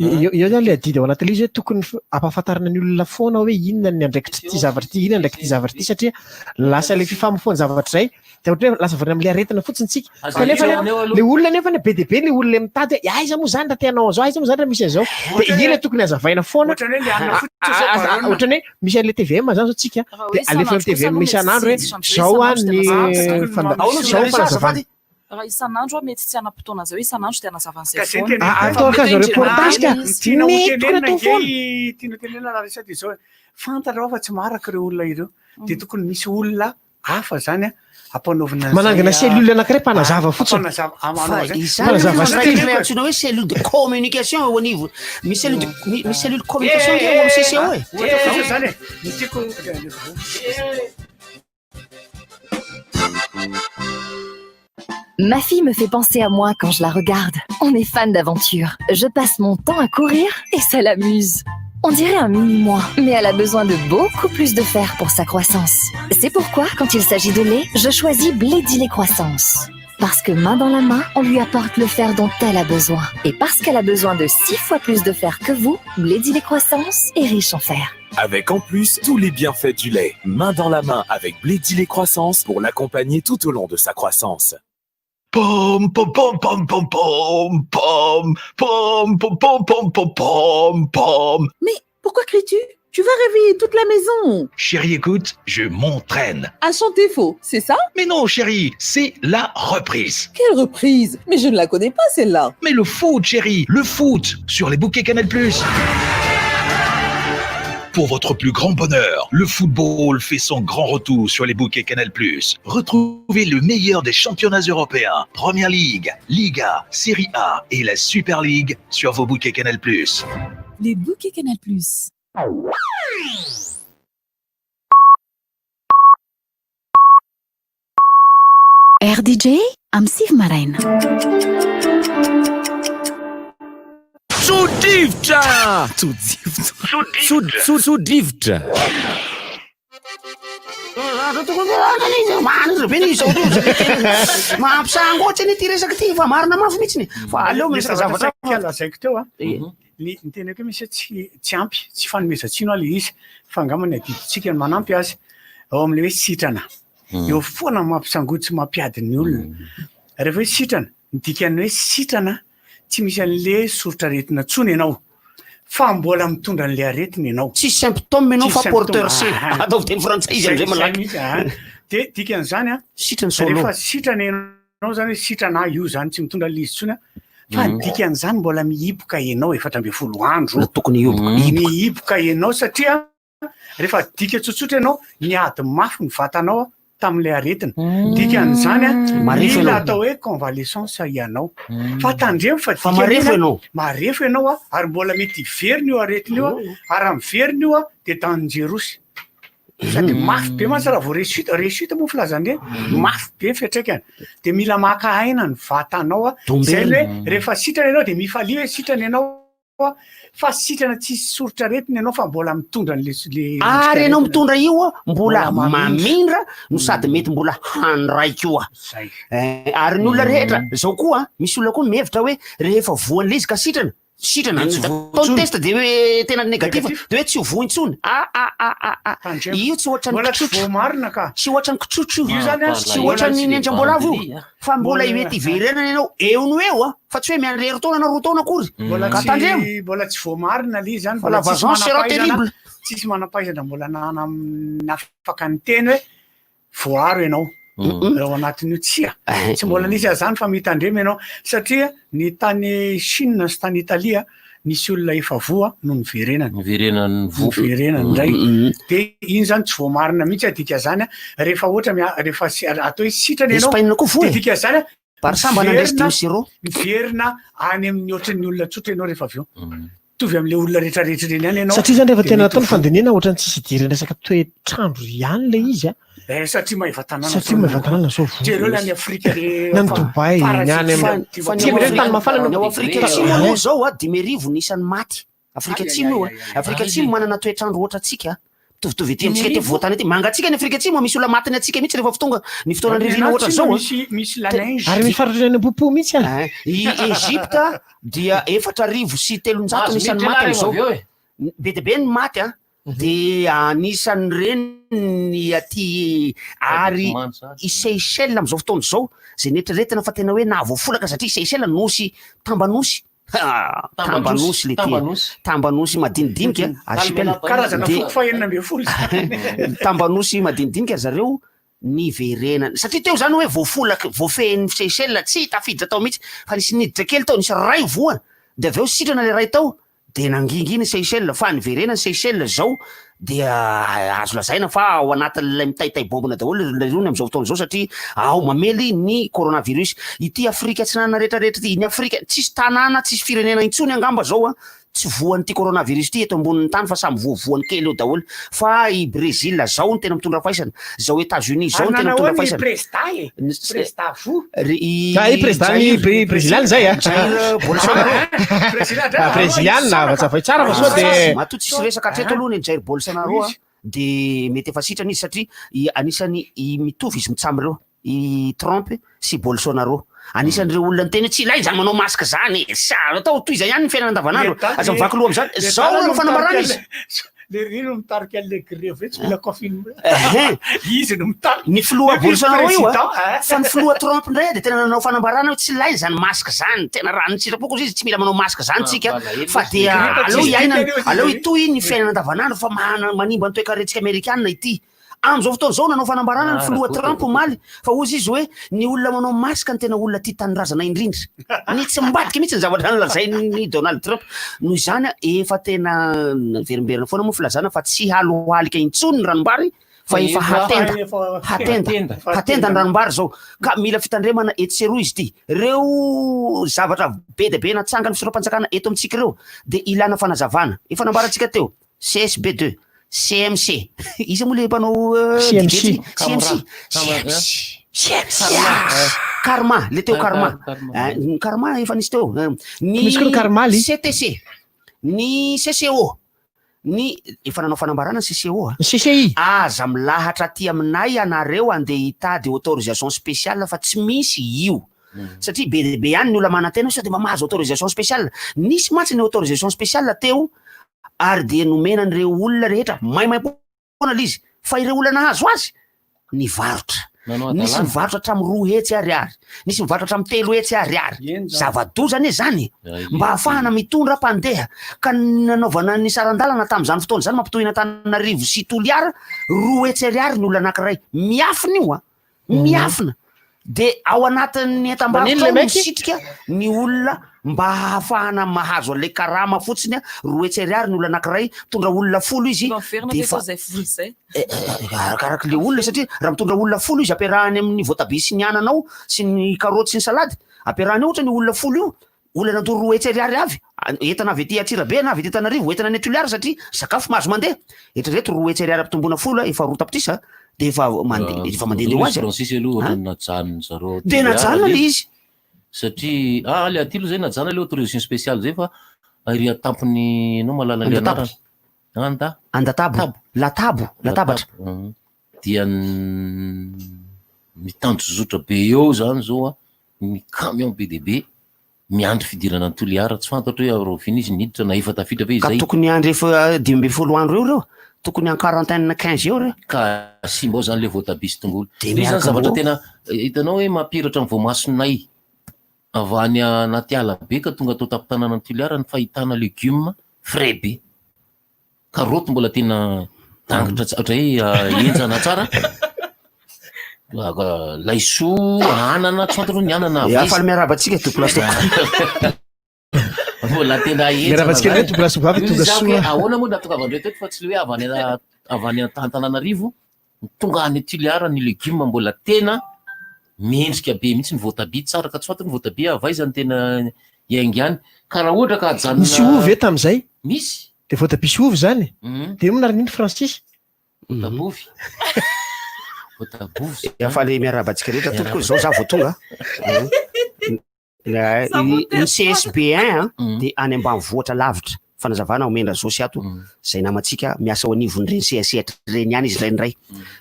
[SPEAKER 8] Eo eo zany le adidy ao anatin'ilay izy hoe tokony ampahafantarina ny olona foana hoe inona ny andraikitr'ity zavatra ity, inona ny andraikitr'ity zavatra ity satria lasa le fifamofoan-javatra izay dia ohatran'ny hoe lasa variana amin'ilay aretina fotsiny tsika.
[SPEAKER 19] Aza
[SPEAKER 8] Kanefa
[SPEAKER 19] eo
[SPEAKER 8] ane-
[SPEAKER 19] eo aloha.
[SPEAKER 8] le olona nefa ane be dia be le olona mitady hoe aiza moa zany raha te hanao an'izao, aiza moa zany raha misy an'izao. Dia io le tokony hazavaina foana.
[SPEAKER 2] Ohatran'ny hoe le hanina fotsiny zao barona.
[SPEAKER 8] Ohatran'ny hoe misy an'ilay TVM zany zao tsika
[SPEAKER 12] Raha hoe
[SPEAKER 8] dia alefa amin'ny
[SPEAKER 12] isan'andro kosa
[SPEAKER 8] TVM
[SPEAKER 12] aloha mety
[SPEAKER 8] isan'andro hoe
[SPEAKER 12] tsy hiditra
[SPEAKER 8] zao
[SPEAKER 12] amin'izay
[SPEAKER 8] an
[SPEAKER 12] isan'andro
[SPEAKER 8] ny
[SPEAKER 12] dia mazava.
[SPEAKER 8] fanda-
[SPEAKER 14] Ao aloha
[SPEAKER 8] zao
[SPEAKER 14] zay
[SPEAKER 8] fanazavana.
[SPEAKER 12] Raha isan'andro aho mety tsy hanam-potoana izay hoe isan'andro dia hanazava an'izay
[SPEAKER 2] Ka zay
[SPEAKER 12] foana.
[SPEAKER 2] tena
[SPEAKER 8] Ah,
[SPEAKER 2] fa
[SPEAKER 8] atao
[SPEAKER 2] mety
[SPEAKER 8] karazana
[SPEAKER 2] hoe
[SPEAKER 8] reportage ka.
[SPEAKER 2] ny tiana ho
[SPEAKER 8] Mety tokony
[SPEAKER 2] tenenina
[SPEAKER 8] atao foana.
[SPEAKER 2] ange tiana ho tenenina raha resaka dia zao hoe, fantatra ao fa tsy maharaka ireo olona ireo de tokony misy olona hafa zany a ampanaovina an'izay,
[SPEAKER 8] Manangana
[SPEAKER 2] ah,
[SPEAKER 8] cellule anankiray mpanazava fotsiny.
[SPEAKER 2] mpanazava- ah, manao
[SPEAKER 14] Fa
[SPEAKER 2] an'izay.
[SPEAKER 14] izany
[SPEAKER 8] Mpanazava
[SPEAKER 14] no
[SPEAKER 8] style.
[SPEAKER 14] ilay antsoina hoe cellule de communication eo anivo. Misy cellule de mi- misy cellule communication nge eo amin'ny CCO e.
[SPEAKER 2] Ohatra fotsiny zany e, ny tiako
[SPEAKER 16] Ma fille me fait penser à moi quand je la regarde. On est fan d'aventure. Je passe mon temps à courir et ça l'amuse. On dirait un mini-moi, mais elle a besoin de beaucoup plus de fer pour sa croissance. C'est pourquoi, quand il s'agit de lait, je choisis Blédilait Croissance. Parce que main dans la main, on lui apporte le fer dont elle a besoin. Et parce qu'elle a besoin de 6 fois plus de fer que vous, Blédilait Croissance est riche en fer.
[SPEAKER 9] Avec en plus tous les bienfaits du lait, main dans la main avec Blédilé Croissance pour l'accompagner tout au long de sa croissance.
[SPEAKER 20] Pom pom pom pom pom pom pom pom pom pom pom pom pom pom.
[SPEAKER 21] Mais pourquoi cries-tu Tu vas réveiller toute la maison.
[SPEAKER 20] Chérie, écoute, je m'entraîne.
[SPEAKER 21] À chanter faux, c'est ça
[SPEAKER 20] Mais non, chérie, c'est la reprise.
[SPEAKER 21] Quelle reprise Mais je ne la connais pas celle-là.
[SPEAKER 20] Mais le foot, chérie, le foot sur les bouquets Canal+. Pour votre plus grand bonheur, le football fait son grand retour sur les bouquets Canal+. Retrouvez le meilleur des championnats européens, Première Ligue, Liga, Série A et la Super League sur vos bouquets Canal+.
[SPEAKER 21] Les bouquets Canal+.
[SPEAKER 15] RDJ amin'ny sivy maraina.
[SPEAKER 9] Tso-drivotra! Tso-drivotra! Tso-tso-tso-drivotra!
[SPEAKER 14] Mampisangoatra anie ty resaka ty fa marina mafy mihitsy fa aleo miresaka zavatra
[SPEAKER 2] hafa. Lazaiko teo a, ny ny tenako hoe misy hoe tsy tsy ampy, tsy fanomezan-tsiny hoa le izy fa angamba ny adidintsika no manampy azy ao amin'le hoe sitrana. Eo foana mampisangotra sy mampiady ny olona. Rehefa hoe sitrana, ny dikan'ny hoe sitrana tsy misy an'le soritr'aretina intsony ianao fa mbola mitondra an'le aretina ianao.
[SPEAKER 14] Tsisy symptôme ianao
[SPEAKER 2] Tsisy
[SPEAKER 14] fa porteur
[SPEAKER 2] symptôme.
[SPEAKER 14] sain.
[SPEAKER 2] Ah,
[SPEAKER 14] Ataovy teny frantsay izy amizay
[SPEAKER 2] Zay- zay
[SPEAKER 14] malaky.
[SPEAKER 2] mihitsy, ah. De dikan'izany a,
[SPEAKER 14] Sitrany solo.
[SPEAKER 2] rehefa sitrana ianao zany hoe sitrana ahy io zany tsy mitondra an'le izy intsony a, fa ny
[SPEAKER 14] Mhm.
[SPEAKER 2] dikan'izany mbola mihiboka ianao 14 andro.
[SPEAKER 14] Tokony hihiboka.
[SPEAKER 2] Mihiboka ianao satria rehefa dika tsotsotra ianao niady mafy ny vatanao tamin'ilay aretina. Dikan'izany a,
[SPEAKER 14] Marefo
[SPEAKER 2] mila
[SPEAKER 14] ianao.
[SPEAKER 2] atao hoe convalescence ianao. Fa tandremo fa
[SPEAKER 14] Fa marefo
[SPEAKER 2] dikan'iny a,
[SPEAKER 14] ianao.
[SPEAKER 2] Marefo ianao a, ary mbola mety hiverina io aretina io a, ary raha miverina io a, dia dangerous. Sady mafy be mantsy raha vao rechute, rechute moa filazan'ireny, mafy be ny fiantraikany. Dia mila maka aina ny vatanao a. Izay ny hoe rehefa sitrana ianao dia mifalia hoe sitrana ianao a, fa sitrana tsisy soritr'aretina ianao fa mbola mitondra an'le le
[SPEAKER 14] Ary ianao mitondra io a, mbola
[SPEAKER 2] Mbola mamindra.
[SPEAKER 14] mamindra no sady mety mbola handray koa.
[SPEAKER 2] Zay.
[SPEAKER 14] Eh, ary ny olona rehetra, zao koa, misy olona koa mihevitra hoe rehefa voan'le izy ka sitrana, sitrana,
[SPEAKER 11] Dia tsy voa
[SPEAKER 14] atao ny
[SPEAKER 11] intsony.
[SPEAKER 14] test de hoe tena négatif, de hoe tsy ho voa intsony. Ah, ah, ah, ah, ah. Io tsy ohatran'ny
[SPEAKER 2] Mbola tsy
[SPEAKER 14] kitrotro.
[SPEAKER 2] voamarina ka.
[SPEAKER 14] Tsy ohatran'ny kitrotro io.
[SPEAKER 2] Io zany a,
[SPEAKER 14] Tsy ohatran'ny nenjamboalavo io. Fa mbola mety hiverenana ianao eo no eo a, fa tsy hoe miandry herintaona na roa taona akory.
[SPEAKER 2] Mbola
[SPEAKER 14] Ka tandremo.
[SPEAKER 2] tsy mbola tsy voamarina le izy zany,
[SPEAKER 14] Fa
[SPEAKER 2] mbola
[SPEAKER 14] la
[SPEAKER 2] tsisy
[SPEAKER 14] vengeance sera
[SPEAKER 2] manam-pahaizana,
[SPEAKER 14] terrible.
[SPEAKER 2] tsisy manam-pahaizana mbola nana nafaka niteny hoe voaro ianao. Ao anatin'io tsia. Tsy mbola nisy an'izany fa mitandremo ianao satria ny tany Chine sy tany Italia nisy olona efa voa no niverenany.
[SPEAKER 11] Niverenany voa.
[SPEAKER 2] Niverenany indray. De iny zany tsy voamarina mihitsy adika zany a, rehefa ohatra mia- rehefa si- atao hoe sitrana ianao.
[SPEAKER 14] Espagne koa voa e.
[SPEAKER 2] De dika zany a,
[SPEAKER 14] Barça mba nandresy
[SPEAKER 2] miverina-
[SPEAKER 14] 2-0.
[SPEAKER 2] Miverina any amin'ny ohatran'ny olona tsotra ianao rehefa avy eo. mitovy amin'le olona rehetrarehetra ireny ihany ianao.
[SPEAKER 8] Satria zany rehefa
[SPEAKER 2] de
[SPEAKER 8] tena
[SPEAKER 2] mety
[SPEAKER 8] atao ny
[SPEAKER 2] ho voa.
[SPEAKER 8] fandinihana ohatran'ny tsisy idirana resaka toetr'andro ihany le izy a.
[SPEAKER 2] Eh, satria Maevatanàna
[SPEAKER 8] Satria
[SPEAKER 2] zao
[SPEAKER 8] Maevatanàna zao voa.
[SPEAKER 2] Jereo ny any Afrika le
[SPEAKER 8] Na ny Dubaï, ny any amin'ny-
[SPEAKER 14] Fa ny
[SPEAKER 8] Tsy
[SPEAKER 14] ao
[SPEAKER 8] ireny tany
[SPEAKER 14] Afrika-
[SPEAKER 8] mafana no-
[SPEAKER 14] ny ao Afrika Atsimo aloha zao a 5000 ny isan'ny maty. Afrika
[SPEAKER 2] Ay, ay,
[SPEAKER 14] Atsimo io a.
[SPEAKER 2] ay, ay, ay.
[SPEAKER 14] Afrika
[SPEAKER 2] Ay,
[SPEAKER 14] Atsimo
[SPEAKER 2] ay.
[SPEAKER 14] manana toetr'andro ohatra antsika. Mitovitovy ety amintsika ety
[SPEAKER 2] 5000?
[SPEAKER 14] afovoantany ety. Mangatsiaka ny Afrika Atsimo, misy olona matin'ny hatsiaka mihitsy rehefa tonga ny fotoana
[SPEAKER 2] Ny
[SPEAKER 14] ririnina ohatra
[SPEAKER 2] Atsimo
[SPEAKER 14] zao a.
[SPEAKER 2] misy misy la neige.
[SPEAKER 8] Ary misy faritra any Ampopo mihitsy
[SPEAKER 14] any. I Egypte dia 304 ny
[SPEAKER 11] Mahazo
[SPEAKER 14] isan'ny
[SPEAKER 11] miditra
[SPEAKER 14] maty
[SPEAKER 11] ianareo
[SPEAKER 14] amin'izao.
[SPEAKER 11] avy eo e.
[SPEAKER 14] Be dia be ny maty a. Dia anisan'ireny ny aty ary i Seychelles amin'izao fotoana izao izay neritreretina fa tena hoe nahavoafolaka satria Seychelles nosy tambanosy. Ha, tambanosy le ty.
[SPEAKER 11] Tambanosy.
[SPEAKER 14] Tambanosy madinidinika archipel.
[SPEAKER 2] Karazana
[SPEAKER 14] Dia-
[SPEAKER 2] foko fahenina ambin'ny folo izany.
[SPEAKER 14] tambanosy madinidinika ry zareo niverenana satria teo zany hoe voafolaka voafehin'ny Seychelles tsy tafiditra tao mihitsy fa nisy niditra kely tao nisy ray voa de avy eo sitrana le ray tao de nangingina i Seychelles fa niverenana Seychelles zao dia azo lazaina fa ao anatin'ilay mitaitay bombina daholo ry rony amin'izao fotoana izao satria ao mamely ny coronavirus ity Afrika Atsinanana rehetrarehetra ity ny Afrika tsisy tanàna tsisy firenena intsony angamba zao a tsy voan'ity coronavirus ity eto ambonin'ny tany fa samy voavoany kely eo daholo fa i Brésil zao no tena mitondra faisana zao États-Unis zao no
[SPEAKER 2] Ary
[SPEAKER 14] tena
[SPEAKER 2] nanao
[SPEAKER 14] mitondra
[SPEAKER 2] ny
[SPEAKER 14] faisana
[SPEAKER 2] prezida e. Prezida voa.
[SPEAKER 14] Ry- i
[SPEAKER 8] Ah, i président ny
[SPEAKER 14] Jair-
[SPEAKER 8] Brésiliana zay a.
[SPEAKER 14] Jair Bolsonaro.
[SPEAKER 8] Ah, Brésiliana, vatsavay tsara fa sao de
[SPEAKER 14] Matoa tsisy resaka hatreto aloha ny Jair Bolsonaro a de mety efa sitrana izy satria i- anisan'ny i- mitovy izy mitsam ireo i Trump sy Bolsonaro anisan'ireo olona niteny hoe tsy ilaina zany manao masque zany e sa atao toy izay ihany ny fiainana andavanandro aza mivaky loha am'zany zao no fanambarana izy
[SPEAKER 2] Le ry no mitarika an'le grevy hoe tsy mila confinement.
[SPEAKER 14] Ehe.
[SPEAKER 2] Izy no mitarika.
[SPEAKER 14] Ny filoha
[SPEAKER 2] Nefa izy
[SPEAKER 14] Bolsonaro io a
[SPEAKER 2] président, eh.
[SPEAKER 14] fa ny filoha Trump indray de tena nanao fanambarana hoe tsy ilaina zany masque zany tena raha ny sitrapoko izy tsy mila manao masque zany tsika fa dia
[SPEAKER 2] Gripy
[SPEAKER 14] aleo
[SPEAKER 2] tsisy
[SPEAKER 14] hiainana
[SPEAKER 2] dikany io izy
[SPEAKER 14] aleo
[SPEAKER 2] zay.
[SPEAKER 14] hitohy ny fiainana andavanandro fa mana- manimba ny toekarentsika amerikana ity Amin'izao fotoana izao nanao fanambarana ny
[SPEAKER 11] Ah,
[SPEAKER 14] filoha
[SPEAKER 11] Rakoto.
[SPEAKER 14] Trump omaly fa hozy izy hoe ny olona manao masque no tena olona tia tanindrazana indrindra. Ny tsy mibadika mihitsy ny zavatra nolazain'i Donald Trump. Noho izany efa tena naverimberina foana moa filazana fa tsy halohalika intsony ny ranombary fa efa hatenda. Hatenda. Hatenda ny ranombary izao. Ka mila fitandremana etsy sy eroa izy ity. Ireo zavatra be dia be natsangan'ny fitondram-panjakana eto amintsika ireo dia ilana fanazavana. Efa nambarantsika teo. CSB 2, CMC, iza moa le mpanao
[SPEAKER 8] CMC.
[SPEAKER 14] CMC, CMC, CMC, Karma, le teo Karma, ny Karma efa nisy teo, ny
[SPEAKER 8] Misy koa ny Karmaly.
[SPEAKER 14] CTC, ny CCO, ny efa nanao fanambarana ny CCO a.
[SPEAKER 8] Ny CCI.
[SPEAKER 14] Aza milahatra aty aminay ianareo andeha hitady autorisation spéciale fa tsy misy io. Satria be dia be ihany ny olona manantena hoe sao dia mba mahazo autorisation spéciale. Nisy mantsy ny autorisation spéciale teo ary dia nomena an'ireo olona rehetra maimaimpoana ilay izy fa ireo olona nahazo azy nivarotra.
[SPEAKER 11] Nanao
[SPEAKER 14] Nisy
[SPEAKER 11] hadalana.
[SPEAKER 14] nivarotra hatramin'ny 200 ariary, nisy nivarotra hatramin'ny 300 ariary. Zava-doza anie izany e! Mba hahafahana mitondra mpandeha. Ka ny nanaovana ny saran-dalana tamin'izany fotoana izany mampitohy an'Antananarivo sy Toliara, 200 ariary ny olona anankiray. Miafina io an! Miafina. De ao anatin'ny entam-barotra
[SPEAKER 8] Manino le
[SPEAKER 14] ao
[SPEAKER 8] mec?
[SPEAKER 14] misitrika ny olona mba hahafahana mahazo an'ilay karama fotsiny a, 200 ariary ny olona anankiray, mitondra olona 10 izy
[SPEAKER 12] Mba miverina
[SPEAKER 14] de
[SPEAKER 12] ve
[SPEAKER 14] efa
[SPEAKER 12] zao zay vola zay?
[SPEAKER 14] Eh, eh, arakaraka le olona satria raha mitondra olona 10 izy ampiarahany amin'ny voatabia sy ny anana ao sy ny karaoty sy ny salady, ampiarahany ao ohatra ny olona 10 io, olona nandoa 200 ariary avy, entana avy aty Antsirabe na avy aty Antananarivo entina any Toliara satria sakafo mahazo mandeha, eritrereto 200 ariary ampitomboina 10 efa 2 tapitrisa de efa mandeha efa mandehandeha ho azy a.
[SPEAKER 11] Francis aloha ohatran'ny najanony zareo ao
[SPEAKER 14] De
[SPEAKER 11] Toliara
[SPEAKER 14] najanona le
[SPEAKER 11] le
[SPEAKER 14] izy.
[SPEAKER 11] Satria ah le aty aloha zay najanona le autorisation spéciale zay fa ery an-tampony ianao mahalala le
[SPEAKER 14] Andatabo.
[SPEAKER 11] anarana. Anda.
[SPEAKER 14] Andatabo. Latabo, latabatra.
[SPEAKER 11] Latabo. Dia mitanjozotra be eo zany zao a, ny camion be dia be miandry fidirana any Toliara, tsy fantatro hoe rahoviana izy niditra na efa tafiditra ve
[SPEAKER 14] Ka
[SPEAKER 11] izay.
[SPEAKER 14] tokony hiandry efa 15 andro eo ireo, tokony en quarantaine 15 eo ireo.
[SPEAKER 11] Ka simba ao zany le voatabia sy tongolo.
[SPEAKER 14] De
[SPEAKER 11] Io zany
[SPEAKER 14] miaraka
[SPEAKER 11] zavatra
[SPEAKER 14] ambô.
[SPEAKER 11] tena hitanao hoe mampiratra ny voamasonay avy any anaty ala be ka tonga tao tampon-tanànan'i Toliara ny fahitana legioma frais be. Karoty mbola tena dangitra tsara, ohatra hoe henjana tsara. Laisoa, anana, tsy fantatro hoe ny anana
[SPEAKER 14] Ya,
[SPEAKER 11] avy aiza.
[SPEAKER 14] faly miarahaba antsika tompoko lahy sy tompoko.
[SPEAKER 11] Mbola tena henjana
[SPEAKER 8] Miarahaba antsika indray
[SPEAKER 11] zany.
[SPEAKER 8] tompoko lahy sy tompoko vavy,
[SPEAKER 11] Io
[SPEAKER 8] tonga
[SPEAKER 11] izy
[SPEAKER 8] soa.
[SPEAKER 11] hoe ahoana moa no nahatongavan-dreo teto fa tsy le hoe avy any avy any Antananarivo, tonga any Toliara ny legioma mbola tena mendrika be mihitsy ny voatabia tsara ka tsy fantatro ny voatabia avy aiza no tena Hiainga any. Ka raha ohatra ka ajanona.
[SPEAKER 8] Nisy ovy ve tamin'izay?
[SPEAKER 11] Misy.
[SPEAKER 8] Dia voatabia sy ovy izany?
[SPEAKER 11] Mhm.
[SPEAKER 8] Dia inona ary nino Francis?
[SPEAKER 11] Voatabovy. Voatabovy.
[SPEAKER 14] Ya faly miarahaba antsika rehetra tompoko, izao za vao tonga. Ny ny CSB un an dia any ambanivohitra lavitra. Fanazavana omen-dRazossy ato, izay namantsika miasa ao anivon'ireny sehasehatra ireny ihany izy indraindray.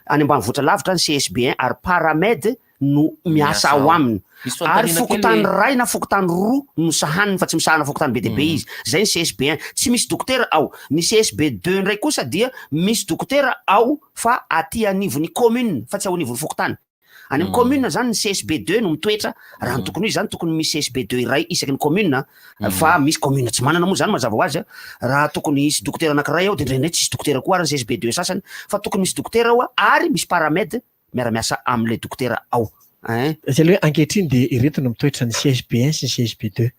[SPEAKER 14] Any ambanivohitra lavitra ny CSB un ary Paramed no miasa ao aminy.
[SPEAKER 11] Misy
[SPEAKER 14] Ary
[SPEAKER 11] fanontaniana kely
[SPEAKER 14] fokontany
[SPEAKER 11] hoe-
[SPEAKER 14] iray na fokontany roa no sahaniny fa tsy misahana fokontany be dia be izy. Izay ny CSB un. Tsy misy dokotera ao. Ny CSB deux indray kosa dia misy dokotera ao fa aty anivon'ny commune fa tsy ao anivon'ny fokontany. Any amin'ny commune zany ny CSB deux no mitoetra, raha ny tokony ho izy zany tokony misy CSB deux iray isaky ny commune fa misy commune tsy manana moa zany mazava ho azy a, raha tokony hisy dokotera anankiray ao de indraindray tsisy dokotera koa ary ny CSB deux sasany fa tokony misy dokotera ao ary misy paramed miara-miasa amin'ilay dokotera ao ein.
[SPEAKER 8] Zay aloha hoe ankehitriny dia ireto no mitoetra ny CSB un sy ny CSB deux.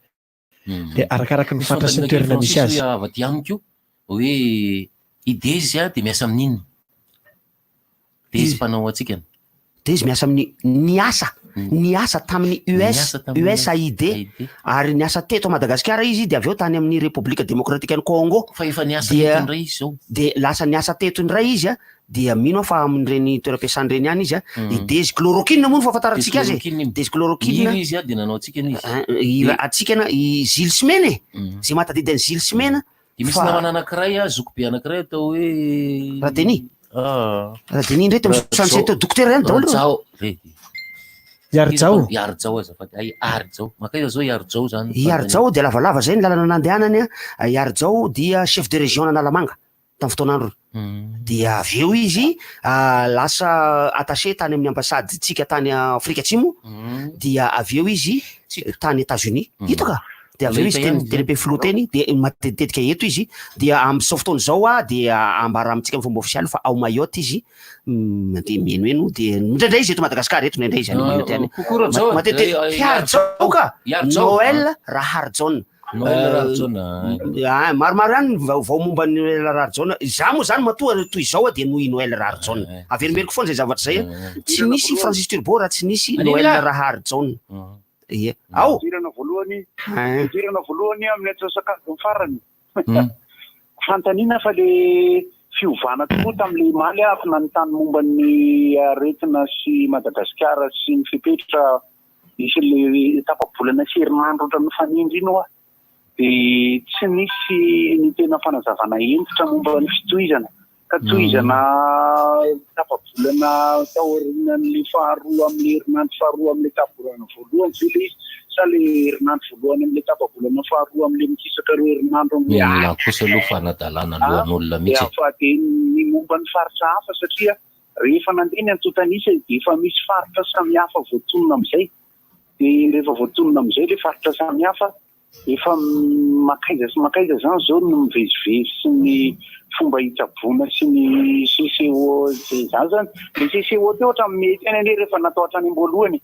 [SPEAKER 8] Dia arakaraky ny
[SPEAKER 11] Misy
[SPEAKER 8] faritra sy ny
[SPEAKER 11] fanontaniana kely
[SPEAKER 8] toerana misy
[SPEAKER 11] Francis
[SPEAKER 8] azy.
[SPEAKER 11] hoe avy aty amiko hoe i Dezy a dia miasa amin'inona? Dezy mpanao hatsikana.
[SPEAKER 14] Dezy miasa amin'ny niasa niasa tamin'ny US
[SPEAKER 11] Niasa tamin'ny
[SPEAKER 14] USAID ary niasa teto Madagasikara izy dia avy eo tany amin'ny Repoblika Demokratikan'i Congo.
[SPEAKER 11] Fa efa niasa
[SPEAKER 14] Dia
[SPEAKER 11] teto indray izy izao.
[SPEAKER 14] dia lasa niasa teto indray izy a dia mino aho fa amin'ireny toeram-piasana ireny ihany izy a. I Dezy chloroquine moa no fahafantarantsika azy e. Dezy chloroquine.
[SPEAKER 11] Hira izy a dia nanao hatsikana izy.
[SPEAKER 14] Hira hatsikana i Zily sy Mena e. Zay mahatadidy an'i Zily sy Mena.
[SPEAKER 11] Dia misy
[SPEAKER 14] Fa-
[SPEAKER 11] namana anankiray a, zokibe anankiray atao hoe
[SPEAKER 14] Radeni.
[SPEAKER 11] Ah.
[SPEAKER 14] Radeni indray teo amin'ny 67 teo, dokotera ihany daholo ireo.
[SPEAKER 11] Rajao. Re.
[SPEAKER 8] Iarijao.
[SPEAKER 11] Iarijao azafady. Ay, Arijao. Mankaiza zao Iarijao zany?
[SPEAKER 14] Iarijao dia lavalava zay ny lalana nandehanany a. Iarijao dia chef de région an'Analamanga tamin'ny fotoan'androny. Dia avy eo izy lasa attaché tany amin'ny ambassade-tsika tany Afrika Atsimo. Dia avy eo izy tany États-Unis. Hita ka. Dia avy eo izy teny teny Ampefiloha teny dia matetitetika eto izy. Dia amin'izao fotoana izao a dia ambara amintsika amin'ny fomba ofisialy fa ao Mayotte izy. Mandeha mihainohaino dia indraindray izy eto Madagasikara eto indraindray izy any Mayotte any.
[SPEAKER 11] Coucou Rajao.
[SPEAKER 14] Matetitetika Hiarijao ka.
[SPEAKER 11] Hiarijao.
[SPEAKER 14] Noël Raharijaona.
[SPEAKER 11] Noël Raharijaona.
[SPEAKER 14] Ah, maromaro ihany ny vaovao momba ny Noël Raharijaona. Izaho moa izany matoa toy izao aho dia noho i Noël Raharijaona. Averimberiko foana izay zavatra izay. Tsy nisy Francis Turbo raha tsy nisy Noël Raharijaona. Ie. Ao.
[SPEAKER 6] Fidirana voalohany, fidirana voalohany amin'ny antsasak'adiny farany. Fanontaniana fa le fiovana tokoa tamin'le omaly aho nanontany momba ny aretina sy Madagasikara sy ny fepetra nisy le tapa-bolana sy herinandro ohatran'ny nifanindry iny hoa dia tsy nisy ny tena fanazavana hentitra momba ny fitohizana ka tohizana tapa-bolana taorianan'le faharoa amin'le herinandro faharoa amin'le tapa-bolana voalohany ve le izy sa le herinandro voalohany amin'le tapa-bolana faharoa amin'le mikisaka roa herinandro amin'le
[SPEAKER 11] Ny kosa aloha fanadalana lohan'olona mihitsy.
[SPEAKER 6] Dia fa dia ny momba ny faritra hafa satria rehefa nandeha ny antontan'isa dia efa misy faritra samihafa voatonona amin'izay dia rehefa voatonona amin'izay ilay faritra samihafa efa mankaiza sy mankaiza izany izao no mivezivezy sy ny fomba hitsaboana sy ny CCO izany izany ilay CCO teo hatramin'ny mety ihany anie rehefa natao hatrany am-boalohany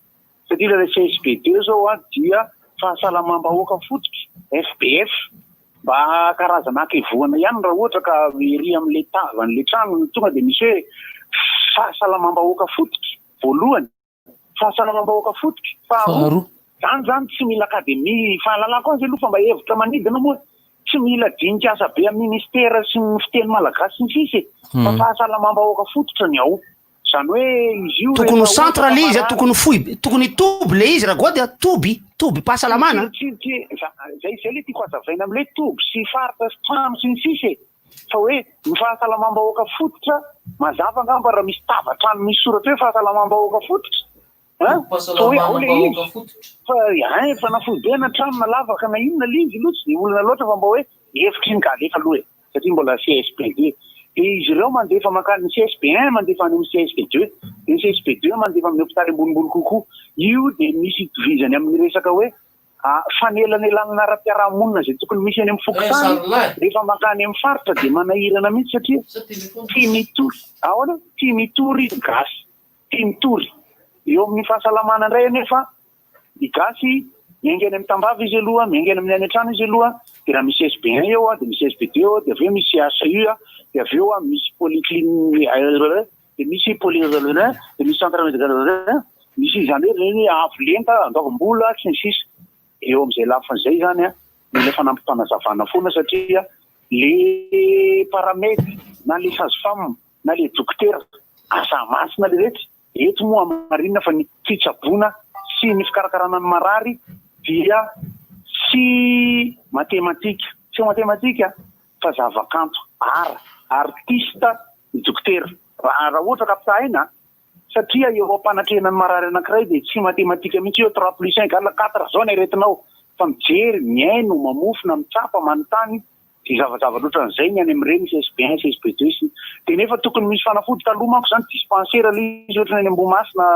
[SPEAKER 6] satria ilay CSB teo izao an dia fahasalamam-bahoaka fototra, FBF, mba karazana ankevohana ihany raha ohatra ka ery amin'ilay tavan'ilay trano no tonga dia misy hoe fahasalamam-bahoaka fototra voalohany, fahasalamam-bahoaka fototra faharoa. Izany izany tsy mila akademia, fahalalako azy aloha fa mba hevitra manidina moa, tsy mila dinik'asa be amin'ny ministera sy ny fiteny malagasy sy ny sisa e, fa fahasalamam-bahoaka fototra ny ao. Izany hoe izy io
[SPEAKER 14] Tokony ho
[SPEAKER 6] rehefa
[SPEAKER 14] centre
[SPEAKER 6] ohatra
[SPEAKER 14] le izy a,
[SPEAKER 6] marary.
[SPEAKER 14] tokony ho foibe, tokony toby le izy Ragôdy a, toby, tobim-pahasalamana.
[SPEAKER 6] Tsy, tsy, za- zay, zay le tiako hazavaina amin'ilay toby sy faritra sy trano sy ny sisa e. Fa hoe ny fahasalamam-bahoaka fototra, mazava angamba raha misy tava-trano misy soratra hoe fahasalamam-bahoaka fototra. An? Fa hoe ao le izy. Fa ein, fa na foibe na trano na lavaka na inona le izy aloha tsy dia olana loatra fa mba hoe hevitra iny ka alefa aloha e. Satria mbola CSB deux. Dia izy ireo mandefa mankany ny CSB un mandefa any amin'ny CSB deux. Dia ny CSB deux mandefa amin'ny hopitaly ambonimbony kokoa. Io dia misy itovizany amin'ny resaka hoe fanelanelanana ara-piarahamonina izay tokony misy any amin'ny fokontany. Rehefa mankany amin'ny faritra dia manahirana mihitsy satria tia mitory. Ahoana? Tia mitory ny gasy. Tia mitory. Eo amin'ny fahasalamana indray anefa, Ny gasy, miainga any amin'ny tambavy izy aloha, miainga any amin'ny any an-trano izy aloha, dia raha misy SB un eo dia misy SB deux eo, dia avy eo misy CHU, dia avy eo misy polyclinique, dia misy poly, dia misy centre médical, misy izany hoe ireny avo lenta, andoavam-bola, sy ny sisa. Eo amin'izay lafiny izay izany an, mila fanampim-panazavana foana satria le paramed na le sage femme na le dokotera asa masina le rehetra, eto moa hamarinina fa ny fitsaboana sy ny fikarakarana ny marary dia tsy matematika, tsy matematika fa zavakanto, art, artiste ny dokotera raha ohatra ka ampitahaina Satria eo am-panatrehana ny marary anankiray dia tsy matematika mihitsy hoe trois plus un égale quatre zao ny aretinao fa mijery, mihaino, mamofona, mitsapa, manontany dia zavajavatra ohatran'izay ny any amin'ireny CSB un, CSB deux sy dia nefa tokony misy fanafody taloha manko izany dispensaire ilay izy ohatran'ny any Ambohimasina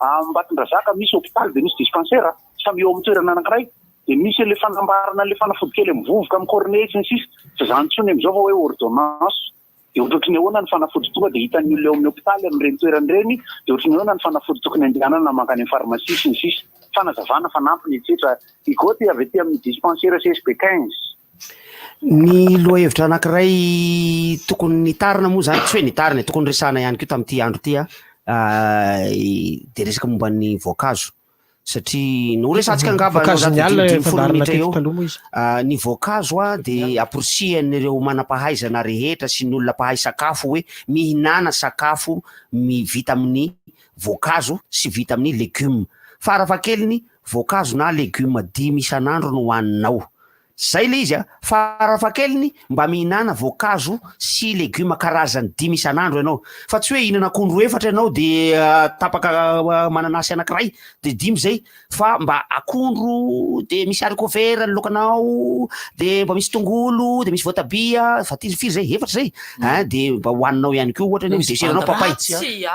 [SPEAKER 6] Ambatondrazaka misy hopitaly dia misy dispensaire samy eo amin'ny toerana anankiray dia misy an'ilay fanambarana an'ilay fanafody kely amin'ny vovoka amin'ny cornet sy ny sisa tsy izany intsony amin'izao fa hoe ordonnance Dia ohatrohatry ny ahoana ny fanafody tonga dia hitan'ny olona eo amin'ny hopitaly amin'ireny toerana ireny, dia ohatry ny ahoana ny fanafody tokony handehanana mankany amin'ny farmasia sy ny sisa. Fanazavana fanampiny etsetra. I Goty avy aty amin'ny dispensaire CSB 15.
[SPEAKER 14] Ny lohahevitra anankiray tokony nitarina moa izany, tsy hoe nitarina e, tokony resahana ihany koa tamin'ity andro ity dia resaka momba ny voankazo. satria noresahantsika angamba
[SPEAKER 8] Voankazo ny alina
[SPEAKER 14] dimy
[SPEAKER 8] efa
[SPEAKER 14] folo
[SPEAKER 8] andaharana
[SPEAKER 14] minitra
[SPEAKER 8] teto
[SPEAKER 14] eo
[SPEAKER 8] taloha moa izy.
[SPEAKER 14] Ah, ny voankazo a dia amporisihan'ireo manam-pahaizana rehetra sy ny olona mpahay sakafo hoe mihinàna sakafo mi- vita amin'ny voankazo sy vita amin'ny legioma. Farafahakeliny voankazo na legioma dimy isan'andro no hohaninao. Zay le izy a! Farafahakeliny mba mihinàna voankazo sy legioma karazany dimy isan'andro ianao. Fa tsy hoe hihinana akondro efatra ianao de tapaka mananasy anankiray de dimy zay fa mba akondro de misy haricot vert ny laokanao de mba misy tongolo de misy voatabia fa ty firy zay? Efatra zay ein de mba hohaninao ihany koa ohatra ny hoe misy dessert anao papay.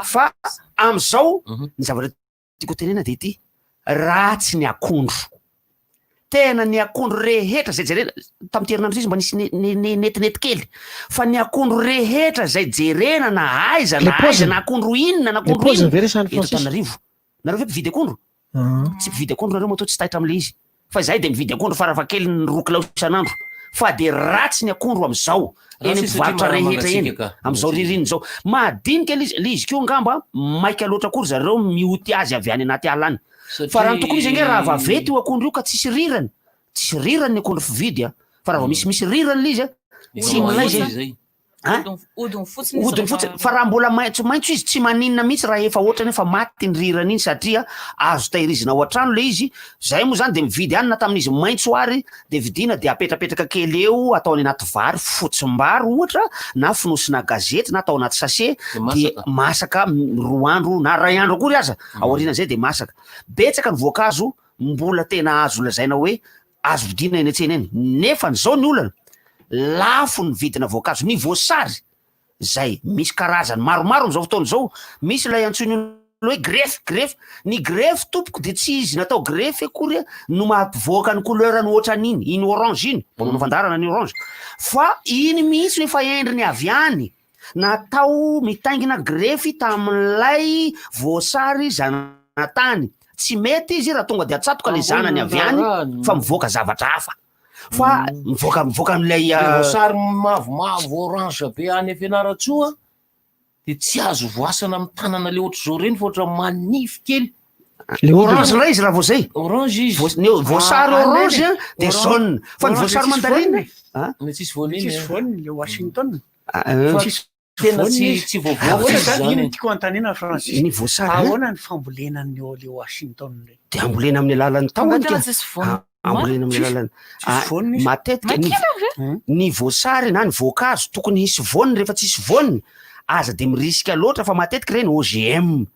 [SPEAKER 14] Fa am'zao ny zavatra tiako tenena dia ity, ratsy ny akondro. Tena ny akondro rehetra zay jerena, tamin'ity herinandro ity izy mba nisy netinety kely, fa ny akondro rehetra zay jerena na aiza na aiza na akondro inona na akondro inona eto Antananarivo. Nareo ve mpividy akondro? Tsy mpividy akondro nareo matoa tsy taitra amin'ilay izy. Fa izahay dia mividy akondro farafahakeliny roa kilao isan'andro. Fa dia ratsy ny akondro amin'izao eny amin'ny mpivarotra rehetra eny amin'izao ririnina izao. Madinika ilay izy, ilay izy koa angamba maika loatra koa ry zareo mioty azy avy any anaty ala any. Fa raha ny tokony izy ange raha vaventy io akondro io ka tsisy rirany, tsisy rirany ny akondro fividy a. Fa raha vao misimisy rirany ilay izy a, tsy milay izay. Hein?
[SPEAKER 12] Hodiny fotsiny izy
[SPEAKER 14] Hodiny fotsiny. Fa raha mbola maitsomaitso izy tsy maninona mihitsy raha efa ohatrany efa maty iny rirany iny satria azo tahirizina ao an-trano ilay izy. Zahay moa zany dia mividy hanina tamin'izy maitso ary dia vidiana dia apetrapetraka kely eo atao any anaty vary fotsim-bary ohatra na fonosina gazety na atao anaty sachet dia masaka roa andro na iray andro akory aza aorianan'izay dia masaka. Betsaka ny voankazo mbola tena azo lazaina hoe azo vidiana eny an-tsena eny. Nefa izao ny olana, lafo ny vidina voankazo. Ny voasary izay misy karazany maromaro amin'izao fotoana izao, misy ilay antsoin'ny olona hoe grefy, grefy. Ny grefy tompoko dia tsy izy natao grefy akory no mampivoaka ny couleur-ny ohatran'iny, iny orange iny, mba manao fandaharana ny orange, fa iny mihitsy no efa endriny avy any. Natao mitaingina grefy tamin'ilay voasary zanatany. Tsy mety izy raha tonga dia atsatoka ilay zanany avy any fa mivoaka zavatra hafa. Fa mivoaka mivoaka amin'ilay
[SPEAKER 11] Ilay voasary mavomavo orange be any Fianarantsoa dia tsy azo voasana amin'ny tanana ilay ohatr'izao ireny fa ohatran'ny manify kely.
[SPEAKER 14] Le orange indray izy raha vao zay.
[SPEAKER 11] Orange izy.
[SPEAKER 14] Voa- ny voasary
[SPEAKER 2] Ah,
[SPEAKER 14] orange
[SPEAKER 2] ah,
[SPEAKER 14] dia
[SPEAKER 2] orange.
[SPEAKER 14] jaune. Fa ny
[SPEAKER 2] Orange
[SPEAKER 14] voasary
[SPEAKER 2] tsisy
[SPEAKER 14] mandarine.
[SPEAKER 2] voany.
[SPEAKER 14] Ah?
[SPEAKER 11] Ny tsisy voany iny.
[SPEAKER 2] Tsisy voany le Washington.
[SPEAKER 14] Ah, eh.
[SPEAKER 11] Fa
[SPEAKER 2] Tsisy
[SPEAKER 11] tena
[SPEAKER 2] voany
[SPEAKER 11] tsy
[SPEAKER 2] izy.
[SPEAKER 11] tsy voavoatra
[SPEAKER 2] Ahoana
[SPEAKER 11] izy
[SPEAKER 2] zany?
[SPEAKER 11] zany.
[SPEAKER 2] Ino no tiako hanontaniana Francis?
[SPEAKER 14] Ny voasary, eh?
[SPEAKER 2] Ahoana ny fambolena ny eo le Washington reny?
[SPEAKER 14] Dia ambolena amin'ny alalan'ny tahony
[SPEAKER 12] Tena
[SPEAKER 14] ka.
[SPEAKER 12] tsisy voany.
[SPEAKER 14] Ah, ambolena amin'ny
[SPEAKER 2] Tsisy-
[SPEAKER 14] alalan'ny
[SPEAKER 2] tsisy
[SPEAKER 14] Ah,
[SPEAKER 2] voany izy.
[SPEAKER 14] matetika ny
[SPEAKER 12] Makina ve?
[SPEAKER 14] ny voasary na ny voankazo tokony hisy voany rehefa tsisy voany aza dia mirisika loatra fa matetika ireny OGM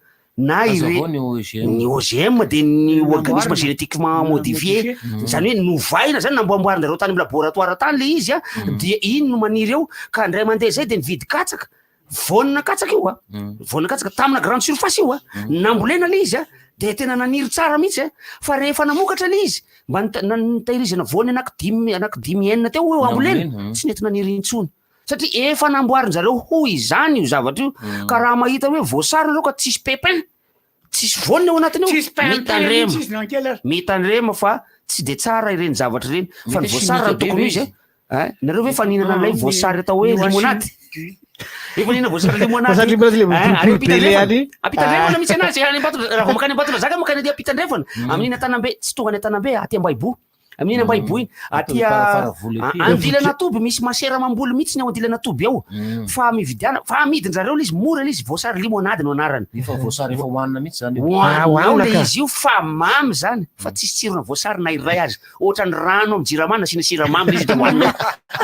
[SPEAKER 14] na
[SPEAKER 11] Hazavao
[SPEAKER 14] ire
[SPEAKER 11] ny OGM.
[SPEAKER 14] ny OGM dia ny organisme
[SPEAKER 2] Namboarina.
[SPEAKER 14] génétiquement modifié
[SPEAKER 11] Mm.
[SPEAKER 14] zany hoe novaina zany namboamboarin-dreo tany amin'ny laboratoire tany le izy a dia iny no maniry eo ka indray mandeha zay dia nividy katsaka voanina katsaka io a voanina katsaka tamina grande surface io a nambolena le izy a dia tena naniry tsara mihitsy a fa rehefa namokatra le izy mba nita- na- nitahirizana voany anaky dimy anaky dimy enina teo eo ambolena
[SPEAKER 11] Nambolena, mm.
[SPEAKER 14] tsy nety naniry intsony satria efa namboarin-jareo ho izany io zavatra io ka raha mahita hoe voasary nareo ka tsisy pépin tsisy voany ao anatiny io
[SPEAKER 2] Tsisy pépin
[SPEAKER 14] mitandrema
[SPEAKER 2] mihitsy izy na kely ary.
[SPEAKER 14] mitandrema fa tsy de tsara ireny zavatra ireny fa ny
[SPEAKER 11] Mety
[SPEAKER 14] voasary raha
[SPEAKER 11] chimique be
[SPEAKER 14] tokony ho izy
[SPEAKER 11] ve
[SPEAKER 14] e Eh, nareo ve fa nihinana an'ilay
[SPEAKER 2] Ny-
[SPEAKER 14] voasary atao hoe
[SPEAKER 2] ny
[SPEAKER 14] limonady
[SPEAKER 2] Washington.
[SPEAKER 14] Efa nihinana voasary limonady.
[SPEAKER 8] Voasary limonady le
[SPEAKER 14] Eh, ary
[SPEAKER 8] boribory be le
[SPEAKER 14] ampitandrefana.
[SPEAKER 8] any.
[SPEAKER 14] Ampitandrefana
[SPEAKER 8] Ah.
[SPEAKER 14] mihitsy anazy, any Ambato, raha vao mankany Ambatondrazaka mankany aty ampitandrefana. Amin'iny Antanambe, tsy tonga any Antanambe, aty Ambahiboho. Amin'iny Ambahiboho iny, aty
[SPEAKER 11] Faravola ety.
[SPEAKER 14] Andilanatoby misy masera mamboly mihitsy ny ao Andilanatoby ao. Fa mividiana, fa amidin-jareo le izy, mora le izy, voasary limonady no anarany.
[SPEAKER 11] Efa voasary efa hohanina mihitsy zany io.
[SPEAKER 14] Hohaninao le izy io fa mamy zany, fa tsisy tsirona voasary na iray aza. Ohatran'ny rano amin'ny jirama nasiana siramamy le izy de hohaninao.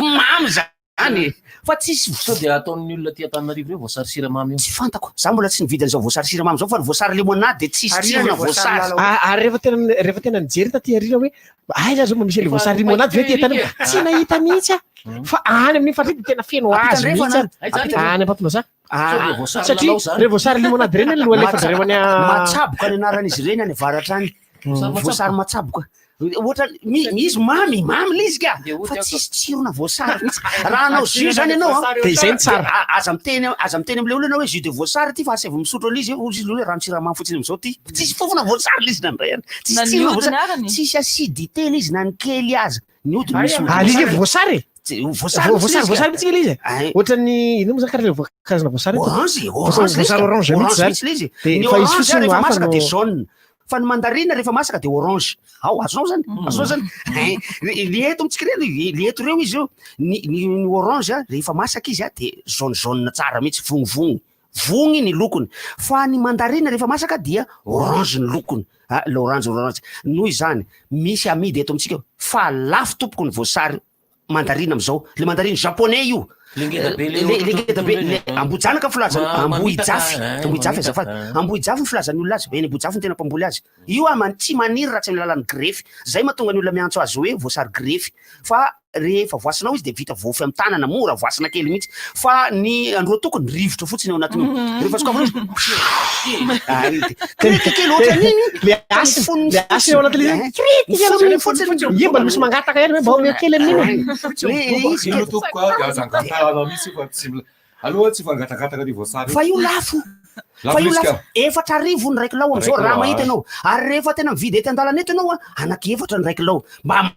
[SPEAKER 14] Mamy zany e! Fa tsisy.
[SPEAKER 11] Sao dia ataon'ny olona aty Antananarivo ireo voasary siramamy io?
[SPEAKER 14] Tsy fantako. Za mbola tsy nividy an'izao voasary siramamy izao fa ny voasary limonady dia tsisy
[SPEAKER 2] Ary
[SPEAKER 14] tsirona
[SPEAKER 2] ilay voasary
[SPEAKER 14] voasary.
[SPEAKER 2] lalao.
[SPEAKER 8] Ary rehefa tena rehefa tena nijery taty aoriana hoe aiza zao mba misy an'ilay voasary limonady ve aty an-tanàna? Tsy nahita mihitsy aho. Fa any amin'iny faritra iny dia tena feno azy mihitsy
[SPEAKER 14] Ampitandrefana.
[SPEAKER 8] any. Any Ambatondrazaka.
[SPEAKER 11] Sao dia voasary
[SPEAKER 8] Satria
[SPEAKER 11] lalao zany?
[SPEAKER 8] ireo voasary limonady ireny no alefa-jareo any a-
[SPEAKER 14] Matsaboka ny anaran'izy ireny any avaratra any. Voasary matsaboka. Ohatra misy mamy, mamy le izy ka. Fa tsisy tsirona voasary mihitsy. Raha hanao jus zany ianao an.
[SPEAKER 8] Dia izay no tsara.
[SPEAKER 14] Dia aza miteny aza miteny amin'ilay olona ianao hoe jus de voasary ity fa asaivo misotro an'ilay izy hoy izy hoe rano siramamy fotsiny amin'izao ity. Tsisy fofona voasary ilay izy nandray any. Tsisy
[SPEAKER 12] Na ny
[SPEAKER 14] tsirona
[SPEAKER 12] hodiny
[SPEAKER 14] voasary.
[SPEAKER 12] arany.
[SPEAKER 14] Tsisy acidité ilay izy na ny kely aza. Ny hodiny misy hodiny.
[SPEAKER 8] Ary izy voasary e?
[SPEAKER 14] Tsy- Voasary
[SPEAKER 8] Voasary voasary mihitsy ilay izy e.
[SPEAKER 14] Ay.
[SPEAKER 8] Ohatran'ny inona moa zany karaha ilay karazana voasary eto?
[SPEAKER 14] Orange, orange
[SPEAKER 8] Voasary
[SPEAKER 14] ilay izy ka.
[SPEAKER 8] orange mihitsy
[SPEAKER 14] Orange mihitsy ilay izy.
[SPEAKER 8] Dia
[SPEAKER 14] Ny
[SPEAKER 8] fa izy
[SPEAKER 14] orange
[SPEAKER 8] fotsiny no
[SPEAKER 14] rehefa
[SPEAKER 8] hafa
[SPEAKER 14] masaka
[SPEAKER 8] no
[SPEAKER 14] dia jaune. Fa ny mandarine rehefa masaka dia orange. Ao, azonao zany? Azonao zany? Hein, le eto amintsika ireny, le eto ireo izy io, ny ny ny orange a, rehefa masaka izy a dia jaune jaune tsara mihitsy, vognivogny. Vogny ny lokony. Fa ny mandarine rehefa masaka dia orange ny lokony. Ah, l'orange orange. Noho izany, misy amidy eto amintsika fa lafo tompoko ny voasary mandarine amin'izao. Le mandarine japonais io.
[SPEAKER 11] Le ngeda be le
[SPEAKER 14] Le le ngeda be, le Ambohijanaka filazana,
[SPEAKER 11] Ma-
[SPEAKER 14] Ambohijafy,
[SPEAKER 11] mamitaka, eh,
[SPEAKER 14] Ambohijafy
[SPEAKER 11] mamitaka,
[SPEAKER 14] azafady.
[SPEAKER 11] eh.
[SPEAKER 14] Ambohijafy ny filazan'ny olona azy, eny Ambohijafy no tena mpamboly azy. Io ah, man- tsy maniry raha tsy amin'ny alalan'ny grefy. Zay mahatonga ny olona miantso azy hoe voasary grefy. Fa rehefa voasinao izy dia vita voafy amin'ny tanana, mora voasina kely mihitsy. Fa ny androatokony rivotra fotsiny ao anatin'io. Rehefa sokafanao izy, ah, kirika kely ohatran'iny.
[SPEAKER 8] Le
[SPEAKER 14] fa ny
[SPEAKER 8] hasina,
[SPEAKER 14] fonony
[SPEAKER 8] le hasina ao anatin'ilay izy.
[SPEAKER 14] Eh,
[SPEAKER 8] Kirika
[SPEAKER 14] ny
[SPEAKER 8] kely
[SPEAKER 14] fonony
[SPEAKER 8] fotsiny.
[SPEAKER 14] fotsiny.
[SPEAKER 8] Io mbola misy mangataka ihany hoe mba omeo kely amin'iny.
[SPEAKER 14] Le izy
[SPEAKER 19] Io tompoko a, dia aza angatahana mihitsy io fa tsy mila. Aloha tsy fangatakataka ny voasary.
[SPEAKER 14] Fa io lafo.
[SPEAKER 19] Lafo
[SPEAKER 14] Fa io
[SPEAKER 19] izy
[SPEAKER 14] lafo.
[SPEAKER 19] ka.
[SPEAKER 14] 4000 ny iray kilao amin'izao
[SPEAKER 19] Iray
[SPEAKER 14] raha
[SPEAKER 19] kilao,
[SPEAKER 14] mahita
[SPEAKER 19] ah.
[SPEAKER 14] ianao. Ary rehefa tena mividy ety an-dalana eto ianao a, anaky efatra ny iray kilao. Mba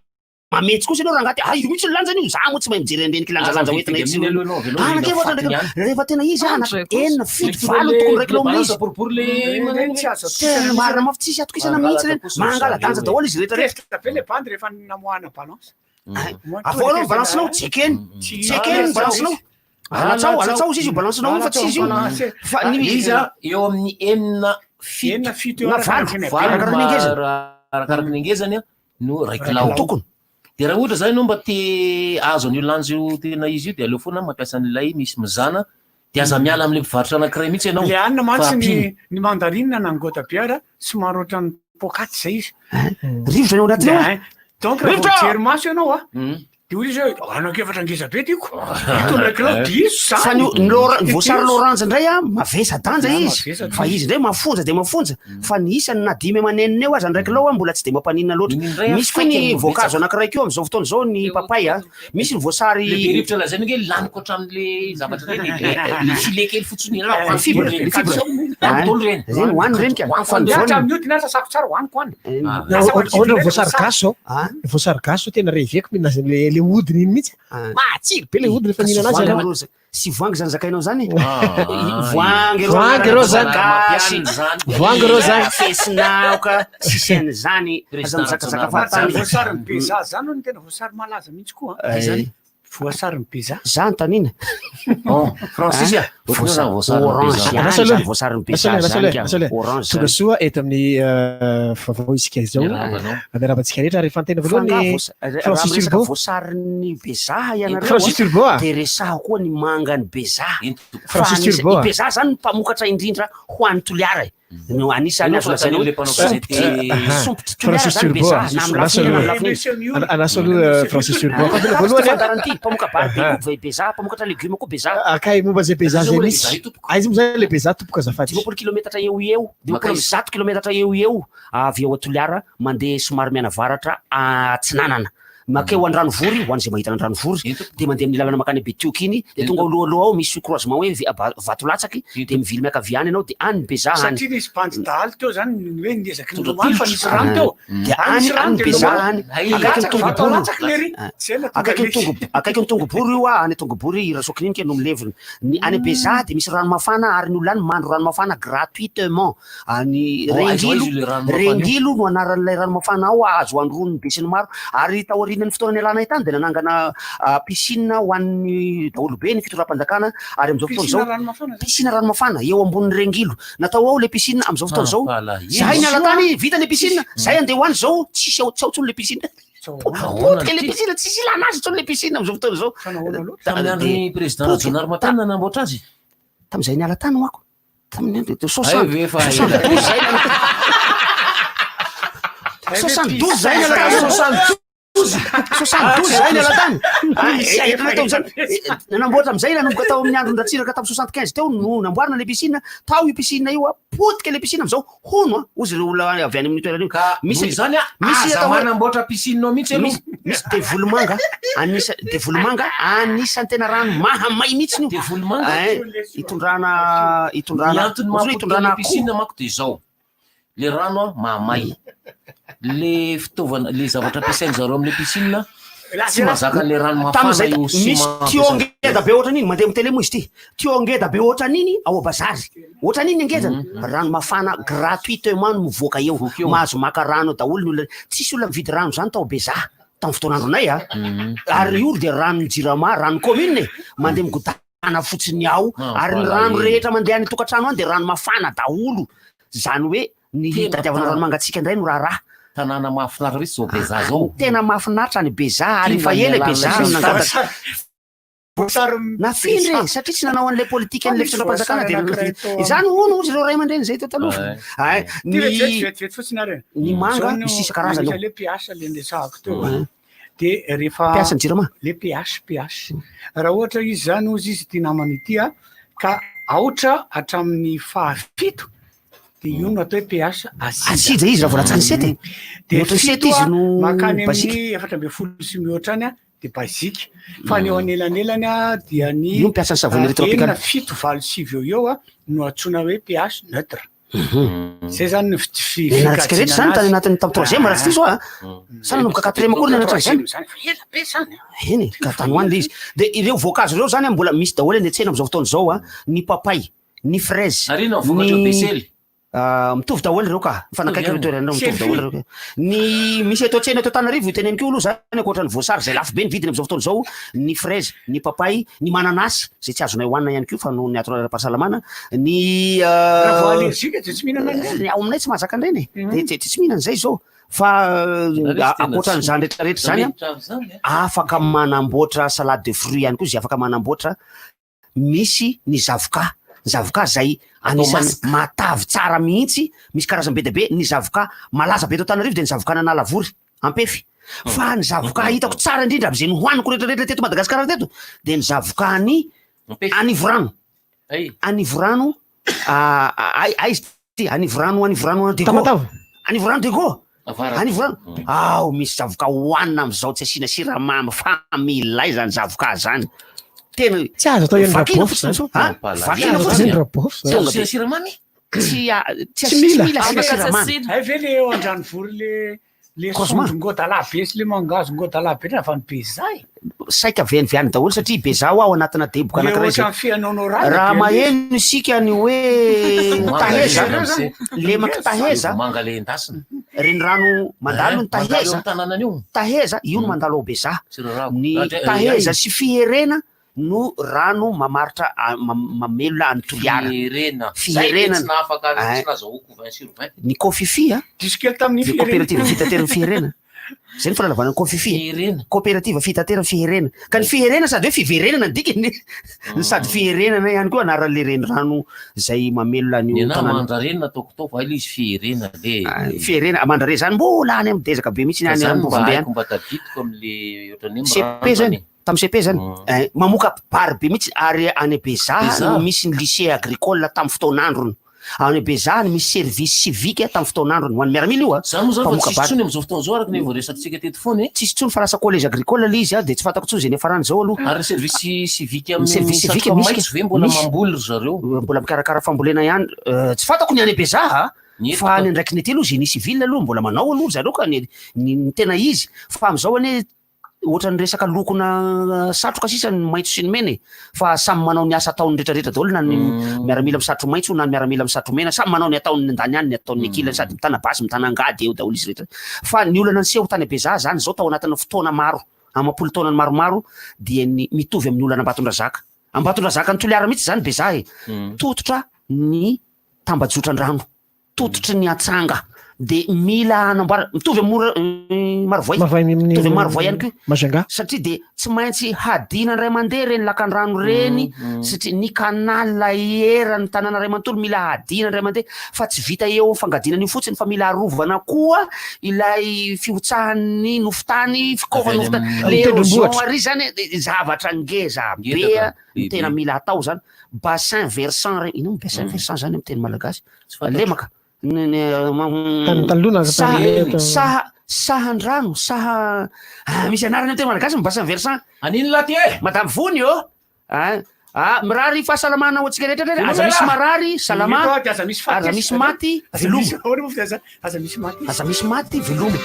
[SPEAKER 14] mametsy kosa ianao rangahy ty, ah io mihitsy ny lanjany io, za moa tsy mahay mijery an'ireny kilanjalanja
[SPEAKER 11] Aza
[SPEAKER 14] hoentina
[SPEAKER 11] mividy
[SPEAKER 14] etsy
[SPEAKER 11] amin'iny aloha ianao, avy aloha
[SPEAKER 14] Anaky
[SPEAKER 11] mila
[SPEAKER 14] efatra ny
[SPEAKER 11] fatiny
[SPEAKER 14] iray kilao.
[SPEAKER 11] ihany.
[SPEAKER 14] Rehefa tena izy a, anaky enina, fito, valo tokony iray kilao amin'ilay izy.
[SPEAKER 11] Boribory le
[SPEAKER 2] Ireny tsy azo atokisana
[SPEAKER 14] Tena marina mafy tsisy atokisana mihitsy ireny. Mangala-danja daholo izy rehetra rehetra.
[SPEAKER 2] Tezitra be le bandy rehefa namoahana balance.
[SPEAKER 14] Avoaka aloha ny balance-nao, tsy ekeny. Tsy ekeny ny balance-nao. Alatsao, alatsao izy io balance-nao io fa tsy izy io. Fa ny
[SPEAKER 11] izy a eo amin'ny enina fito
[SPEAKER 2] Enina, fito eo
[SPEAKER 14] Na
[SPEAKER 2] arakaraka
[SPEAKER 14] valo,
[SPEAKER 2] ny
[SPEAKER 11] valo
[SPEAKER 14] arakaraka ny hangezany.
[SPEAKER 11] arakaraka ny hangezany a no iray kilao.
[SPEAKER 14] Tokony.
[SPEAKER 11] De raha ohatra zany ianao mba te ahazo an'io lanja io tena izy io de aleo foana mampiasa an'ilay misy mizana de aza miala amin'ilay mpivarotra anankiray mihitsy ianao
[SPEAKER 2] Le anina
[SPEAKER 11] fa
[SPEAKER 2] mantsy ny
[SPEAKER 11] ampiana.
[SPEAKER 2] ny mandarine na ny godabiara somary ohatran'ny poakaty zay izy.
[SPEAKER 14] Rivotra ny ao anatiny ao.
[SPEAKER 2] De, donc raha vao
[SPEAKER 14] Rivotra!
[SPEAKER 2] mijery maso ianao a, de hoy izy hoe anaky efatra ngeza be tiako. Ito iray kilao diso
[SPEAKER 14] Fa
[SPEAKER 2] zany.
[SPEAKER 14] ny ny lora- ny voasary
[SPEAKER 2] Diso.
[SPEAKER 14] loranjy indray a mavesa-danja
[SPEAKER 2] Ya,
[SPEAKER 14] izy.
[SPEAKER 2] mavesatra
[SPEAKER 14] Fa
[SPEAKER 2] izy.
[SPEAKER 14] izy indray mafonja dia mafonja. Fa ny isany na dimy aman'enina eo aza ny iray kilao a mbola tsy dia mampaninona loatra.
[SPEAKER 11] indray a,
[SPEAKER 14] Misy koa ny
[SPEAKER 11] faikany no
[SPEAKER 14] voankazo
[SPEAKER 11] betsaka.
[SPEAKER 14] anankiray koa amin'izao fotoana izao ny papay a. Misy ny voasary
[SPEAKER 11] Le be rivotra lazaina nge laniko hatramin'le zavatra reny e. Le filet kely fotsiny
[SPEAKER 14] Le fibre, le fibre.
[SPEAKER 11] Hoaniko daholo ireny.
[SPEAKER 14] Ireny hohanina ireny ka.
[SPEAKER 11] Hoaniko
[SPEAKER 14] Fa ny
[SPEAKER 11] daholo.
[SPEAKER 14] voaniny.
[SPEAKER 2] Hatramin'ny hodiny aza sako tsara hohaniko any.
[SPEAKER 8] Ohatra ny voasary gasy zao. Ny voasary gasy zao tena reveko mihinana azy le le hodiny iny mihitsy. Matsiro be le hodiny rehefa mihinana azy ianao.
[SPEAKER 14] Sy voangy zany zakainao zany e.
[SPEAKER 8] Ah,
[SPEAKER 14] Voangy reo
[SPEAKER 8] Voangy reo zany.
[SPEAKER 14] gasy.
[SPEAKER 8] Voangy reo zany.
[SPEAKER 14] Fesinaoka sisy an'izany. Aza mizakazaka fahatany.
[SPEAKER 2] Voasary ny bezaha zany no tena voasary malaza mihitsy koa. a.
[SPEAKER 14] Eh.
[SPEAKER 2] Voasary ny bezaha.
[SPEAKER 14] Za antanina.
[SPEAKER 11] Francis a.
[SPEAKER 14] Voasary
[SPEAKER 11] Voasary
[SPEAKER 14] orange
[SPEAKER 11] bezaha.
[SPEAKER 14] ihany
[SPEAKER 8] Lasa
[SPEAKER 14] zany
[SPEAKER 8] aloha.
[SPEAKER 14] voasary ny
[SPEAKER 8] Lasa
[SPEAKER 14] bezaha
[SPEAKER 8] aloha, lasa
[SPEAKER 14] zany
[SPEAKER 8] aloha,
[SPEAKER 14] ka.
[SPEAKER 8] lasa aloha.
[SPEAKER 14] Orange
[SPEAKER 8] Tonga
[SPEAKER 14] zany.
[SPEAKER 8] soa eto amin'ny vaovao isika izao.
[SPEAKER 11] Miarahaba anao.
[SPEAKER 8] Miarahaba antsika rehetra ary fantena
[SPEAKER 14] Fa angaha
[SPEAKER 8] voalohany
[SPEAKER 14] raha
[SPEAKER 8] Francis
[SPEAKER 14] miresaka
[SPEAKER 8] Turbo.
[SPEAKER 14] voasarin'ny bezaha ianareo
[SPEAKER 8] Francis Turbo a.
[SPEAKER 14] de resaho koa ny mangan'ny bezaha. Fa
[SPEAKER 8] Francis
[SPEAKER 14] anisa-
[SPEAKER 8] Turbo a.
[SPEAKER 14] i bezaha zany no mpamokatra indrindra ho an'ny Toliara e. No anisan'ny
[SPEAKER 11] Ianao
[SPEAKER 14] azo lazaina
[SPEAKER 11] fantany
[SPEAKER 14] hoe
[SPEAKER 11] le mpanao gazety-
[SPEAKER 14] sompitry sompitry Toliara
[SPEAKER 8] Francis
[SPEAKER 14] zany
[SPEAKER 8] Turbo a.
[SPEAKER 14] bezaha na amin'ny
[SPEAKER 8] Lasa
[SPEAKER 14] lafiny ina
[SPEAKER 8] aloha.
[SPEAKER 14] na amin'ny lafiny ina.
[SPEAKER 8] Anaso aloha Francis Turbo. Fantena
[SPEAKER 14] Voalohany
[SPEAKER 8] voalohany a.
[SPEAKER 14] fandaharana ity mpamoka-bary be koa ve bezaha mpamokatra legioma koa bezaha.
[SPEAKER 8] Akay momba zay bezaha
[SPEAKER 11] Aiza
[SPEAKER 8] zay
[SPEAKER 11] moa le
[SPEAKER 8] mihitsy.
[SPEAKER 11] bezaha io tompoko?
[SPEAKER 8] Aiza moa zany le bezaha tompoko azafady.
[SPEAKER 14] 50 kilometatra eo ho eo, 150 kilometatra eo ho eo avy eo a Toliara mandeha somary mianavaratra atsinanana. Makeo Andranovory, ho an'izay mahita an'Andranovory, dia mandeha amin'ny lalana mankany Betioky iny, dia tonga ao alohaloha ao misy croisement hoe vato latsaky, dia mivily miankavia any ianao, dia any Bezaha any.
[SPEAKER 2] Satria nisy bandy dahalo teo zany, ny hoe niezaky nilomano fa nisy rano teo.
[SPEAKER 14] Dia
[SPEAKER 2] Any
[SPEAKER 14] any
[SPEAKER 2] nisy rano
[SPEAKER 14] any
[SPEAKER 2] dia
[SPEAKER 14] Bezaha
[SPEAKER 2] nilomano.
[SPEAKER 14] any, akaikin'ny
[SPEAKER 2] Latsaka vato
[SPEAKER 14] Tongobory.
[SPEAKER 2] alatsaky lery. Zay no tonga
[SPEAKER 14] Akaikin'ny
[SPEAKER 2] ilay
[SPEAKER 14] Tongo, akaikin'ny Tongobory io any Tongobory i Rasoakininika no milevina. Ny any Bezaha dia misy rano mafana ary ny olona any mandro rano mafana gratuitement. Any
[SPEAKER 11] Oh, aiza ho aiza
[SPEAKER 14] Rengilo,
[SPEAKER 11] io le rano mafana io?
[SPEAKER 14] Rengilo no anaran'ilay rano mafana ao, azo androan'ny besinimaro. Ary taorian'ny fotoana nialanay tany dia nanangana piscine ho an'ny daholobe ny fitondram-panjakana ary amin'izao fotoana
[SPEAKER 2] Piscine
[SPEAKER 14] izao
[SPEAKER 2] rano mafana zany?
[SPEAKER 14] piscine rano mafana eo ambonin'ny Rengilo. Natao ao ilay piscine amin'izao fotoana izao.
[SPEAKER 11] Mampalahelo.
[SPEAKER 14] Zahay niala tany, vita ilay piscine, zahay andeha ho any izao, tsisy ao, tsy ao intsony ilay piscine. Potika ilay piscine, tsisy ilana azy intsony ilay piscine amin'izao fotoana izao.
[SPEAKER 11] Tamin'ny andron'ny président Rajaonarimampianina nanamboatra azy?
[SPEAKER 14] Tamin'izay niala tany hoako. Tamin'ny andro de
[SPEAKER 11] Ay,
[SPEAKER 14] soixante
[SPEAKER 11] ve efa
[SPEAKER 14] 72
[SPEAKER 11] ela.
[SPEAKER 14] zay niala 72 zay niala tany 72 72 zay niala tany. Ah, eh, eh, natao am'zany, eh, nanamboatra am'zay nanomboka tao amin'ny andron-dRatsiraka tamin'ny 75 teo no namboarina le piscine. Tao io piscine io, ah, potika le piscine am'zao hono, ah, hozy ireo olona avy any amin'ny toerana io.
[SPEAKER 4] Misy izany a,
[SPEAKER 14] misy
[SPEAKER 4] aza
[SPEAKER 14] atao hoe-
[SPEAKER 4] manamboatra piscine ao mihitsy aloha.
[SPEAKER 14] Misy, misy devoly manga, anisa devoly manga anisan'ny tena rano mahamay mihitsy io.
[SPEAKER 11] Devoly manga?
[SPEAKER 14] Eh, itondrana itondrana
[SPEAKER 11] Ny antony
[SPEAKER 14] ohatry hoe
[SPEAKER 11] mahapotika
[SPEAKER 14] itondrana
[SPEAKER 11] le
[SPEAKER 14] akoho.
[SPEAKER 11] piscine manko de izao. Le rano a mahamay. Le fitaovana, le zavatra ampiasain-dry zareo amin'le piscine tsy mahazaka an'le rano mafana
[SPEAKER 14] Tamin'izay
[SPEAKER 11] io
[SPEAKER 14] misy
[SPEAKER 11] ciment
[SPEAKER 14] tuyau
[SPEAKER 11] ampiasaina.
[SPEAKER 14] ngeda be ohatran'iny, mandeha amin'ny télé moa izy ity. Tuyau ngeda be ohatran'iny ao a bazary. Ohatran'iny ny ngezany. Rano mafana gratuitement no mivoaka eo. Mahazo maka rano daholo ny olona. Tsisy olona mividy rano zany tao Bezaha tamin'ny fotoan'andronay a. Ary io dia ranon'ny Jirama, rano commune e. Mandeha migodana fotsiny ao. Ary ny rano rehetra mandeha any tokantrano any dia rano mafana daholo. Zany hoe ny
[SPEAKER 11] Tena
[SPEAKER 14] hitadiavana rano
[SPEAKER 11] tana-
[SPEAKER 14] mangatsiaka indray no raharaha.
[SPEAKER 11] Tanàna mahafinaritra mihitsy zao Bezaha zao.
[SPEAKER 14] Tena mahafinaritra any Bezaha ary efa ela i Bezaha no nangataka. Nafindra e, satria tsy nanao an'ilay politika an'ilay fitondram-panjakana dia izany hono hozy ireo ray aman-dreny izay teo taloha. Ay,
[SPEAKER 2] Ty
[SPEAKER 14] ny
[SPEAKER 2] vetivety vetivety fotsiny ary e.
[SPEAKER 14] ny manga
[SPEAKER 2] Zao no
[SPEAKER 14] misy isan-karazany
[SPEAKER 2] misy
[SPEAKER 14] ao.
[SPEAKER 2] le pH le niresahako teo a. De rehefa
[SPEAKER 14] PH ny Jirama.
[SPEAKER 2] Le pH, pH. Raha ohatra izy zany hozy izy ity namana ity a, ka aotra hatramin'ny fahafito de io no atao hoe pH acide.
[SPEAKER 14] Acide izy raha vao latsaky ny sept e.
[SPEAKER 2] De
[SPEAKER 14] Mihoatra ny sept
[SPEAKER 2] fito
[SPEAKER 14] izy
[SPEAKER 2] a,
[SPEAKER 14] no
[SPEAKER 2] mankany
[SPEAKER 14] basique.
[SPEAKER 2] amin'ny 14 sy mihoatra any a, de basique. Fa ny eo anelanelany a dia ny
[SPEAKER 14] Io mpiasa ny savonnerie tropicale.
[SPEAKER 2] 6, 7, 8, 9 eo eo a no antsoina hoe pH neutre. Zay zany ny
[SPEAKER 14] Nianarantsika rehetra zany tany anatin'ny tamin'ny troisième raha tsy diso aho a. Sa nanomboka quatrième koa nianatra an'izany?
[SPEAKER 2] Zany fa ela be zany.
[SPEAKER 14] Eny e, ka tany ho any le izy. De ireo voankazo ireo zany a mbola misy daholo eny an-tsena amin'izao fotoana izao a, ny papay, ny fraise,
[SPEAKER 11] Ary inona ny vokatra
[SPEAKER 14] ny
[SPEAKER 11] besely?
[SPEAKER 14] Ah, mitovy daholo ireo ka, mifanakaiky ireo toerana ireo, mitovy daholo ireo. Ny misy eto an-tsena eto Antananarivo, teneniko io aloha zany, ankoatra ny voasary izay lafo be ny vidiny amin'izao fotoana izao, ny fraise, ny papay, ny mananasy izay tsy azonay hohanina ihany koa fa noho ny antony ara-pahasalamana, ny
[SPEAKER 2] Raha vao allergique dia tsy mihinana an'ireny.
[SPEAKER 14] Ao aminay tsy mahazaka an'ireny e, dia tsy mihinana izay izao. Fa ankoatran'izany rehetrarehetra izany, afaka manamboatra salade de fruits ihany koa izay afaka manamboatra. Misy ny zavoka, ny zavoka zay anisan'ny matavy tsara mihitsy, misy karazany be dia be, ny zavoka malaza be eto Antananarivo dia ny zavokan'Analavory, Ampefy. Fa ny zavoka hitako tsara indrindra amin'izay nohaniko rehetrarehetra teto Madagasikara teto dia ny zavokan'i Anivorano. Anivorano, aiza ity? Anivorano, Anivorano Diego.
[SPEAKER 8] Tamatave.
[SPEAKER 14] Anivorano Diego.
[SPEAKER 11] Avaratra.
[SPEAKER 14] Anivorano. Ao misy zavoka hohanina amin'izao tsy asiana siramamy fa milay zany zavoka zany. Tena
[SPEAKER 8] Tsy azo atao eny
[SPEAKER 14] vakina
[SPEAKER 8] Rabofy
[SPEAKER 14] fotsiny
[SPEAKER 8] zany.
[SPEAKER 14] zao. Ha?
[SPEAKER 11] Mampalahelo.
[SPEAKER 14] Vakina
[SPEAKER 8] Tsy azo atao
[SPEAKER 14] fotsiny.
[SPEAKER 8] eny Rabofy zany.
[SPEAKER 14] Tonga
[SPEAKER 11] Asiana
[SPEAKER 14] de
[SPEAKER 11] siramamy?
[SPEAKER 14] tsy a- tsy
[SPEAKER 8] Tsy
[SPEAKER 14] asi- tsy
[SPEAKER 8] mila.
[SPEAKER 14] mila asiana
[SPEAKER 12] Afaka tsy
[SPEAKER 14] siramamy.
[SPEAKER 12] asiana.
[SPEAKER 2] Hay ve le eo Andranovory le le
[SPEAKER 14] Cosma.
[SPEAKER 2] saonjo ngodala be sy le mangahazo ngodala be avy any Bezaha e.
[SPEAKER 14] Saika avy any avy any daholo satria Bezaha ho ao anatina deboka
[SPEAKER 2] Le
[SPEAKER 14] anankiray zay.
[SPEAKER 2] ohatran'ny fihainao
[SPEAKER 14] Raha maheno isika ny hoe
[SPEAKER 11] Manga
[SPEAKER 14] Taheza,
[SPEAKER 11] le ramose.
[SPEAKER 14] lemaky Taheza,
[SPEAKER 11] Manga le endasina.
[SPEAKER 14] renirano mandalo ny
[SPEAKER 11] Mandalo eo
[SPEAKER 14] Taheza,
[SPEAKER 11] amin'ny tanànany io.
[SPEAKER 14] Taheza io no mandalo ao Bezaha.
[SPEAKER 11] Tsy rarako.
[SPEAKER 14] Ny
[SPEAKER 11] Ndra-
[SPEAKER 14] Taheza sy Fiherena no rano mamaritra mamelona an'i Toliara.
[SPEAKER 11] Fiherena. Zay ve
[SPEAKER 14] Fiherena.
[SPEAKER 11] tsy nahafaka
[SPEAKER 14] Ay.
[SPEAKER 11] tsy nazahoako 20 sur 20.
[SPEAKER 14] Ny Kofifi a.
[SPEAKER 2] Diso kely tamin'ny
[SPEAKER 14] Ny
[SPEAKER 2] Fiherena.
[SPEAKER 14] coopérative fitateran'ny Fiherena. Zay ny fanalavana ny Kofifi.
[SPEAKER 11] Fiherena.
[SPEAKER 14] Coopérative fitateran'ny Fiherena. Ka ny Fiherena sady hoe fiverenana ny dikany. Ny sady Fiherenana ihany koa anaran'ilay renirano izay mamelona
[SPEAKER 11] Ny
[SPEAKER 14] an'io
[SPEAKER 11] anahy
[SPEAKER 14] tanàna.
[SPEAKER 11] Mandrarena nataoko tao fa ilay izy Fiherena le.
[SPEAKER 14] Fiherena, Mandrare zany mbola any amin'ny dezaka be mihitsy
[SPEAKER 11] Ka
[SPEAKER 14] any
[SPEAKER 11] zany mba
[SPEAKER 14] Ambovombe any.
[SPEAKER 11] haiko mba tadidiko amin'le ohatran'ny hoe
[SPEAKER 14] CP
[SPEAKER 11] mirandra
[SPEAKER 14] zany.
[SPEAKER 11] anie.
[SPEAKER 14] Tamin'ny CP zany. Eh, mamoka bary be mihitsy ary any Bezaha
[SPEAKER 11] Bezaha.
[SPEAKER 14] no misy ny lycée agricole tamin'ny fotoan'androny. Any Bezaha no misy service civique tamin'ny fotoan'androny, ho an'ny miaramila io a.
[SPEAKER 11] Zany moa zany fa
[SPEAKER 14] Mpamoka
[SPEAKER 11] tsisy
[SPEAKER 14] bary.
[SPEAKER 11] intsony amin'izao fotoana izao araka ny voaresatsika teto foana e.
[SPEAKER 14] Tsisy intsony fa lasa collège agricole ilay izy a, dia tsy fantako intsony izay niafarany izao aloha.
[SPEAKER 11] Ary ny service civique
[SPEAKER 14] Ny
[SPEAKER 11] amin'ny
[SPEAKER 14] service civique
[SPEAKER 11] satroka
[SPEAKER 14] misy
[SPEAKER 11] maitso ve mbola
[SPEAKER 14] misy.
[SPEAKER 11] mamboly ry zareo?
[SPEAKER 14] Mbola mikarakara fambolena ihany. Tsy fantako ny any Bezaha a,
[SPEAKER 11] Ny eto
[SPEAKER 14] fa
[SPEAKER 11] ka.
[SPEAKER 14] ny andraikiny aty aloha génie civil aloha mbola manao aloha ry zareo ka ny ny ny tena izy. Fa amin'izao anie ohatran'ny resaka lokona satroka sisa ny maitso sy ny mena e. Fa samy manao ny asa ataony rehetrarehetra daholo na ny miaramila misatro maitso na ny miaramila misatro mena, samy manao ny ataony ny andany any ny ataon'ny ankilany sady mitana basy mitana angady eo daholo izy rehetra. Fa ny olana niseho tany Bezaha zany zao tao anatin'ny fotoana maro amam-polo taonany maromaro dia ny mitovy amin'ny olana Ambatondrazaka. Ambatondrazaka any Toliara mihitsy zany Bezaha e. Tototra ny tambajotran-drano. tototry ny antsanga de mila hanamboarana mitovy amin'ny mora Marovoay
[SPEAKER 8] Marovoay amin'ny-
[SPEAKER 14] mitovy amin'ny Marovoay ihany koa
[SPEAKER 8] Majunga.
[SPEAKER 14] satria de tsy maintsy hadina indray mandeha ireny lakandrano ireny satria ny canal eran'ny tanàna iray manontolo mila hadina indray mandeha fa tsy vita eo fangadinana io fotsiny fa mila arovana koa ilay fihotsahan'ny nofon-tany fikaovana
[SPEAKER 11] Avy any
[SPEAKER 14] nofon-tany
[SPEAKER 11] amin'ny
[SPEAKER 14] le érosion
[SPEAKER 8] tendrombohitra.
[SPEAKER 14] ary zany e, zavatra ngeza be
[SPEAKER 11] Ngeza
[SPEAKER 14] a,
[SPEAKER 11] ka,
[SPEAKER 14] no tena
[SPEAKER 11] lehibe.
[SPEAKER 14] mila atao zany bassin versant re ino moa bassin versant zany amin'ny teny malagasy lemaka
[SPEAKER 8] Tany taloha na tany-
[SPEAKER 14] saha sahan-drano saha ah, misy anarany amin'ny teny malagasy ny bassin versant
[SPEAKER 11] Anino lahy ty e?
[SPEAKER 14] Madame Vony ô ah, ah, mirary fahasalamana ho antsika rehetra rehetra aza misy marary salama
[SPEAKER 2] Aza misy faty.
[SPEAKER 14] aza misy maty
[SPEAKER 2] Aza
[SPEAKER 14] veloma
[SPEAKER 2] misy- ahoana moa filaza? Aza misy maty.
[SPEAKER 14] aza misy maty veloma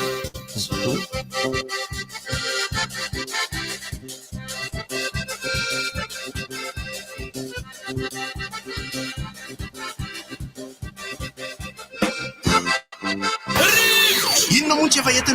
[SPEAKER 5] Inona moa no tsy efa entin'ny.